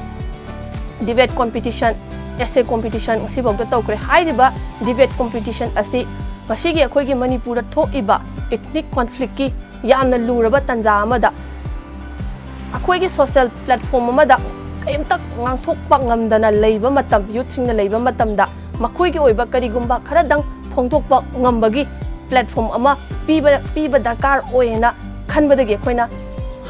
ꯗꯤꯕꯦꯠ ꯀꯣꯝꯄꯤꯇꯤꯁꯟ, ꯑꯦꯁꯦ ꯀꯣꯝꯄꯤꯇꯤꯁꯟ ꯉꯁꯤꯐꯥꯎꯗ ꯇꯧꯈ꯭ꯔꯦ꯫ ꯍꯥꯏꯔꯤꯕ ꯗꯤꯕꯦꯠ ꯀꯣꯝꯄꯤꯇꯤꯁꯟ ꯑꯁꯤ ꯉꯁꯤꯒꯤ ꯑꯩꯈꯣꯏꯒꯤ ꯃꯅꯤꯄꯨꯔꯗ ꯊꯣꯛꯏꯕ ꯏꯊꯅꯤꯛ ꯀꯣꯟꯐ꯭ꯂꯤꯛꯀꯤ ꯌꯥꯝꯅ ꯂꯨꯔꯕ ꯇꯥꯟꯖꯥ ꯑꯃꯗ ꯑꯩꯈꯣꯏꯒꯤ ꯁꯣꯁꯤꯌꯦꯜ ꯄ꯭ꯂꯦꯠꯐꯣꯝ ꯑꯃꯗ ꯀꯔꯤꯝꯇ ꯉꯥꯡꯊꯣꯛꯄ ꯉꯝꯗꯅ ꯂꯩꯕ ꯃꯇꯝ, ꯌꯨꯠꯁꯤꯡꯅ ꯂꯩꯕ ꯃꯇꯝꯗ, ꯃꯈꯣꯏꯒꯤ ꯑꯣꯏꯕ ꯀꯔꯤꯒꯨꯝꯕ ꯈꯔꯗꯪ ꯐꯣꯡꯗꯣꯛꯄ ꯉꯝꯕꯒꯤ ꯄ꯭ꯂꯦꯠꯐꯣꯝ ꯑꯃ ꯄꯤꯕ, ꯄꯤꯕ ꯗꯔꯀꯥꯔ ꯑꯣꯏ ꯍꯥꯏꯅ ꯈꯟꯕꯗꯒꯤ ꯑꯩꯈꯣꯏꯅ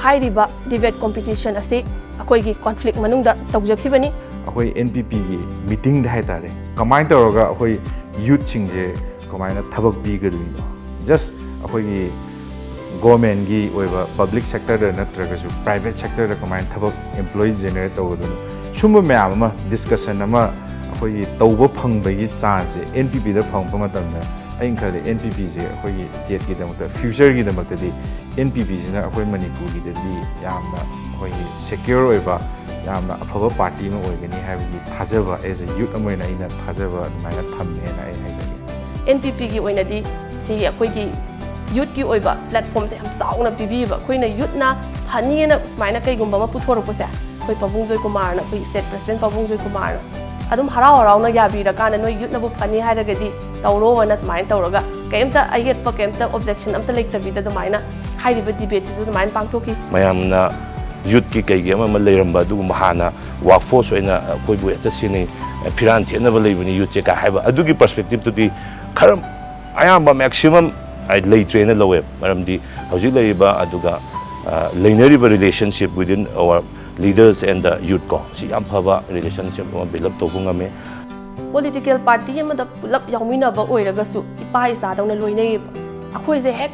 ꯍꯥꯏꯔꯤꯕ ꯗꯤꯕꯦꯠ ꯀꯣꯝꯄꯤꯇꯤꯁꯟ ꯑꯁꯤ ꯑꯩꯈꯣꯏꯒꯤ ꯀꯣꯟꯐ꯭ꯂꯤꯛ ꯃꯅꯨꯡꯗ ꯇꯧꯖꯈꯤꯕꯅꯤ꯫ ꯑꯩꯈꯣꯏ ꯑꯦꯟ ꯄꯤ ꯄꯤꯒꯤ ꯃꯤꯇꯤꯡꯗ ꯍꯥꯏꯇꯥꯔꯦ, ꯀꯃꯥꯏꯅ ꯇꯧꯔꯒ ꯑꯩꯈꯣꯏ ꯌꯨꯠꯁꯤꯡꯁꯦ ꯀꯃꯥꯏꯅ ꯊꯕꯛ ꯄꯤꯒꯗꯣꯏꯅꯣ? ꯖꯁ ꯑꯩꯈꯣꯏꯒꯤ ꯒꯣꯔꯃꯦꯟꯒꯤ ꯑꯣꯏꯕ ꯄꯕ꯭ꯂꯤꯛ ꯁꯦꯛꯇꯔꯗ ꯅꯠꯇ꯭ꯔꯒꯁꯨ ꯄ꯭ꯔꯥꯏꯚꯦꯠ ꯁꯦꯛꯇꯔꯗ ꯀꯃꯥꯏꯅ ꯊꯕꯛ ꯑꯦꯝꯄ꯭ꯂꯣꯌꯤ ꯖꯦꯅꯦꯔꯦꯠ ꯇꯧꯒꯗꯣꯏꯅꯣ, ꯁꯨꯝꯕ ꯃꯌꯥꯝ ꯑꯃ ꯗꯤꯁꯀꯁꯟ ꯑꯃ ꯑꯩꯈꯣꯏꯒꯤ ꯇꯧꯕ ꯐꯪꯕꯒꯤ ꯆꯥꯟꯁꯁꯦ ꯑꯦꯟ ꯄꯤ ꯄꯤꯗ ꯐꯪꯉꯛꯄ ꯃꯇꯝꯗ, ꯑꯩꯅ ꯈꯜꯂꯤ ꯑꯦꯟ ꯄꯤ ꯄꯤꯁꯦ ꯑꯩꯈꯣꯏꯒꯤ ꯁ꯭ꯇꯦꯠꯀꯤꯗꯃꯛꯇ, ꯐ꯭ꯌꯨꯆꯔꯒꯤꯗꯃꯛꯇꯗꯤ ꯑꯦꯟ ꯄꯤ ꯄꯤꯁꯤꯅ ꯑꯩꯈꯣꯏ ꯃꯅꯤꯄꯨꯔꯒꯤꯗꯗꯤ ꯌꯥꯝꯅ ꯑꯩꯈꯣꯏꯒꯤ ꯁꯦꯀ꯭ꯌꯣꯔ ꯑꯣꯏꯕ, ꯌꯥꯝꯅ ꯑꯐꯕ ꯄꯥꯔꯇꯤ ꯑꯃ ꯑꯣꯏꯒꯅꯤ ꯍꯥꯏꯕꯒꯤ ꯊꯥꯖꯕ, ꯑꯦꯁ ꯑꯦ ꯌꯨꯠ ꯑꯃ ꯑꯣꯏꯅ ꯑꯩꯅ ꯊꯥꯖꯕ ꯑꯗꯨꯃꯥꯏꯅ ꯊꯝꯃꯦꯅ ꯑꯩ ꯍꯥꯏꯖꯒꯦ꯫ ꯑꯦꯟ ꯄꯤ ꯄꯤꯒꯤ ꯑꯣꯏꯅꯗꯤ ꯁꯤꯒꯤ ꯑꯩꯈꯣꯏꯒꯤ ꯌꯨꯠꯀꯤ ꯑꯣꯏꯕ ꯄ꯭ꯂꯦꯠꯐꯣꯝꯁꯦ ꯌꯥꯝ ꯆꯥꯎꯅ ꯄꯤꯕꯤꯌꯦꯕ꯫ ꯑꯩꯈꯣꯏꯅ ꯌꯨꯠꯅ ꯐꯅꯤꯅ ꯁꯨꯃꯥꯏꯅ ꯀꯩꯒꯨꯝꯕ ꯑꯃ ꯄꯨꯊꯣꯔꯛꯄꯁꯦ, ꯑꯩꯈꯣꯏ ꯄꯥꯕꯨꯡꯖꯣꯏ ꯀꯨꯃꯥꯔꯅ, ꯑꯩꯈꯣꯏ ꯁ꯭ꯇꯦꯠ ꯄ꯭ꯔꯦꯁꯤꯗꯦꯟꯠ ꯄꯥꯕꯨꯡꯖꯣꯏ ꯀꯨꯃꯥꯔꯅ ꯑꯗꯨꯝ ꯍꯔꯥꯎ ꯍꯔꯥꯎꯅ ꯌꯥꯕꯤꯔꯀꯥꯟꯗ, "ꯅꯣꯏ ꯌꯨꯠꯅꯕꯨ ꯐꯅꯤ ꯍꯥꯏꯔꯒꯗꯤ ꯇꯧꯔꯣ" ꯑꯅ ꯑꯗꯨꯃꯥꯏꯅ ꯇꯧꯔꯒ, ꯀꯩꯝꯇ ꯑꯌꯦꯠꯄ, ꯀꯩꯝꯇ ꯑꯣꯕꯖꯦꯛꯁꯟ ꯑꯝꯇ ꯂꯩꯇꯕꯤꯗ ꯑꯗꯨꯃꯥꯏꯅ ꯍꯥꯏꯔꯤꯕ ꯗꯤꯕꯦꯠꯁꯤꯁꯨ ꯑꯗꯨꯃꯥꯏꯅ ꯄꯥꯡꯊꯣꯛꯈꯤ꯫ ꯃꯌꯥꯝꯅ ꯌꯨꯠꯀꯤ ꯀꯩꯒꯤ ꯑꯃ ꯑꯃ ꯂꯩꯔꯝꯕ ꯑꯗꯨꯒꯨꯝꯕ, ꯍꯥꯟꯅ ꯋꯥꯔꯛ ꯐꯣꯔꯁ ꯑꯣꯏꯅ ꯑꯩꯈꯣꯏꯕꯨ ꯍꯦꯛꯇ ꯁꯤꯅꯤ, ꯐꯤꯔꯥꯟ ꯊꯦꯠꯅꯕ ꯂꯩꯕꯅꯤ ꯌꯨꯠꯁꯦ ꯀꯥꯏ ꯍꯥꯏꯕ, ꯑꯗꯨꯒꯤ ꯄꯔꯁꯄꯦꯛꯇꯤꯞꯇꯨꯗꯤ ꯈꯔ ꯑꯌꯥꯝꯕ ꯃꯦꯛꯁꯤꯃꯝ ꯂꯩꯇ꯭ꯔꯦꯅ ꯂꯧꯋꯦ꯫ ꯃꯔꯝꯗꯤ ꯍꯧꯖꯤꯛ ꯂꯩꯔꯤꯕ ꯑꯗꯨꯒ ꯑ, ꯂꯩꯅꯔꯤꯕ relationship within our leaders and the youth ꯀꯣ, ꯁꯤ ꯌꯥꯝ ꯐꯕ ꯔꯤꯂꯦꯁꯟꯁꯤꯞ ꯑꯃ ꯕꯤꯜ ꯑꯞ ꯇꯧꯕ ꯉꯝꯃꯦ꯫ ꯄꯣꯂꯤꯇꯤꯀꯦꯜ ꯄꯥꯔꯇꯤ ꯑꯃꯗ ꯄꯨꯂꯞ ꯌꯥꯎꯃꯤꯟꯅꯕ ꯑꯣꯏꯔꯒꯁꯨ ꯏꯄꯥ ꯏꯆꯥꯗꯧꯅ ꯂꯣꯏꯅꯩꯌꯦꯕ꯫ ꯑꯩꯈꯣꯏꯁꯦ ꯍꯦꯛ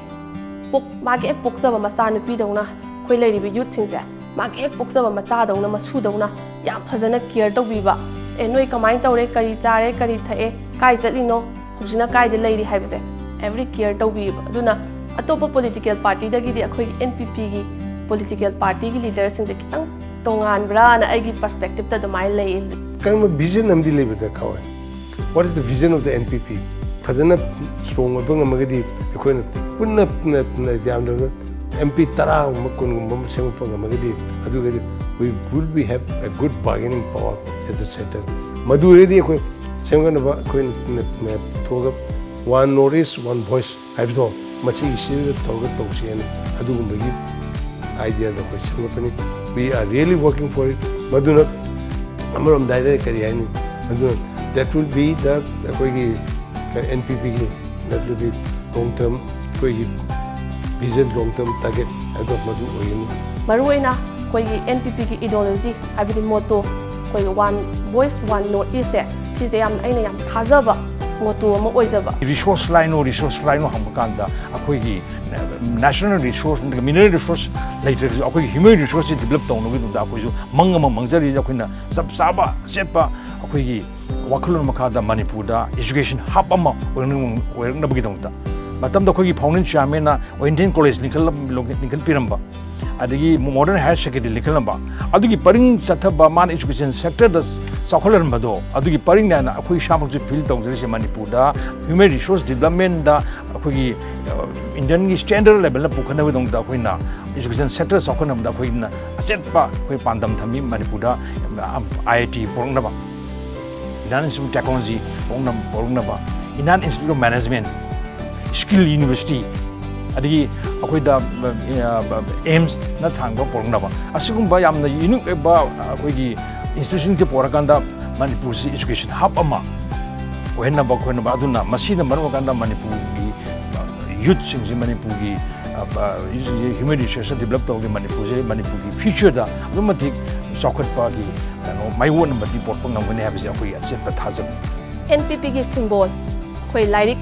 ꯄꯣꯛ-, ꯃꯥꯒꯤ ꯍꯦꯛ ꯄꯣꯛꯆꯕ ꯃꯆꯥꯅꯨꯄꯤꯗꯧꯅ, ꯑꯩꯈꯣꯏ ꯂꯩꯔꯤꯕ ꯌꯨꯠꯁꯤꯡꯁꯦ ꯃꯥꯒꯤ ꯍꯦꯛ ꯄꯣꯛꯆꯕ ꯃꯆꯥꯗꯧꯅ, ꯃꯁꯨꯗꯧꯅ ꯌꯥꯝ ꯐꯖꯅ ꯀꯤꯌꯔ ꯇꯧꯕꯤꯕ꯫ "ꯑꯦ, ꯅꯣꯏ ꯀꯃꯥꯏꯅ ꯇꯧꯔꯦ, ꯀꯔꯤ ꯆꯥꯔꯦ, ꯀꯔꯤ ꯊꯛꯑꯦ, ꯀꯥꯏ ꯆꯠꯂꯤꯅꯣ, ꯍꯧꯖꯤꯛꯅ ꯀꯥꯏꯗ ꯂꯩꯔꯤ?" ꯍꯥꯏꯕꯁꯦ ꯑꯦꯚ꯭ꯔꯤ ꯀꯤꯌꯔ ꯇꯧꯕꯤꯕ꯫ ꯑꯗꯨꯅ ꯑꯇꯣꯞꯄ ꯄꯣꯂꯤꯇꯤꯀꯦꯜ ꯄꯥꯔꯇꯤꯗꯒꯤꯗꯤ ꯑꯩꯈꯣꯏꯒꯤ ꯑꯦꯟ ꯄꯤ ꯄꯤꯒꯤ ꯄꯣꯂꯤꯇꯤꯀꯦꯜ ꯄꯥꯔꯇꯤꯒꯤ ꯂꯤꯗꯔꯁꯤꯡꯁꯦ ꯈꯤꯇꯪ ꯇꯣꯉꯥꯟꯕ꯭ꯔꯥꯅ ꯑꯩꯒꯤ ꯄꯔꯁꯄꯦꯛꯇꯤꯞꯇ ꯑꯗꯨꯃꯥꯏꯅ ꯂꯩꯌꯦ ꯍꯧꯖꯤꯛ꯫ ꯀꯔꯝꯕ ꯚꯤꯖꯟ ꯑꯃꯗꯤ ꯂꯩꯕ ꯗꯔꯀꯥꯔ ꯑꯣꯏ? What is the vision of the N P P? ꯐꯖꯅ ꯁ꯭ꯇꯔꯣꯡ ꯑꯣꯏꯕ ꯉꯝꯃꯒꯗꯤ, ꯑꯩꯈꯣꯏꯅ ꯄꯨꯟꯅ ꯄꯨꯟꯅ ꯄꯨꯟꯅ ꯌꯥꯝꯗ꯭ꯔꯕꯗ ꯑꯦꯝ ꯄꯤ ꯇꯔꯥꯒꯨꯝꯕ, ꯀꯨꯟꯒꯨꯝꯕ ꯑꯃ ꯁꯦꯝꯒꯠꯄ ꯉꯝꯃꯒꯗꯤ, ꯑꯗꯨꯒꯗꯤ we will be have a good bargaining power at the center. ꯃꯗꯨ ꯑꯣꯏꯔꯗꯤ ꯑꯩꯈꯣꯏ ꯁꯦꯝꯒꯠꯅꯕ ꯑꯩꯈꯣꯏꯅ ꯊꯣꯛꯑꯒ One North East, One Voice ꯍꯥꯏꯕꯗꯣ, ꯃꯁꯤꯒꯤꯁꯤꯗ ꯇꯧꯔꯒ ꯇꯧꯁꯦꯅ ꯑꯗꯨꯒꯨꯝꯕꯒꯤ ꯑꯥꯏꯗꯤꯌꯥꯗꯣ ꯑꯩꯈꯣꯏ ꯁꯦꯝꯒꯠꯄꯅꯤ꯫ We are really working for it. ꯃꯗꯨꯅ ꯑꯃꯔꯣꯝꯗ ꯍꯥꯏꯔꯒ ꯀꯔꯤ ꯍꯥꯏꯅꯤ? ꯑꯗꯨꯅ that will be the ꯑꯩꯈꯣꯏꯒꯤ ꯑꯦꯟ ꯄꯤ ꯄꯤꯒꯤ that will be long term ꯑꯩꯈꯣꯏꯒꯤ vision, long term target ꯍꯥꯏꯗꯣ ꯃꯗꯨ ꯑꯣꯏꯒꯅꯤ꯫ ꯃꯔꯨꯑꯣꯏꯅ ꯑꯩꯈꯣꯏꯒꯤ ꯑꯦꯟ ꯄꯤ ꯄꯤꯒꯤ ꯏꯗꯤꯑꯣꯂꯣꯖꯤ ꯍꯥꯏꯕꯗꯤ ꯃꯣꯇꯣ, ꯑꯩꯈꯣꯏꯒꯤ One Voice, One North East ꯁꯦ, ꯁꯤꯁꯦ ꯌꯥꯝ, ꯑꯩꯅ ꯌꯥꯝ ꯊꯥꯖꯕ ꯃꯣꯇꯣ ꯑꯃ ꯑꯣꯏꯖꯕ꯫ Resource line ꯅꯣ, resource line ꯅꯣ ꯍꯪꯕ ꯀꯥꯟꯗ ꯑꯩꯈꯣꯏꯒꯤ national resource ꯅꯠꯇ꯭ꯔꯒ mineral resource ꯂꯩꯇ꯭ꯔꯒꯁꯨ ꯑꯩꯈꯣꯏꯒꯤ human resource ꯁꯤ develop ꯇꯧꯅꯕꯒꯤꯗꯃꯛꯇ ꯑꯩꯈꯣꯏꯁꯨ ꯃꯪ ꯑꯃ ꯃꯪꯖꯔꯤ꯫ ꯑꯩꯈꯣꯏꯅ ꯆꯞ ꯆꯥꯕ ꯑꯆꯦꯠꯄ ꯑꯩꯈꯣꯏꯒꯤ ꯋꯥꯈꯜꯂꯣꯟ ꯃꯈꯥꯗ ꯃꯅꯤꯄꯨꯔꯗ education hub ꯑꯃ ꯑꯣꯏꯔꯛꯅ-, ꯑꯣꯏꯔꯛꯅꯕꯒꯤꯗꯃꯛꯇ꯫ ꯃꯇꯝꯗ ꯑꯩꯈꯣꯏꯒꯤ founding chairman ꯅ Oriental College ꯂꯤꯡꯈꯠꯂꯝ-, ꯂꯤꯡꯈꯠꯄꯤꯔꯝꯕ, ꯑꯗꯒꯤ modern higher secondary ꯂꯤꯡꯈꯠꯂꯝꯕ, ꯑꯗꯨꯒꯤ ꯄꯔꯤꯡ ꯆꯠꯊꯕ ꯃꯥꯅ education sector ꯗ ꯆꯥꯎꯈꯠꯍꯟꯕꯗꯣ, ꯑꯗꯨꯒꯤ ꯄꯔꯤꯡ ꯅꯥꯏꯅ ꯑꯩꯈꯣꯏ ꯏꯁꯥꯃꯛꯁꯨ feel ꯇꯧꯖꯔꯤꯁꯦ꯫ ꯃꯅꯤꯄꯨꯔꯗ human resource development ꯗ ꯑꯩꯈꯣꯏꯒꯤ, ꯑ, India ꯒꯤ standard level ꯗ ꯄꯨꯈꯠꯅꯕꯒꯤꯗꯃꯛꯇ ꯑꯩꯈꯣꯏꯅ education sector ꯆꯥꯎꯈꯠꯅꯕꯗ ꯑꯩꯈꯣꯏꯅ ꯑꯆꯦꯠꯄ ꯑꯩꯈꯣꯏ ꯄꯥꯟꯗꯝ ꯊꯝꯃꯤ꯫ ꯃꯅꯤꯄꯨꯔꯗ, ꯑ, I I T ꯄꯨꯔꯛꯅꯕ, Indian Institute of Technology ꯄꯨꯔꯛꯅ-, ꯄꯨꯔꯛꯅꯕ, Indian Institute of Management, Skill University, ꯑꯗꯒꯤ ꯑꯩꯈꯣꯏꯗ, ꯑ, ꯑ, AIIMS ꯅ ꯊꯥꯡꯕ ꯄꯨꯔꯛꯅꯕ, ꯑꯁꯤꯒꯨꯝꯕ ꯌꯥꯝꯅ unique ꯑꯣꯏꯕ ꯑꯩꯈꯣꯏꯒꯤ institution ꯁꯦ ꯄꯨꯔꯛꯑꯀꯥꯟꯗ ꯃꯅꯤꯄꯨꯔꯁꯤ education hub ꯑꯃ ꯑꯣꯏꯍꯟꯅꯕ ꯈꯣꯠꯅꯕ꯫ ꯑꯗꯨꯅ ꯃꯁꯤꯅ ꯃꯔꯝ ꯑꯣꯏꯔꯀꯥꯟꯗ ꯃꯅꯤꯄꯨꯔꯒꯤ, ꯑ, youth ꯁꯤꯡꯁꯦ, ꯃꯅꯤꯄꯨꯔꯒꯤ, ꯑ, ꯑ, youth ꯁꯤꯡꯁꯦ human resource develop ꯇꯧꯔꯒ ꯃꯅꯤꯄꯨꯔꯁꯦ, ꯃꯅꯤꯄꯨꯔꯒꯤ future ꯗ ꯑꯗꯨꯛ ꯃꯇꯤꯛ ꯆꯥꯎꯈꯠꯄꯒꯤ ꯀꯩꯅꯣ ꯃꯥꯏꯑꯣꯟ ꯑꯃꯗꯤ ꯄꯣꯔꯛꯄ ꯉꯝꯒꯅꯤ ꯍꯥꯏꯕꯁꯦ ꯑꯩꯈꯣꯏꯒꯤ ꯑꯆꯦꯠꯄ ꯊꯥꯖꯕꯅꯤ꯫ N P P ꯒꯤ symbol, ꯑꯩꯈꯣꯏ ꯂꯥꯏꯔꯤꯛ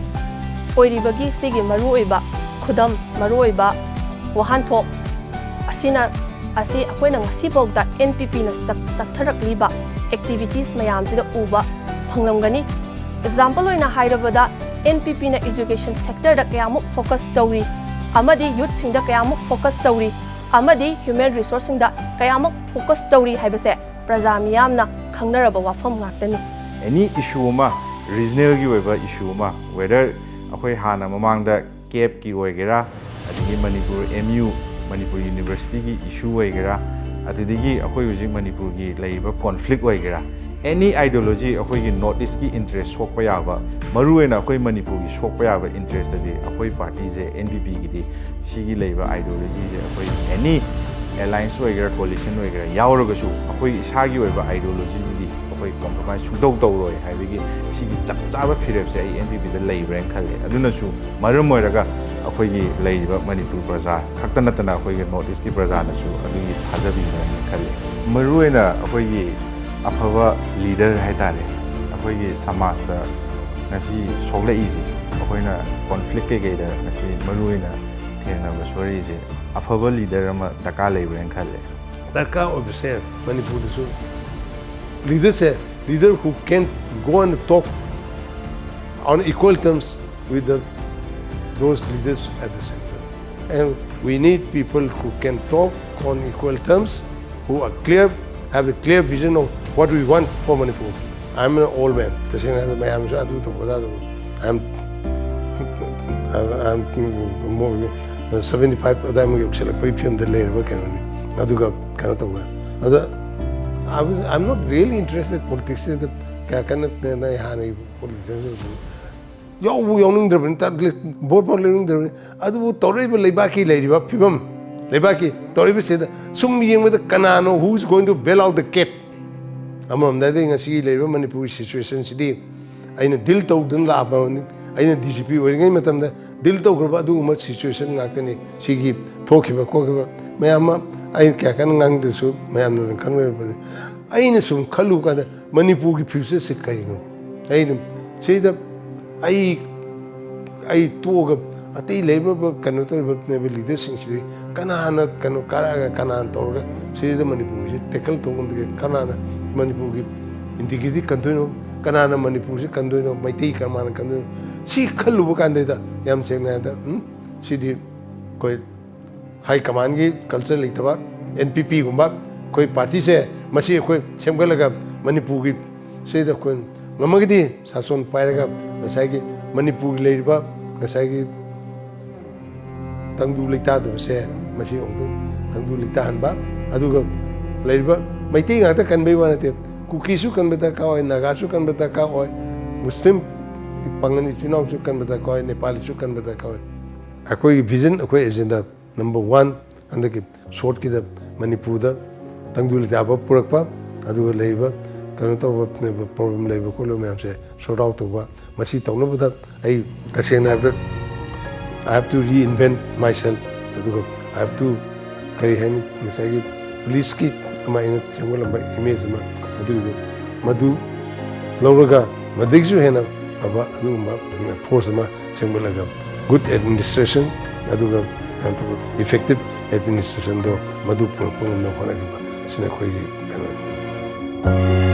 ꯑꯣꯏꯔꯤꯕꯒꯤ ꯁꯤꯒꯤ ꯃꯔꯨꯑꯣꯏꯕ ꯈꯨꯗꯝ, ꯃꯔꯨꯑꯣꯏꯕ ꯋꯥꯍꯟꯊꯣꯛ ꯑꯁꯤꯅ, ꯑꯁꯤ ꯑꯩꯈꯣꯏꯅ ꯉꯁꯤꯐꯥꯎꯗ N P P ꯅ ꯆꯠ-, ꯆꯠꯊꯔꯛꯂꯤꯕ activities ꯃꯌꯥꯝꯁꯤꯗ ꯎꯕ ꯐꯪꯂꯝꯒꯅꯤ꯫ Example ꯑꯣꯏꯅ ꯍꯥꯏꯔꯕꯗ, N P P ꯅ education sector ꯗ ꯀꯌꯥꯃꯨꯛ focus ꯇꯧꯔꯤ ꯑꯃꯗꯤ youth ꯁꯤꯡꯗ ꯀꯌꯥꯃꯨꯛ focus ꯇꯧꯔꯤ ꯑꯃꯗꯤ human resource ꯁꯤꯡꯗ ꯀꯌꯥꯃꯨꯛ focus ꯇꯧꯔꯤ ꯍꯥꯏꯕꯁꯦ ꯄ꯭ꯔꯖꯥ ꯃꯤꯌꯥꯝꯅ ꯈꯪꯅꯔꯕ ꯋꯥꯐꯝ ꯉꯥꯛꯇꯅꯤ꯫ Any issue ꯑꯃ, regional ꯒꯤ ꯑꯣꯏꯕ issue ꯑꯃ, whether ꯑꯩꯈꯣꯏ ꯍꯥꯟꯅ ꯃꯃꯥꯡꯗ CAPE ꯀꯤ ꯑꯣꯏꯒꯦꯔꯥ, ꯑꯗꯒꯤ Manipur M U, Manipur University ꯒꯤ issue ꯑꯣꯏꯒꯦꯔꯥ, ꯑꯗꯨꯗꯒꯤ ꯑꯩꯈꯣꯏ ꯍꯧꯖꯤꯛ ꯃꯅꯤꯄꯨꯔꯒꯤ ꯂꯩꯔꯤꯕ conflict ꯑꯣꯏꯒꯦꯔꯥ, any ideology ꯑꯩꯈꯣꯏꯒꯤ North East ꯀꯤ interest ꯁꯣꯛꯄ ꯌꯥꯕ, ꯃꯔꯨꯑꯣꯏꯅ ꯑꯩꯈꯣꯏ ꯃꯅꯤꯄꯨꯔꯒꯤ ꯁꯣꯛꯄ ꯌꯥꯕ interest ꯇꯗꯤ ꯑꯩꯈꯣꯏ party ꯁꯦ, N P P ꯒꯤꯗꯤ, ꯁꯤꯒꯤ ꯂꯩꯕ ideology ꯁꯦ ꯑꯩꯈꯣꯏ any alliance ꯑꯣꯏꯒꯦꯔꯥ, coalition ꯑꯣꯏꯒꯦꯔꯥ ꯌꯥꯎꯔꯒꯁꯨ, ꯑꯩꯈꯣꯏ ꯏꯁꯥꯒꯤ ꯑꯣꯏꯕ ideology ꯗꯨꯗꯤ ꯑꯩꯈꯣꯏ compromise ꯁꯨꯡꯇꯧ ꯇꯧꯔꯣꯏ ꯍꯥꯏꯕꯒꯤ ꯁꯤꯒꯤ ꯆꯞ ꯆꯥꯕ ꯐꯤꯔꯦꯞꯁꯦ ꯑꯩ N P P ꯗ ꯂꯩꯕ꯭ꯔꯥꯅ ꯈꯜꯂꯦ꯫ ꯑꯗꯨꯅꯁꯨ ꯃꯔꯝ ꯑꯣꯏꯔꯒ ꯑꯩꯈꯣꯏꯒꯤ ꯂꯩꯔꯤꯕ ꯃꯅꯤꯄꯨꯔ ꯄ꯭ꯔꯖꯥ ꯈꯛꯇ ꯅꯠꯇꯅ ꯑꯩꯈꯣꯏꯒꯤ North East ꯀꯤ ꯄ꯭ꯔꯖꯥꯅꯁꯨ ꯑꯗꯨꯒꯤ ꯊꯥꯖꯕꯤꯕ꯭ꯔꯥꯅ ꯈꯜꯂꯦ꯫ ꯃꯔꯨꯑꯣꯏꯅ ꯑꯩꯈꯣꯏꯒꯤ ꯑꯐꯕ leader ꯍꯥꯏꯇꯥꯔꯦ, ꯑꯩꯈꯣꯏꯒꯤ ꯁꯃꯥꯖꯇ ꯉꯁꯤ ꯁꯣꯛꯂꯛꯏꯁꯦ, ꯑꯩꯈꯣꯏꯅ ꯀꯣꯟꯐ꯭ꯂꯤꯛ ꯀꯩꯀꯩꯗ ꯉꯁꯤ ꯃꯔꯨ ꯑꯣꯏꯅ ꯊꯦꯡꯅꯕ ꯁꯣꯔꯤꯁꯦ, ꯑꯐꯕ ꯂꯤꯗꯔ ꯑꯃ ꯗꯔꯀꯥꯔ ꯂꯩꯕ꯭ꯔꯥꯅ ꯈꯜꯂꯦ꯫ ꯗꯔꯀꯥꯔ ꯑꯣꯏꯕꯁꯦ ꯃꯅꯤꯄꯨꯔꯗꯁꯨ ꯂꯤꯗꯔꯁꯦ, leader who can go and talk on equal terms with the those leaders at the center. And we need people who can talk on equal terms, who are clear, have a clear vision of what we want for Manipur. I'm an old man. ꯇꯁꯦꯡꯅ ꯍꯥꯏꯔꯕꯗ ꯃꯌꯥꯝꯁꯨ ꯑꯗꯨ ꯇꯧꯕ ꯑꯗꯥ ꯇꯧꯕ꯫ I'm, I'm more seventy five ꯑꯗꯥꯏꯃꯨꯛ ꯌꯧꯁꯜꯂꯛꯄꯒꯤ ꯐꯤꯕꯝꯗ ꯂꯩꯔꯕ ꯀꯩꯅꯣꯅꯤ꯫ ꯑꯗꯨꯒ ꯀꯩꯅꯣ ꯇꯧꯕ꯫ ꯑꯗ I was, I'm not really interested politics ꯁꯤꯗ ꯀꯌꯥ ꯀꯟꯅ ꯍꯥꯟꯅꯒꯤ politician ꯌꯥꯎꯕꯨ ꯌꯥꯎꯅꯤꯡꯗ꯭ꯔꯕꯅꯤ, ꯚꯣꯠ ꯐꯥꯎ ꯂꯦꯞꯅꯤꯡꯗ꯭ꯔꯕꯅꯤ꯫ ꯑꯗꯨꯕꯨ ꯇꯧꯔꯛꯏꯕ ꯂꯩꯕꯥꯛꯀꯤ ꯂꯩꯔꯤꯕ ꯐꯤꯕꯝ, ꯂꯩꯕꯥꯛꯀꯤ ꯇꯧꯔꯛꯏꯕꯁꯤꯗ ꯁꯨꯝ ꯌꯦꯡꯕꯗ ꯀꯅꯥꯅꯣ who is going to bail out the cat? ꯑꯃꯔꯣꯝꯗꯗꯤ ꯉꯁꯤꯒꯤ ꯂꯩꯔꯤꯕ ꯃꯅꯤꯄꯨꯔꯒꯤ ꯁꯤꯆꯨꯋꯦꯁꯟꯁꯤꯗꯤ ꯑꯩꯅ ꯗꯤꯜ ꯇꯧꯗꯨꯅ ꯂꯥꯛꯑꯕꯅꯤ꯫ ꯑꯩꯅ ꯗꯤ ꯖꯤ ꯄꯤ ꯑꯣꯏꯔꯤꯉꯩ ꯃꯇꯝꯗ ꯗꯤꯜ ꯇꯧꯈ꯭ꯔꯕ ꯑꯗꯨꯒꯨꯝꯕ ꯁꯤꯆꯨꯋꯦꯁꯟ ꯉꯥꯛꯇꯅꯤ꯫ ꯁꯤꯒꯤ ꯊꯣꯛꯈꯤꯕ ꯈꯣꯠꯈꯤꯕ ꯃꯌꯥꯝ ꯑꯃ ꯑꯩꯅ ꯀꯌꯥ ꯀꯟꯅ ꯉꯥꯡꯗ꯭ꯔꯁꯨ ꯃꯌꯥꯝꯅ ꯑꯗꯨꯝ ꯈꯪꯕ ꯌꯥꯕꯅꯤ꯫ ꯑꯩꯅ ꯁꯨꯝ ꯈꯜꯂꯨ ꯀꯥꯟꯗ ꯃꯅꯤꯄꯨꯔꯒꯤ ꯐ꯭ꯌꯨꯆꯔꯁꯦ ꯀꯔꯤꯅꯣ? ꯑꯩꯅ ꯁꯤꯗ ꯑꯩ ꯑꯩ ꯇꯣꯛꯑꯒ ꯑꯇꯩ ꯂꯩꯔꯤꯕ ꯀꯩꯅꯣ ꯇꯧꯔꯤꯕ ꯂꯤꯗꯔꯁꯤꯡꯁꯤꯗꯤ ꯀꯅꯥꯅ ꯀꯩꯅꯣ ꯀꯥꯔꯛꯑꯒ ꯀꯅꯥꯅ ꯇꯧꯔꯒ ꯁꯤꯗ ꯃꯅꯤꯄꯨꯔꯒꯤꯁꯤ ꯇꯦꯀꯜ ꯇꯧꯕ ꯉꯝꯗꯒꯦ? ꯀꯅꯥꯅ ꯃꯅꯤꯄꯨꯔꯒꯤ ꯏꯟꯇꯤꯒ꯭ꯔꯤꯇꯤ ꯀꯟꯗꯣꯏꯅꯣ? ꯀꯅꯥꯅ ꯃꯅꯤꯄꯨꯔꯁꯤ ꯀꯟꯗꯣꯏꯅꯣ? ꯃꯩꯇꯩ ꯀꯃꯥꯏꯅ ꯀꯟꯗꯣꯏꯅꯣ? ꯁꯤ ꯈꯜꯂꯨꯕ ꯀꯥꯟꯗꯩꯗ ꯌꯥꯝ ꯁꯦꯡꯅ ꯍꯥꯏꯗ ꯎꯝ, ꯁꯤꯗꯤ ꯑꯩꯈꯣꯏ ꯍꯥꯏ ꯀꯃꯥꯟꯒꯤ ꯀꯜꯆꯔ ꯂꯩꯇꯕ ꯑꯦꯟ ꯄꯤ ꯄꯤꯒꯨꯝꯕ ꯑꯩꯈꯣꯏ ꯄꯥꯔꯇꯤꯁꯦ ꯃꯁꯤ ꯑꯩꯈꯣꯏ ꯁꯦꯝꯒꯠꯂꯒ ꯃꯅꯤꯄꯨꯔꯒꯤ ꯁꯤꯗ ꯑꯩꯈꯣꯏ ꯉꯝꯃꯒꯗꯤ ꯁꯥꯁꯣꯟ ꯄꯥꯏꯔꯒ ꯉꯁꯥꯏꯒꯤ ꯃꯅꯤꯄꯨꯔꯒꯤ ꯂꯩꯔꯤꯕ ꯉꯁꯥꯏꯒꯤ ꯇꯪꯗꯨ ꯂꯩꯇꯥꯗꯕꯁꯦ ꯃꯁꯤ ꯑꯃꯨꯛꯇꯪ ꯇꯪꯗꯨ ꯂꯩꯇꯥꯍꯟꯕ꯫ ꯑꯗꯨꯒ ꯂꯩꯔꯤꯕ ꯃꯩꯇꯩ ꯉꯥꯛꯇ ꯀꯟꯕꯩ ꯋꯥ ꯅꯠꯇꯦ, ꯀꯨꯀꯤꯁꯨ ꯀꯟꯕ ꯗꯔꯀꯥꯔ ꯑꯣꯏ, ꯅꯥꯒꯥꯁꯨ ꯀꯟꯕ ꯗꯔꯀꯥꯔ ꯑꯣꯏ, ꯃꯨꯁꯂꯤꯝ ꯄꯥꯉꯜ ꯏꯆꯤꯟ ꯏꯅꯥꯎꯁꯨ ꯀꯟꯕ ꯗꯔꯀꯥꯔ ꯑꯣꯏ, ꯅꯦꯄꯥꯂꯤꯁꯨ ꯀꯟꯕ ꯗꯔꯀꯥꯔ ꯑꯣꯏ꯫ ꯑꯩꯈꯣꯏꯒꯤ ꯚꯤꯖꯟ, ꯑꯩꯈꯣꯏ ꯑꯦꯖꯦꯟꯗꯥ ꯅꯝꯕꯔ ꯋꯥꯟ ꯍꯟꯗꯛꯀꯤ ꯁꯣꯔꯠꯀꯤꯗ ꯃꯅꯤꯄꯨꯔꯗ ꯇꯪꯗꯨ ꯂꯩꯇꯥꯕ ꯄꯨꯔꯛꯄ, ꯑꯗꯨꯒ ꯂꯩꯔꯤꯕ ꯀꯩꯅꯣ ꯇꯧꯕ ꯄ꯭ꯔꯣꯕ꯭ꯂꯦꯝ ꯂꯩꯕ ꯈꯣꯠꯂꯕ ꯃꯌꯥꯝꯁꯦ ꯁꯣꯔꯠ ꯑꯥꯎꯠ ꯇꯧꯕ꯫ ꯃꯁꯤ ꯇꯧꯅꯕꯗ ꯑꯩ ꯇꯁꯦꯡꯅ ꯍꯥꯏꯕꯗ I have to reinvent myself꯫ ꯑꯗꯨꯒ I have to ꯀꯔꯤ ꯍꯥꯏꯅꯤ, ꯉꯁꯥꯏꯒꯤ ꯄꯨꯂꯤꯁꯀꯤ ꯑꯃ ꯑꯩꯅ ꯁꯦꯝꯒꯠꯂꯝꯕ ꯏꯃꯦꯖ ꯑꯃ, ꯑꯗꯨꯒꯤꯗꯨ ꯃꯗꯨ ꯂꯧꯔꯒ ꯃꯗꯨꯗꯒꯤꯁꯨ ꯍꯦꯟꯅ ꯑꯗꯨꯒꯨꯝꯕ ꯐꯣꯔꯁ ꯑꯃ ꯁꯦꯝꯒꯠꯂꯒ ꯒꯨꯗ ꯑꯦꯗꯃꯤꯅꯤꯁꯇ꯭ꯔꯦꯁꯟ, ꯑꯗꯨꯒ ꯀꯩꯅꯣ ꯇꯧꯕ ꯏꯐꯦꯛꯇꯤꯞ ꯑꯦꯗꯃꯤꯅꯤꯁꯇ꯭ꯔꯦꯁꯟꯗꯣ ꯃꯗꯨ ꯄꯨꯔꯛꯄ ꯉꯝꯅꯕ ꯍꯣꯠꯅꯈꯤꯕ, ꯁꯤꯅ ꯑꯩꯈꯣꯏꯒꯤ ꯀꯩꯅꯣꯅꯤ꯫